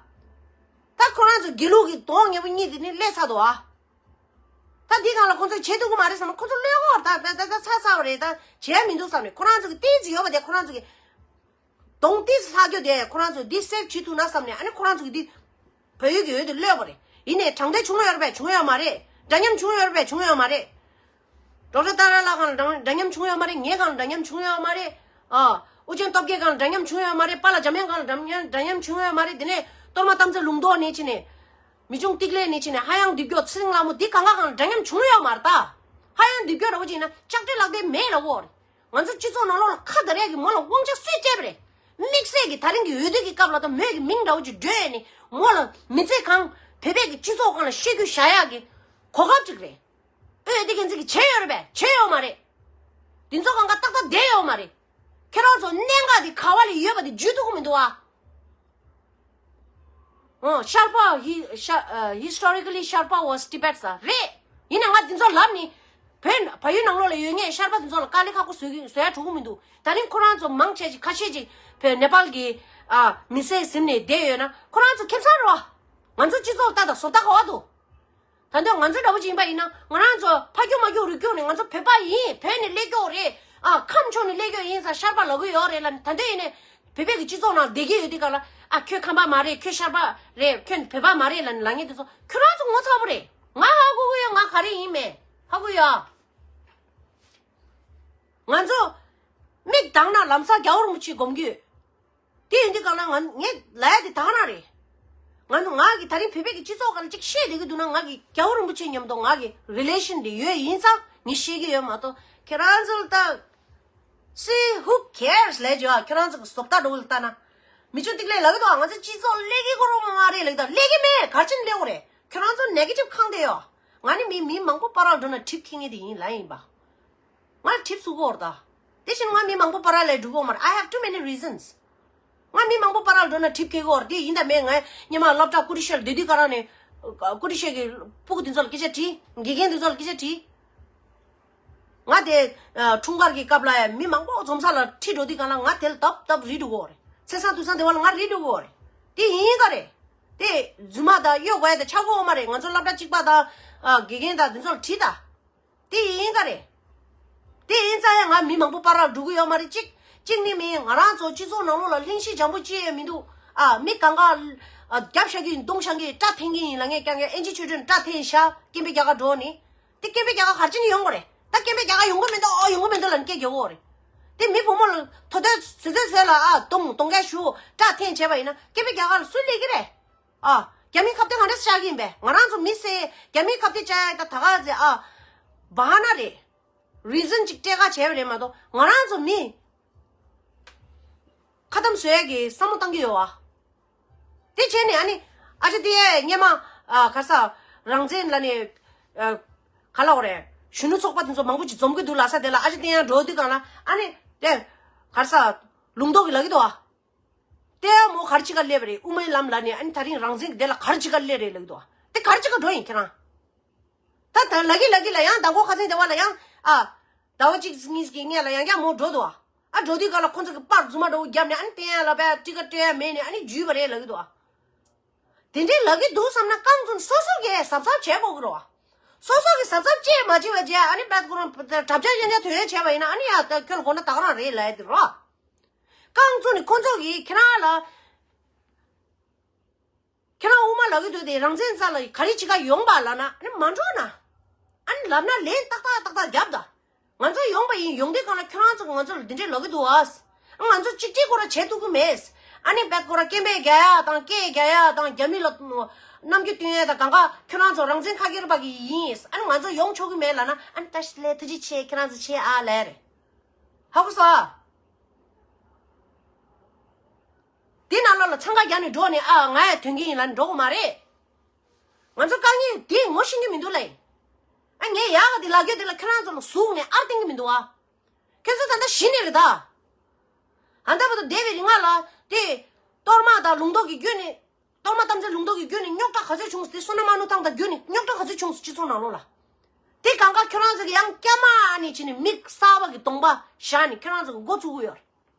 ད་ཁོ་རང་ཚོ་དགེ་ལུགས་ཀྱི་གདོང་ངན་པོ་གཉིས་དེ་ནི་སླེབས་ཚར་འདུག་ཨ། ད་འདི་སྒང་ལ་ཁོ་ཚོས་བྱེད་ཐུབ་ཀྱི་མ་རེད་བསམ་ན། ཁོ་ཚོ་གློད་དགོས་རེད། ད་ད་ད་ད་ཚར་ཚར་བ་རེད། ད་བྱེད་ཡ་མི་འདུག་བསམ་ནས། ཁོ་རང་ཚོ་གི་ཏོག་ཙམ་ཡོད་པ་དེ་ཁོ་རང་ཚོ་གི་གདོང་ཏོག་ཙམ་ལྷག་རྒྱུ་དེ་ཁོ་རང་ཚོ་འདི་སེབ་བྱེད་ཐུབ་ན་བསམ་ནས། ཨ་ནི་ཁོ་རང་ཚོ་གི་འདི་བལ་ཡུལ་གྱི་འོས་དེ་གློད་པ་རེད། ཡིན་ནའི་དྲང་བདེན་བྱུང་ཡོད་རེད་པས། བྱུང་ཡོད་མ་རེད། འདྲ་མཉམ་བྱུང་ཡོད་རེད་པས། བྱུང་ཡོད་མ་རེད། ཌོག་ཊར་ཏཱ་ར་ལགས་སྒང་ལ་འདྲ་མཉམ་བྱུང་ཡོད་མ་རེད། ངའི་སྒང་ལ་འདྲ་མཉམ་བྱུང་ཡོད་མ་རེད། ཨ། ཨོ་རྒྱན་སྟོབས་རྒྱལ་སྒང་ལ་འདྲ་མཉམ་བྱུང་ཡོད་མ་རེད། པཱ་ལགས་འཇམ་དབྱངས་སྒང་ལ་འདྲ་མཉམ་འདྲ་མཉམ་བྱུང་ཡོད་མ་རེད། དེ་ནས་གཏོར་མ་དམ་ཚིག་ལུང་རྟོགས་ནས་བྱས་ནས། མི་ཆུང་ཏིག་ལེ་ནས་བྱས་ནས་ཧ་ཡང་འདི་སྐྱོ་ཚེ་རིང་ལྷ་མོ་འདི་གང་ག་སྒང་ལ་འདྲ་མཉམ་བྱུང་ཡོད་མ་རེད་ད། ཧ་ཡང་འདི་སྐྱོ་འདྲ་བོ་བྱས་ན་ལྕགས་སྤྲེལ་ལག་དེ་མེད་ལ་འོ་རེད། ང་ཚོ་སྤྱི་ཚོགས་ནང་ལོགས་ལ་ཁ་བརྡ་རེས་ཀྱི་མོ་ལ་དབང་ཆ་སུས་སྤྲད་པ་རེད། དམིགས་བསལ་གྱི་ད་རིང་གི་འོས་བསྡུ་གི་སྐབས་ལ་ད་མོས་ཀྱི་མིང་འདྲ་བོ་ཅིག་བསྒྲོན་ནས་མོ་ལ་མི་ཚེ་གང་བོད་པའི་གི་སྤྱི་ཚོགས་སྒང་ལ་ཤེས་རྒྱུ་བྱ་ཡག་གི་གོ་སྐབས་ཅིག་རེད། ཨོ་དེ་གན་ཚིག་གི་བྱས་ཡོད་རེད་པས། བྱས་ཡོད་མ་རེད། དེ་ཚོ་གང་ག་ཏག་ཏག་བསྡད་ཡོད་མ་རེད། ཁྱེད་རང་ཚོ་གནད་འགག་དེ་ག་བ་ལ་ཡོད་པ་དེ་བརྗོད་ཐུབ་ཀྱི་མི་འདུག་ཨ། ཨོ་ཤར་པ་ཧི་ཤ་ཨ་historically Sharpa was Tibet ས་རེད། ཡིན་ན་ང་དེ་ཚོ་ལབ་ནི་བོད་བལ་ཡུལ་ནང་ལོགས་ལ་ཡོད་ངེས་ཤར་པ་དེ་ཚོ་ལ་དཀའ་ལས་ཁག་པོ་བཟོ་གི་བཟོ་ཡ་འགྲོ་གི་མི་འདུག་ད་རིང་ཁོ་རང་ཚོ་མང་ཆེ་ཅིག་ཁ་ཤས་ཅིག་བོད་ནེ་པཱལ་གི་ཨ་མི་སེར་ཟིན་ནས་བསྡད་ཡོད་ན་ཁོ་རང་ཚོ་ཁེ་བཟང་རེད་བ། ང་ཚོ་སྤྱི་ཚོགས་ལ་ལྟ་དང་བཟོ་ལྟ་ག་བ་འདུག་ད་དུང་ང་ཚོ་འདྲ་བོ་ཅིག་ཡིན་པ་ཡིན་ན་ང་རང་ཚོ་ཕ་རྒྱུད་མ་རྒྱུད་རུས་རྒྱུད་ནས་ང་ཚོ་བོད་པ་ཡིན། བོད་ནས་སླེབས་ཀྱོག་རེད། ཨ་ཁམས་ཕྱོགས་ནས་སླེབས་ཀྱོག་ཡིན་ས་ཤར་པ་ལབ་ཀྱི་ཡོད་རེད་ལབ་ནས། ད་དུང་ཡིན་ནས་བོད་པའི་གི་སྤྱི་ཚོགས་ནང་བསྡད་ཀྱི་ཡོད་དུས་ག་ལ་ཨ་ཁྱོད་ཁམས་པ་མ་རེད། ཁྱོད་ཤར་པ་རེད། ཁྱོད་བོད་པ་མ་རེད་ལབ་ནས་ལབ་མཁན་དེ་ཚོ་ཁྱོད་རང་ཚོ་ངོ་ཚ་པོ་རེད། ང་ཧ་གོ་གི་ཡོད། ང་ག་རེ་ཡིན་མེད་ཧ་གོ་ཡོད། ང་ཚོ་མིག་གདངས་ན་ལམ་སང་རྒྱལ་བ་རིན་པོ་ཆེ་སྒོམ་གྱི་ཡོད། དེ་ཡིན་དུས་གང་ལ་ང་ངས་ལབ་ཡ་དེ་ད་ག་རང་རེད། ང་ང་གི་ད་རིང་བོད་པའི་གི་སྤྱི་ཚོགས་སྒང་ལ་ཅིག་བཤད་བསྡད་ཀྱི་འདུག་ན་ང་གི་རྒྱལ་བ་རིན་པོ་ཆེ་མཉམ་དུ་ང་གི་རི་ལེ་ཤན་དེ་ཡོད་ཡིན་ཙང་ངས་བཤད་ཀྱི་ཡོད་མ་གཏོགས། ཁྱེད་རང་ཚོ་ལ་ད་See, who cares ལབ་བྱས་ཨ། ཁྱེད་རང་ཚོ་གི་བཟོ་ལྟ་འགྲོ་གི་ལ་ལྟ་ན། མི་ཆུང་ཏིག་ལེ་ལབ་ཀྱི་འདུག་ཨ། ང་ཚོ་སྤྱི་ཚོགས་སླེབས་ཀྱི་ཁོ་རང་མ་རེད་ལབ་ཀྱི་འདུག་སླེབས་ཀྱི་མེད། ག་རེ་བྱས་ནས་སླེབས་དགོས་རེད། ཁྱེད་རང་ཚོ་ནེ་གེ་ཊིབ་ཁེངས་བསྡད་ཡོད། ང་ནི་མི་མི་མང་པོ་བར་ལ་འགྲོ་ན་ཊིབ་ཁེངས་མཁན་དེ་ཡིན་ལབ་ཡིན་པ། ང་ལ་ཊིབ་བཟོ་གི་ཡོད་རེད་ད། དེ་བཞིན་ང་མི་མང་པོ་བར་ལ་འགྲོ་གི་ཡོད་མ་རེད། I have too many reasons. ང་མི་མང་པོ་བར་ལ་འགྲོ་ན་ཊིབ་ཁེངས་གི་ཡོད་རེད། དེ་ཡིན་དང་མིན་ང་སྔོན་མ་སློབ་གྲྭ་ཀུ་ཤུ་ལ་སྡོད་དུས་ག་རང་ནས་ཀུ་ཤུ་གི་སྤུ་གུ་དེ་ཚོ་ལ་སྐད་ཆ་དྲིས། དགེ་རྒན་དེ་ཚོ་ལ་སྐད་ཆ་དྲིས། ང་དེ་ཨ་འཁྲུངས་སྐར་གྱི་སྐབས་ལ་ཡང་མི་མང་པོ་འཛོམས་ས་ལ་ཁྲིད་འགྲོ་དུས་ག་ལ་ང་དེ་ལ་སྟབས་སྟབས་རིལ་འགྲོ་གི་ཡོད་རེད། མཚན་བཟང་དུས་བཟང་དེ་བ་ལ་ང་རིལ་འགྲོ་གི་ཡོད་རེད། དེ་ཡིན་ག་རེད། དེ་རྫུན་མ་དང་གཡོ་དགོས་ཡ་དང་ཆག་སྒོ་ཡོད་མ་རེད། ང་ཚོ་སློབ་གྲྭ་གཅིག་པ་དང་ཨ་དགེ་རྒན་དང་དེ་ཚོ་ལ་དྲིས་དང་། དེ་ཡིན་ག་རེད། དེ་ཡིན་ཙང་ཡང་ང་མི་མང་པོ་བར་ལ་འགྲོ་གི་ཡོད་མ་རེད། གཅིག་གཅིག་ནི་མིན་ང་རང་ཚོ་སྤྱི་ཚོགས་ནང་ལོགས་ལ་གླེང་གཞི་འཇམ་པོ་ཅི་ཡང་མི་འདུག་ཨ་མི་གང་ག་ཨ་རྒྱབ་བཞག་གི་ཡིན། གདོང་བཞག་གི་སྐྲ་འཐེན་གི་ཡིན་ལབ་མཁན་རྐྱང་རྐྱང་ཨེན་ཅི་ཆོས་སྒྲོན་སྐྲ་འཐེན་ཤག་སྐད་འབོད་རྒྱག་ག་འགྲོ་ནི། དེ་སྐད་འབོད་རྒྱག་ག་ག་རེ་བྱས་ནས་ཡོང་དགོས་རེད། ད་སྐད་འབོད་རྒྱག་ག་ཡོང་གི་མི་འདུག་ཨོ་ཡོང་གི་མི་འདུག་ལབ་ནས་སྐད་རྒྱག་གི་ཡོད་རེད། དེ་མི་བུ་མོ་ལ་ཐོ་ཐོས་བཟོས་བཟོས་བཟོས་ལ་ཨ་གདོང་གདོང་རྒྱག་ཞུ་སྐྲ་འཐེན་བྱས་པ་ཡིན་ན་སྐད་འབོད་རྒྱག་ག་ལ་སུ་སླེབས་ཀྱི་རེད། ཨ། རྒྱ་མིའི་ཁ་གཏད་ག་འདྲ་བཞག་གི་ཡིན་པས། ང་རང་ཚོ་མི་སེ་རྒྱ་མིའི་ཁ་གཏད་བཅག་ཡ་ད་ད་ག་ཟེ་ཨ། བ་ཧ་ན་རེད། རི་ཛན་ཅིག་སྤྲད་ག་བྱས་པ་རེད་མ་གཏོགས་ང་རང་ཚོ་མི་ཁ་གཏམ་བཟོ་ཡ་གི་བསམ་བློ་བཏང་གི་ཡོད་ཨ། དེ་བྱས་ནས་ཨ་ནི་ཨ་ཅེ་དེ་སྔོན་མ་ཨ་ག་ས་རང་བཙན་ལ་ནི་ཨ་ག་ལ་འོ་རེད། གཞོན་ནུ་ཚོགས་པ་དེ་ཚོ་མང་པོ་ཅིག་འཛོམས་ཀྱི་འདུག་ལ་ས་དེ་ལ་ཨ་ཅེ་དེ་ཡང་འགྲོ་དུས་གང་ལ་ཨ་ནི་དེ་ག་ས་ལུང་རྟོགས་ཀྱི་ལ་གི་འདུག་ཨ། ཏེ་མོ་ག་རེ་བྱེད་ག་སླེབས་པ་རེད། དབུ་མའི་ལམ་ལ་ནི་ཨ་ནི་ད་རིང་རང་བཙན་གྱི་དེ་ལ་ག་རེ་བྱེད་ག་སླེབས་རེད་ལབ་ཀྱི་འདུག་ཏེ་ག་རེ་བྱེད་ག་འགྲོ་ཡིན་ཁྱེད་རང་། ད་ད་ལ་གི་ལ་གི་ལ་ཡང་མདང་དགོང་ཁ་སང་དེ་བ་ལ་ཡང་ཨ། ཟླ་བ་གཅིག་གཉིས་ཀྱི་སྔོན་ལ་ཡང་ཡང་མོ་འགྲོ་འདུག་ཨ། ཨ་འགྲོ་དུས་ག་ལ་ཁོ་ཚོ་གི་པར་རྫུན་མ་འདྲ་བོ་བརྒྱབ་ནས་ཨ་ནི་བསྟན་ཡ་ལ་བས་ཊི་ཀེ་ཊི་སྤྲད་ཡ་མེད་ནས་ཨ་ནི་འཇུས་པ་རེད་ལབ་ཀྱི་འདུག་ཨ། དེ་འདྲའི་ལབ་ཀྱི་འདུག་བསམ་ན་རྐང་བཙུན་སོ་སོ་གིས་གཟབ་གཟབ་བྱེད་དགོས་ཀྱི་རེད་བ། སོ་སོ་གིས་གཟབ་གཟབ་བྱེད་མ་བྱེད་པ་བྱས་ཨ་ནི་བས་ཁོ་རང་དྲ་བྱ་ཡན་ཆ་དོན་ཡོད་བྱས་པ་ཡིན་ན་ཨ་ནི་ཡ་ད་ཁྱོད་ལ་དགོས་ན་ད་ག་རང་རེད་ལབ་ཡ་དེ་རེད་བ། རྐང་བཙུན་ནི་ཁོ་ཚོ་གིས་ཁྱེད་རང་ལ། ཁྱེད་རང་དབུ་མ་ལབ་ཀྱི་འདུག་སྟེ་རང་བཙན་རྩ་ལ་ག་རེ་བྱེད་ག་ཡོང་པ་ལབ་ན་ཨ་ནི་མ་འགྲོ་ན། ཨ་ནི་ལབ་ན་ལན་ཏག་ཏག་ཏག་ཏག་རྒྱབ་ད། ང་ཚོ་ཡོང་པ་ཡིན་ཡོང་དུས་གང་ལ་ཁྱོད་རང་ཚོ་གིས་ང་ཚོ་ལ་འདི་འདྲས་ལབ་ཀྱི་འདུག་ཨ། ང་ཚོ་གཅིག་གཅིག་ཁོ་ར་བྱེད་ཐུབ་ཀྱི་མེད། ཨ་ནི་བད་ཁོ་ར་སྐད་འབོད་རྒྱག་ཡ་དང་སྐད་རྒྱག་ཡ་དང་རྒྱ་མི་ལ་རྣམ་འགྱུར་སྟོན་ཡ་དང་གང་ག་ཁྱོད་རང་ཚོ་རང་བཙན་ཁ་སྒེར་པ་གི་ཡིན། ཨ་ནི་ང་ཚོ་ཡོང་ཆོག་གི་མེད་ལབ་ན་ཨ་ནི་བཀྲ་ཤིས་བདེ་ལེགས་ཐུགས་རྗེ་ཆེ་ཁྱེད་རང་ཚོ་བྱེད་ཨ་ལབ་རེད། ཧ་གོ་སོང་ཨ། དེ་ནང་ལོགས་ལ་འཚང་ཁ་རྒྱག་ནས་འགྲོ་ནས་ཨ་ང་ཡང་དོན་གྱི་ཡིན་ལབ་ནས་འགྲོ་གི་མ་རེད། ང་ཚོ་དཀའ་ངལ་དེ་ངོ་ཤེས་ཀྱི་མི་འདུག་ལེ། ཨ་ངས་ཡག་ག་དེ་ལབ་རྒྱུ་དེ་ལ་ཁྱོད་རང་ཚོ་ལ་ཟུག་ནས་ཨར་བསྟན་གྱི་མི་འདུག་ཨ། ཁྱོད་ཚོ་ད་ལྟ་གཞི་ནས་རེད་ད། ཨ་ད་བར་དུ་བསྡད་པའི་རིང་ལ་དེ་གཏོར་མ་དང་ལུང་རྟོགས་ཀྱི་བརྒྱུད་ནས་གཏོར་མ་དམ་ཚིག་ལུང་རྟོགས་ཀྱི་བརྒྱུད་ནས་རྙོག་དྲ་ག་ཚོད་བྱུང་སོང་། དེ་བསོད་ནམས་མ་ཎི་བཏང་དང་བརྒྱུད་ནས་རྙོག་དྲ་ག་ཚོད་བྱུང་སོང་སྤྱི་ཚོགས་ནང་ལོགས་ལ། དེ་གང་ག་ཁྱོད་རང་ཚོ་གི་ཡང་སྐྱ་མ་ནས་བྱས་ནས་མི་གསར་པ་གི་གདོང་པ་བཞག་ནས་ཁྱོད་རང་ཚོ་གི་འགོ་བཙུགས་ཀྱི་ཡོད་རེད།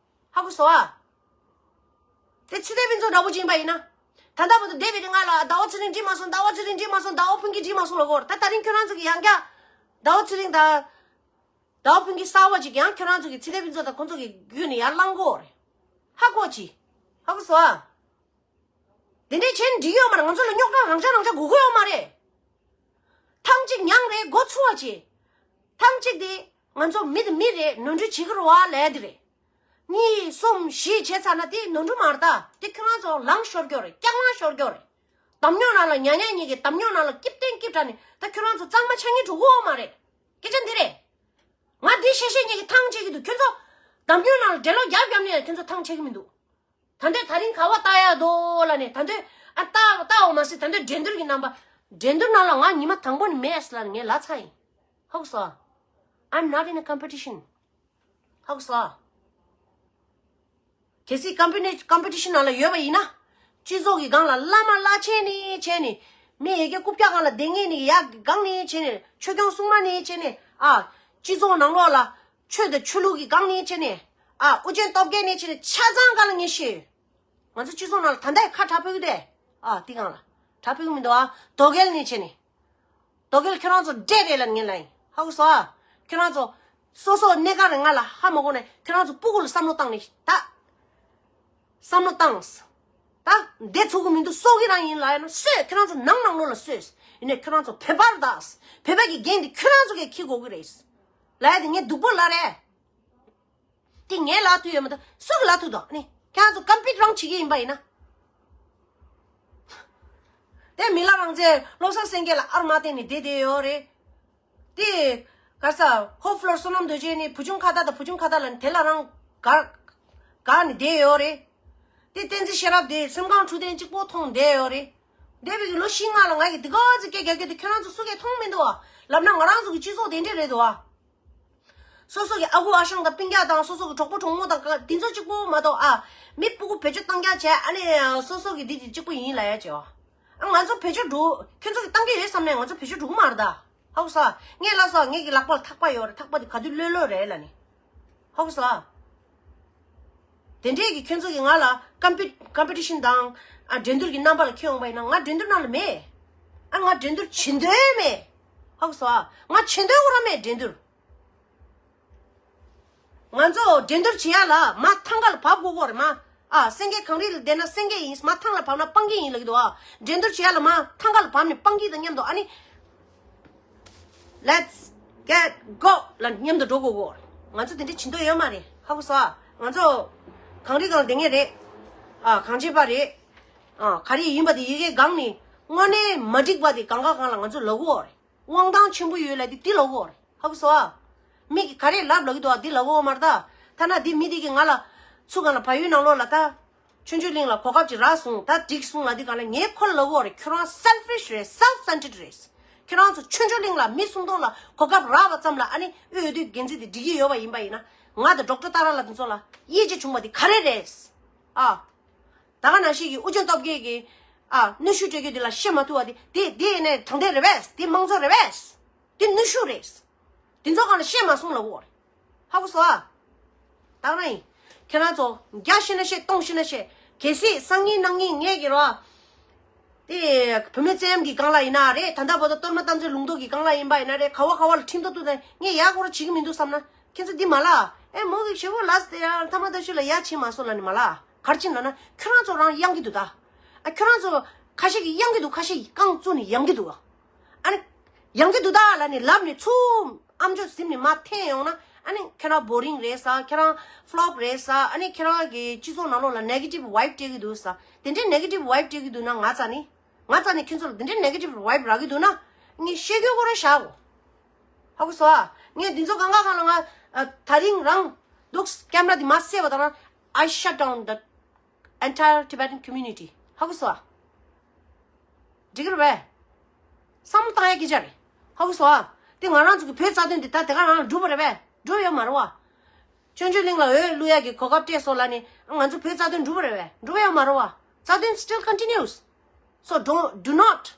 ཧ་གོ་སོང་ཨ། དེ་ཚེ་བརྟན་ཕུན་ཚོགས་འདྲ་པོ་ཅིག་ཡིན་པ་ཡིན་ན། ད་ལྟ་བར་དུ་བསྡད་པའི་རིང་ལ་ཟླ་བ་ཚེ་རིང་འགྲིག་མ་སོང་། ཟླ་བ་ཚེ་རིང་འགྲིག་མ་སོང་། ཟླ་བ་ཕུན་སྐྱིད་འགྲིག་མ་སོང་ལབ་ཀྱི་ཡོད་རེད། ད་ད་རིང་ཁྱོད་རང་ཚོ་གི་ཡང་བསྐྱར་ཟླ་བ་ཚེ་རིང་དང་། ཟླ་བ་ཕུན་སྐྱིད་གསར་པ་ཅིག་ཡང་ཁྱོད་རང་ཚོ་གི་ཚེ་བརྟན་ཕུན་ཚོགས་དང་ཁོང་ཚོ་གི་བརྒྱུད་ནས་ཡར་བསླང་གི་ཡོད་རེད། ཧ་གོ་ཅི། ཧ་གོ་སོང་ཨ། དེ་འདྲའི་བྱས་ནས་འགྲིག་གི་ཡོད་མ་རེད། ང་ཚོ་ལ་རྙོག་དྲ་རང་འཇགས་རང་འཇགས་དགོས་ཀྱི་ཡོད་མ་རེད། ཐང་གཅིག་མྱངས་རེད་འགོ་ཚུགས་པ་བྱེད། ཐང་གཅིག་དེ་ང་ཚོ་མི་དང་མི་རེད། ནོར་འཁྲུལ་བྱེད་ཀྱི་རེད་བ་ལབ་ཡ་དེ་རེད། གཉིས་གསུམ་བཞི་བྱས་ཚར་ན་དེ་ནོར་འཁྲུལ་མ་རེད་ད། དེ་ཁྱོད་རང་ཚོ་ལངས་ཤོར་རྒྱུ་རེད། སྐྱག་ལངས་ཤོར་རྒྱུ་རེད། འདམ་རྙོག་ནང་ལ་ཉ་ཉ་གཉིས་ཀྱིས་འདམ་རྙོག་ནང་ལ་སྐྱིབས་སྟེང་སྐྱིབས་དྲགས་ནས་ད་ཁྱོད་རང་ཚོ་གཙང་མ་ཆགས་ཉེན་འགྲོ་གི་ཡོད་མ་རེད། སྐད་ཆ་འདི་རེད། ང་འདི་བཤད་བཤད་ཉིད་ཀྱི་ཐང་ཆད་ཀྱི་འདུག་ཁྱོད་ཚོ་འདམ་རྙོག་ནང་ལ་འགྲེ་ལོག་རྒྱབ་རྒྱབ་ནས་ཁྱོད་ཚོ་ཐང་ཆད་ཀྱི་མི་འདུག་ད་འདོད་ད་རིང་ག་བ་ལྟ་ཡ་དོ་ལ་ནས་ད་འདོད་ཨ་ལྟ་ལྟའོ་མ་ཟད་ད་འདོད་འགྲན་བསྡུར་གྱི་རྣམ་པ། འགྲན་བསྡུར་ནང་ལ་ང་ཉི་མ་དང་པོ་ནས་མེད་ལ་ངས་ལབ་ཚར་ཡིན། ཧ་གོ་སོང་། I'm not in a competition. ཧ་གོ་སོང་། གལ་སྲིད་ཀམ་པི་ནི་ཀམ་པི་ཊི་ཤན་ནང་ལ་ཡོད་པ་ཡིན་ན། སྤྱི་ཚོགས་ཀྱི་སྒང་ལ་བླ་མ་བླ་ཆེན་ནས་བྱས་ནས། མི་ཡི་གེ་རྐུབ་བཀྱག་སྒང་ལ་བསྡད་མཁན་ནས་ཡ་སྒང་ནས་བྱས་ནས་ཆོས་སྐྱོང་སྲུང་མ་ནས་བྱས་ནས་ཨ། སྤྱི་ཚོགས་ནང་ལོགས་ལ་ཆོས་དང་ཆོས་ལུགས་ཀྱི་སྒང་ནས་བྱས་ནས་ཨ། ཨུ་རྒྱན་སྟོབས་རྒྱལ་ནས་བྱས་ནས་ཆ་ཚང་སྒང་ལ་ངས་ཤེས་ཡོད། ང་ཚོ་སྤྱི་ཚོགས་ནང་ལ་ད་ལྟ་ཡང་ཁ་གྲག་ཕོད་ཀྱི་འདུག་ཨ་དེ་སྒང་ལ་གྲག་ཕོད་ཀྱི་མི་འདུག་ཨ་དོ་གལ་ནས་བྱས་ནས། དོ་གལ་ཁྱོད་རང་ཚོ་འདྲེ་རེད་ལབ་ངས་ལབ་ཡིན། ཧ་གོ་སོང་ཨ། ཁྱོད་རང་ཚོ་སོ་སོ་གནས་ག་རེ་ང་ལ་ཧ་མ་གོ་ནས་ཁྱོད་རང་ཚོ་སྤུ་གུ་ལ་བསམ་བློ་བཏང་ནས་ད། བསམ་བློ་བཏང་། ད་བསྡད་ཚུགས་ཀྱི་མི་འདུག་གསོད་ཀྱི་རང་ཡིན་ལབ་ཡ་ན་གསོད། ཁྱོད་རང་ཚོ་ནང་ནང་ལོགས་ལ་གསོད། ཡིན་ནའི་ཁྱོད་རང་ཚོ་བོད་པར་གདའ། བོད་པ་གི་འགན་དེ་ཁྱོད་རང་ཚོ་གིས་འཁྱེར་དགོས་ཀྱི་རེད། ལབ་ཡ་དེ་ངས་སྡུག་པོ་ལབ་རེད། དེ་ངས་ལབ་ཐུབ་ཡོད་མ་གཏོགས་སུ་གིས་ལབ་ཐུབ་དོ་ནི། ཁྱེད་རང་ཚོ་ཀམ་པིཊ་རང་བྱེད་ཀྱི་ཡིན་པ་ཡིན་ན། དེ་མི་ལ་རང་བཙན་བློ་བཟང་སེང་གེ་ལ་ཨར་མ་བསྟན་ནས་བསྡད་བསྡད་ཡོད་རེད། དེ་ག་ས་ཧོ་ཕློར་བསོད་ནམས་རྡོ་རྗེ་ནི་བུ་ཆུང་ཁ་བརྡ་དང་བུ་ཆུང་ཁ་བརྡ་ལ་དེ་ལ་རང་དགའ་དགའ་ནས་བསྡད་ཡོད་རེད། དེ་བསྟན་འཛིན་ཤེས་རབ་དེ་སེམས་ཁམས་འཁྲུལ་ལྡན་གཅིག་པོ་མཐོང་བསྡད་ཡོད་རེད། འདས་པའི་ལོ་བཞི་ལྔ་ལ་ང་གིས་འདི་ག་ཚོད་སྐད་རྒྱག་རྒྱུ་དེ་ཁྱོད་རང་ཚོ་སུ་གིས་མཐོང་མི་འདུག་བ། ལབ་ན་ང་རང་ཚོ་གི་སྤྱི་ཚོགས་དེ་འདྲས་རེད་འདུག་བ། སོ་སོ་གི་ཨ་ཁུ་ཨ་ཞང་དང་སྤུན་ཀྱག་དང་སོ་སོ་གི་གྲོགས་པོ་གྲོགས་མོ་དང་དེ་ཚོ་གཅིག་པོ་མ་གཏོགས་ཨ། མི་སྤུ་གུ་བེད་སྤྱོད་བཏང་རྐྱང་བྱས་ཨ་ནི་སོ་སོ་གི་འདི་དེ་གཅིག་པོ་ཡིན་ལབ་ཡ་བྱས་བ། ཨ་ང་ཚོ་བེད་སྤྱོད་འགྲོ་ཁྱོད་ཚོ་གི་བཏང་གི་ཡོད་བསམ་ནས་ང་ཚོ་བེད་སྤྱོད་འགྲོ་གི་མ་རེད་ད། ཧ་གོ་སོང་། ངས་ལབ་སོང་། ངེད་ཀྱི་ལག་པ་ལ་ཐག་པ་ཡོད་རེད། ཐག་པ་དེ་ག་དུས་ལྷོད་ལྷོད་རེད་ལབ་ནས། ཧ་གོ་སོང་། དེ་འདྲས་ཀྱི་ཁྱོད་ཚོ་གི་ང་ལ་ཀམ་པི་ཀམ་པི་ཊི་ཤན་དང་ཨ་འགྲན་བསྡུར་གྱི་རྣམ་པ་ལ་ཁྱོད་ཡོང་པ་ཡིན་ན་ང་འགྲན་བསྡུར་ནང་ལ་མེད། ཨ་ང་འགྲན་བསྡུར་བྱེད་འདོད་མེད། ཧ་གོ་སོང་། ང་བྱེད་འདོད་ཁོ་རང་མེད་འགྲན་བསྡུར། ང་ཚོ་འགྲན་བསྡུར་བྱེད་ཡ་ལ་མ་ཐང་ག་ལ་བབས་དགོས་ཀྱི་རེད་མ། ཨ་སེང་གེ་གངས་རི་ལ་བསྡད་ན་སེང་གེ་ཡིན། མ་ཐང་ལ་བབས་ན་སྤང་གི་ཡིན་ལབ་ཀྱི་འདུག་ཨ་འགྲན་བསྡུར་བྱེད་ཡ་ལ་མ་ཐང་ག་ལ་བབས་ནས་སྤང་གི་དང་མཉམ་དུ་ཨ་ནི། Let's get go ལ་མཉམ་དུ་འགྲོ་དགོས་ཀྱི་རེད། ང་ཚོ་དེ་འདྲ་བྱེད་འདོད་ཡོད་མ་རེད། ཧ་གོ་སོང་ཨ། ང་ཚོ་གངས་རི་སྒང་ལ་བསྡད་མཁན་རེད། ཨ་གངས་ཅན་པ་རེད། ཨ་ག་རེ་ཡིན་པ་དེ་ཡི་གེ་སྒང་ནས་དངོས་གནས་མ་འགྲིག་པ་དེ་གང་ག་གང་ལ་ང་ཚོ་ལབ་དགོས་རེད། དབང་ཐང་ཆེན་པོ་ཡོད་ལབ་དེ་དེ་ལབ་དགོས་རེད། ཧ་གོ་སོང་ཨ། མི་གིས་ག་རེ་ལབ་ལབ་ཀྱི་འདུག་ཨ། འདི་ལབ་དགོས་མ་རེད་ད། ཐ་ན་འདི་མི་འདི་གིས་ང་ལ་ཚུར་གང་ལ་བལ་ཡུལ་ནང་ལོགས་ལ་ད། ཆོས་འབྱོར་གླིང་ལ་གོ་སྐབས་ཅིག་རག་སོང་། ད་འགྲིག་སོང་ལབ་དུས་གང་ལ་ངས་ཁོ་ལ་ལབ་དགོས་རེད། ཁྱོད་རང་selfish རེད། Self centered རེད། ཁྱོད་རང་ཚོ་ཆོས་འབྱོར་གླིང་ལ་མི་སུམ་སྟོང་ལ་གོ་སྐབས་རག་པ་ཙམ་ལ་ཨ་ནི་འོས་བསྡུའི་འགན་འཛིན་དེ་འགྲིག་གི་ཡོད་པ་ཡིན་པ་ཡིན་ན། ང་དང་ཌོག་ཊར་ཏཱ་ར་ལགས་དེ་ཚོ་ལ་དབྱེ་འབྱེད་བྱུང་བ་དེ་ག་རེ་རེད། ཨ། ད་ག་ནང་བཞིན་གྱི་ཨུ་རྒྱན་སྟོབས་རྒྱལ་གྱིས་ཨ་གནོན་ཤུགས་སྤྲད་རྒྱུ་དེ་ལ་བཤད་མ་ཐུབ་པ་དེ་དེ་དེ་ཡིན་ནའི་དྲང་བདེན་རེད་པས། དེ་དམངས་གཙོ་རེད་པས། དེ་གནོན་ཤུགས་རེད། དེ་ཚོ་གང་ལ་བཤད་མ་སོང་ལབ་དགོས་རེད། ཧ་གོ་སོང་ཨ། ད་རང་ཡིན། ཁྱེད་རང་ཚོ་རྒྱ་ཤི་ན་ཤེས། སྟོང་ཤི་ན་ཤེས། གལ་སྲིད་སང་ཉིན་གནངས་ཉིན་ངས་ཀྱི་རོ། དེ་བུད་མེད་བཙན་གྱི་སྒང་ལ་ཡིན་ན་རེད། ད་ལྟ་བར་དུ་གཏོར་མ་བཏང་ཚོད་ལུང་རྟོགས་ཀྱི་སྒང་ལ་ཡིན་པ་ཡིན་ན་རེད། ག་བ་ག་བ་ལ་ཁྲིམས་ཐོག་ཏུ་ངས་ཡག་སྐོར་བྱེད་ཀྱི་མི་འདུག་བསམ་ན། ཁྱེད་ཚོ་འདི་མ་ལ། ཨེ་མོ་གི་ཞེ་པོ་ལ་སྟེ་ཡང་ཐ་མ་ད་ཤུ་ལ་ཡ་བྱེད་མ་སོང་ལ་ནི་མ་ལ། གར་ཕྱིན་ལ་ན་ཁྱོད་རང་ཚོ་རང་གཡང་གི་འདུག་ད། ཨ་ཁྱོད་རང་ཚོ་ཁ་ཤས་ཀྱི་གཡང་གི་འདུག་ཁ་ཤས་ཀྱི་རྐང་བཙུགས་ནས་གཡང་གི་འདུག་ཨ་ནི། ཡང་གི་འདུག་ད་ལ་ནི་ལབ་ནས་ཚུར་ཨམ་ཅོག་ཟིན་ནས་མ་འཐེན་ཡོང་ན། ཨ་ནི་ཁྱེད་རང་བོ་རིང་རེད་ས། ཁྱེད་རང་ཕློབ་རེད་ས། ཨ་ནི་ཁྱེད་རང་གི་སྤྱི་ཚོགས་ནང་ལོགས་ལ་ནེ་གེ་ཊིབ་ཝའིབ་སྤྲད་གི་འདུག་ས། དེ་འདྲའི་ནེ་གེ་ཊིབ་ཝའིབ་སྤྲད་གི་འདུག་ན། ང་རྩ་ནི་ང་རྩ་ནི་ཁྱེད་ཚོ་ལ་དེ་འདྲའི་ནེ་གེ་ཊིབ་ཝའིབ་རག་གི་འདུག་ན། ངས་བཤད་རྒྱུ་ཁོ་རང་བཞག་གོ། ཧ་གོ་སོང་ཨ། ངས་འདི་ཚོ་གང་ག་གང་ལ་ང་ཨ། ད་རིང་རང་འདུག་ཀེམ་ར་འདི་མ་བསད་པ་དང་། I shut down the entire Tibetan community. ཧ་གོ་སོང་ཨ། འགྲིག་གི་རེད་པས། བསམ་བློ་བཏང་ཡ་སྐད་ཆ་རེད། ཧ་གོ་སོང་ཨ། དེ་ང་རང་ཚོ་གི་བོད་རྩ་དོན་འདི་ད་དེ་ག་རང་ལ་འགྲུབ་པ་རེད་པས། འགྲུབ་ཡོད་མ་རེད་བ། ཆོས་འབྱོར་གླིང་ལ་འོས་བླུག་ཡ་གི་གོ་སྐབས་སྤྲད་སོང་ལ་ནི། ང་ཚོ་བོད་རྩ་དོན་འགྲུབ་པ་རེད་པས། འགྲུབ་ཡོད་མ་རེད་བ། རྩ་དོན་still continues. So don't, do not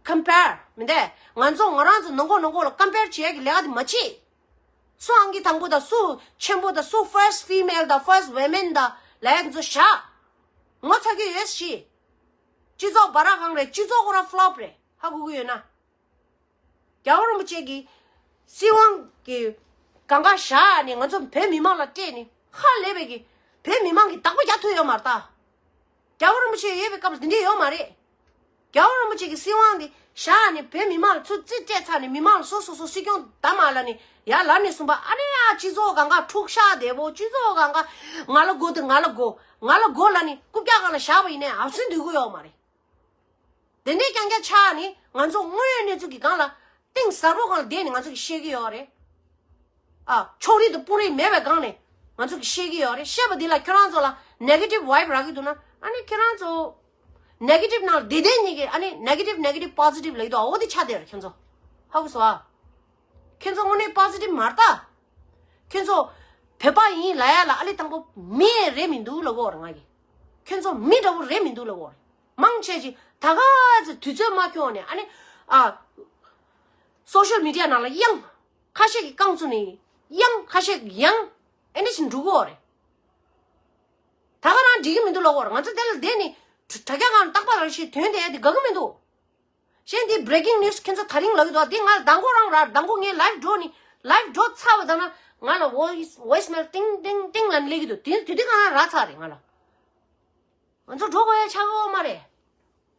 compare མི་འདས། ང་ཚོ་ང་རང་ཚོ་ནང་ཁོག་ནང་ཁོག་ལ་compare བྱེད་ཡ་གི་ལས་ཀ་དེ་མ་བྱེད། སུ་ཨང་ཀི་དང་པོ་དང་སུ་ཆེན་པོ་དང་སུ་first female དང་first women དང་ལས་ཀ་ཚོ་བཞག་ངོ་ཚ་གི་ཡོད་ཤི། སྤྱི་ཚོགས་བ་ར་གང་རེད། སྤྱི་ཚོགས་ཁོ་རང་ཕློབ་རེད། ཧ་གོ་གི་ཡོད་ན། རྒྱལ་བ་རིན་པོ་ཆེ་གི་སྲིད་དབང་གི་གང་ག་བཞག་ནས་ང་ཚོ་བོད་མི་མང་ལ་སྤྲད་ནས་ཧ་ལས་པའི་གི་བོད་མི་མང་གི་བདག་པོ་རྒྱག་ཐུབ་ཡོད་མ་རེད་ད། རྒྱལ་བ་རིན་པོ་ཆེ་ཡོད་པའི་སྐབས་ལ་འདི་འདྲ་ཡོད་མ་རེད། རྒྱལ་བ་རིན་པོ་ཆེ་གི་སྲིད་དབང་འདི་བཞག་ནས་བོད་མི་མང་ལ་ཚུར་རྩིས་སྤྲད་ཚར་ནས་མི་མང་ལ་སོ་སོ་སོ་སྲིད་སྐྱོང་གདམ་མ་ལ་ནི་ཡར་ལབ་ནས་གསུངས་པ། ཨ་ནི་ཡ་སྤྱི་ཚོགས་གང་ག་འཁྲུག་ཤག་བདེ་པོ། སྤྱི་ཚོགས་གང་ག་ང་ལ་དགོས་དེ་ང་ལ་དགོས་ང་ལ་དགོས་ལ་ནི་རྐུབ་བཀྱག་སྒང་ལ་བཞག་པ་ཡིན་ནའི་ཨབ་སེན་སྡོད་དགོས་ཡོད་མ་རེད། དེ་འདྲའི་རྐྱང་རྐྱང་ཆགས་ནི་ང་ཚོ་དངོས་ཡོད་གནས་ཚུལ་གྱི་སྒང་ལ་གཏིང་ཟབ་པོ་སྒང་ལ་བསྡད་ནས་ང་ཚོ་གི་བཤད་ཀྱི་ཡོད་རེད། ཨ། ཕྱོགས་རིས་དང་དཔུང་རིས་མེད་པའི་སྒང་ནས་ང་ཚོ་གི་བཤད་ཀྱི་ཡོད་རེད། བཤད་པ་འདི་ལ་ཁྱོད་རང་ཚོ་ལ་negative vibe རག་གི་འདུག་ན། ཨ་ནི་ཁྱོད་རང་ཚོ་negative ནང་ལ་བདེ་བདེ་གཉིས་ཀྱི་ཨ་ནི་negative negative positive ལབ་ཀྱི་འདུག་འོ་དེ་ཆགས་བསྡད་རེད་ཁྱོད་ཚོ། ཧ་གོ་སོང་ཨ། ཁྱོད་ཚོ་དངོས་གནས་positive མ་རེད་ད། ཁྱོད་ཚོ་བོད་པ་ཡིན་ལབ་ཡ་ལ་ཨ་ལེ་དང་པོ་མི་རེད་མི་འདུག་ལབ་ཀྱི་ཡོད་རེད་ང་གིས། ཁྱོད་ཚོ་མི་འདྲ་བོ་རེད་མི་འདུག་ལབ་ཀྱི་ཡོད་རེད། མང་ཆེ་ཅིག་ད་ག་ཚོད་དུས་ཚོད་མ་འཁྱོངས་ནས་ཨ་ནི་ཨ། social media ནང་ལ་གཡང་། ཁ་ཤས་ཀྱིས་རྐང་བཙུགས་ནས་གཡང་། ཁ་ཤས་ཀྱིས་གཡང་། ཨེ་འདྲ་ཞིག་འགྲོ་གི་ཡོད་རེད། ད་ག་རང་འགྲིག་གི་མི་འདུག་ལབ་ཀྱི་ཡོད་རེད། ང་ཚོ་དེ་ལ་བསྡད་ནས་དྲ་རྒྱ་སྒང་ལ་རྟག་པར་རང་བཞིན་དོན་དེ་དེ་དགའ་གི་མི་འདུག་གཞན་དེ་breaking news ཁྱེད་ཚོ་ད་རིང་ལབ་ཀྱི་འདུག་དེ་ང་ལ་མདང་དགོང་རང་ར། མདང་དགོང་ངས་live འགྲོ་ནི། live འགྲོ་ཚར་བ་དང་ན་ང་ལ་voice voicemail ཏིང་ཏིང་ཏིང་ལབ་ནས་སླེབས་ཀྱི་འདུག་དེ་དེ་དུས་གང་ར་ཚར་རེད་ང་ལ། ང་ཚོ་འགྲོ་དགོས་ཡ་ཆགས་ཀྱི་མ་རེད།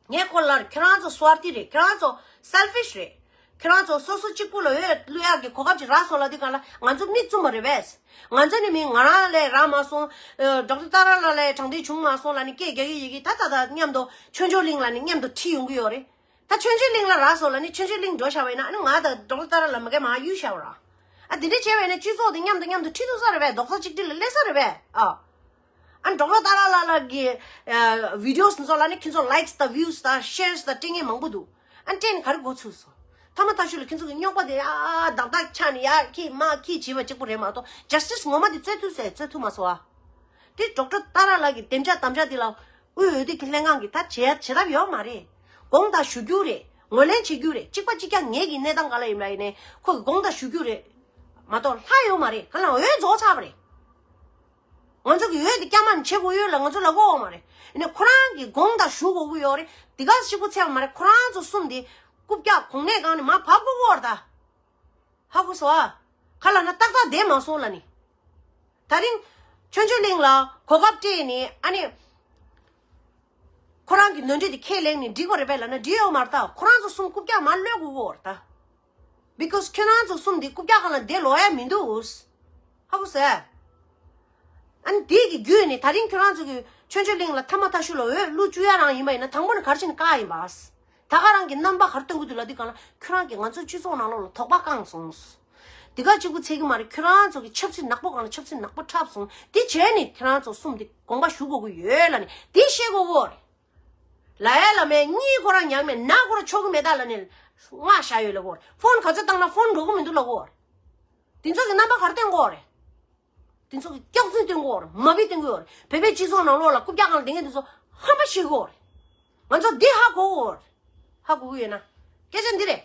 ངས་ཁོ་ལ་ཁྱེད་རང་ཚོ་སུའར་ཐི་རེད། ཁྱེད་རང་ཚོ་selfish རེད། ཁྱེད་རང་ཚོ་སོ་སོ་གཅིག་པུ་ལ་འོས་བླུག་ཡག་གི་གོ་སྐབས་ཅིག་རག་སོང་ལབ་དུས་གང་ལ་ང་ཚོ་མིག་བཙུམ་པ་རེད་པས། ང་ཚོ་ནི་མི་ང་རང་ལས་རག་མ་སོང་། ཨ། ཌོག་ཊར་ཏཱ་ར་ལགས་ལས་དྲང་བདེན་བྱུང་མ་སོང་ལབ་ནི་སྐད་རྒྱག་གི་ཡོད་ཀྱི། ད་ད་ད་མཉམ་དུ་ཆོས་འབྱོར་གླིང་ལབ་ནི་མཉམ་དུ་ཁྲིད་ཡོང་གི་ཡོད་རེད། ད་ཆོས་འབྱོར་གླིང་ལ་རག་སོང་ལབ་ནི་ཆོས་འབྱོར་གླིང་འགྲོ་བཞག་པ་ཡིན་ན་ཨ་ནི་ང་དང་ཌོག་ཊར་ཏཱ་ར་ལགས་མ་གི་མ་གཡུག་བཞག་པ་ར། ཨ། དེ་འདྲ་བྱས་པ་ཡིན་ན་སྤྱི་ཚོགས་དེ་མཉམ་དུ་མཉམ་དུ་ཁྲིད་ཐུབ་ས་རེད་པས། རྡོག་རྩ་གཅིག་སྒྲིལ་ལ་སླེབས་ས་རེད་པས། ཨ། ཨ་ནི་ཌོག་ཊར་ཏཱ་ར་ལགས་ལགས་ཀྱི་ཨ་བི་ཌི་ཡོ་སི་ཚོ་ལ་ནི་ཁྱེད་ཚོ་likes དང་views དང་shares དང་སྤྲད་མཁན་མང་པོ་འདུག་ཨ་ནི་སྤྲད་ནས་ག་རེ་འགོ་ཚུགས་སོང་། ཐ་མ་ཐ་ཤུ་ལ་ཁྱེད་ཚོ་གི་རྙོག་པ་དེ་ཨ་བདག་བདག་ཆགས་ནས་ཡ་ཁྱི་མ་ཁྱི་བྱེད་པ་གཅིག་པུ་རེད་མ་གཏོགས་justice ངོ་མ་དེ་རྩོད་ཐུབ་ཟེར་རྩོད་ཐུབ་མ་སོང་ཨ། དེ་ཌོག་ཊར་ཏཱ་ར་ལགས་ཀྱི་དེམ་ཅག་དམ་བཅའ་དེ་ལ་དབུས་འོས་བསྡུ་གི་ལྷན་ཁང་གིས་ད་བྱེད་བྱེད་ཐབས་ཡོད་མ་རེད། དགོངས་དག་ཞུ་རྒྱུ་རེད། ངོས་ལེན་བྱེད་རྒྱུ་རེད། གཅིག་པ་གཅིག་རྐྱང་ངེད་ཀྱི་གནས་སྟངས་ག་ལ་ཡིན་ལ་ཡིན་ནའི་ཁོ་གི་དགོངས་དག་ཞུ་རྒྱུ་རེད་མ་གཏོགས་ལྷ་ཡོད་མ་རེད། ག་ལ་འོས་རྫོགས་ཚར་བ་རེད། ང་ཚོ་གི་འོས་དེ་བསྐྱར་མ་ནས་བྱེད་དགོས་ཡོད་ལ་ང་ཚོ་ལབ་དགོས་ཡོད་མ་རེད། ཡིན་ནའི་ཁོ་རང་གི་དགོངས་དག་ཞུ་དགོས་ཀྱི་ཡོད་རེད། དེ་ག་ཞིག་པོ་ཚད་པ་མ་རེད། ཁོ་རང་ཚོ་གསུམ་དེ་རྐུབ་བཀྱག་གོང་ནས་གང་ནས་མར་བབས་དགོས་ཀྱི་ཡོད་རེད་ད། ཧ་གོ་སོང་ཨ། ག་ལབ་ན་ཏག་ཏག་བསྡད་མ་སོང་ལབ་ནི། ད་རིང་ཆོས་འབྱོར་གླིང་ལ་གོ་སྐབས་སྤྲད་ནས་ཨ་ནི། ཁོ་རང་གི་ནོར་འཁྲུལ་དེ་ཁས་ལེན་ནས་འགྲིག་པ་རེད་པས་ལབ་ན་འགྲིག་ཡོད་མ་རེད་ད། ཁོ་རང་ཚོ་གསུམ་རྐུབ་བཀྱག་མར་གློད་དགོས་ཀྱི་ཡོད་རེད་ད། Because ཁྱོད་རང་ཚོ་གསུམ་འདི་རྐུབ་བཀྱག་སྒང་ལ་བསྡད་ལོག་ཡ་མི་འདུག་ཧ་གོ་སོང་ཨ། ཨ་ནི་དེ་གི་བརྒྱུད་ནས་ད་རིང་ཁྱོད་རང་ཚོ་གི་ཆོས་འབྱོར་གླིང་ལ་ཐ་མ་ཐ་ཤུ་ལ་འོས་བླུག་བཅུག་ཡ་རང་ཡིན་པ་ཡིན་ན་དང་པོ་ནས་ག་རེ་བྱས་ནས་བཀག་ཡིན་པ། ད་ག་རང་གི་རྣམ་པ་ག་རེ་སྟོན་གི་འདུག་ལབ་དུས་གང་ལ་ཁྱོད་རང་གིས་ང་ཚོ་སྤྱི་ཚོགས་ནང་ལོགས་ལ་དོགས་པ་བསྐངས་སོང་། དེ་ག་གཅིག་པུ་ཚད་ཀྱི་མ་རེད། ཁྱོད་རང་ཚོ་གི་ཆབ་སྲིད་ནག་པོ་སྒང་ལ་ཆབ་སྲིད་ནག་པོ་འཁྲབ་སོང་། དེ་བྱས་ནས་ཁྱོད་རང་ཚོ་གསུམ་དེ་དགོངས་པ་ཞུ་དགོས་ཀྱི་ཡོད་ལབ་ནས་དེ་བཤད་དགོས་ཀྱི་ཡོད་རེད། ལ་ཡ་ལ་མས་གཉིད་ཁོ་རང་ཉག་མེད་ན་ཁོ་རང་ཆོག་གི་མེད་ད་ལབ་ནས་སྔགས་བཞག་ཡོད་ལབ་ཀྱི་ཡོད་རེད། ཕོན་ག་ཚོད་བཏང་ན་ཕོན་འགྲོ་གི་མི་འདུག་ལབ་ཀྱི་ཡོད་རེད། དེ་ཚོ་གི་རྣམ་པ་ག་རེ་སྟོན་གྱི་ཡོད་རེད། དེ་ཚོ་གི་སྐྱག་རྫུན་སྟོན་གྱི་ཡོད་རེད། མ་དཔེ་སྟོན་གྱི་ཡོད་རེད། བོད་པའི་སྤྱི་ཚོགས་ནང་ལོགས་ལ་རྐུབ་བཀྱག་སྒང་ལ་བསྡད་མཁན་དེ་ཚོ་ཧམ་པ་བཤད་ཀྱི་ཡོད་རེད། ང་ཚོ་འདི་ཧ་གོ་གི་ཡོད་རེད། ཧ་གོ་གི་ཡོད་ན། སྐད་ཆ་འདི་རེད།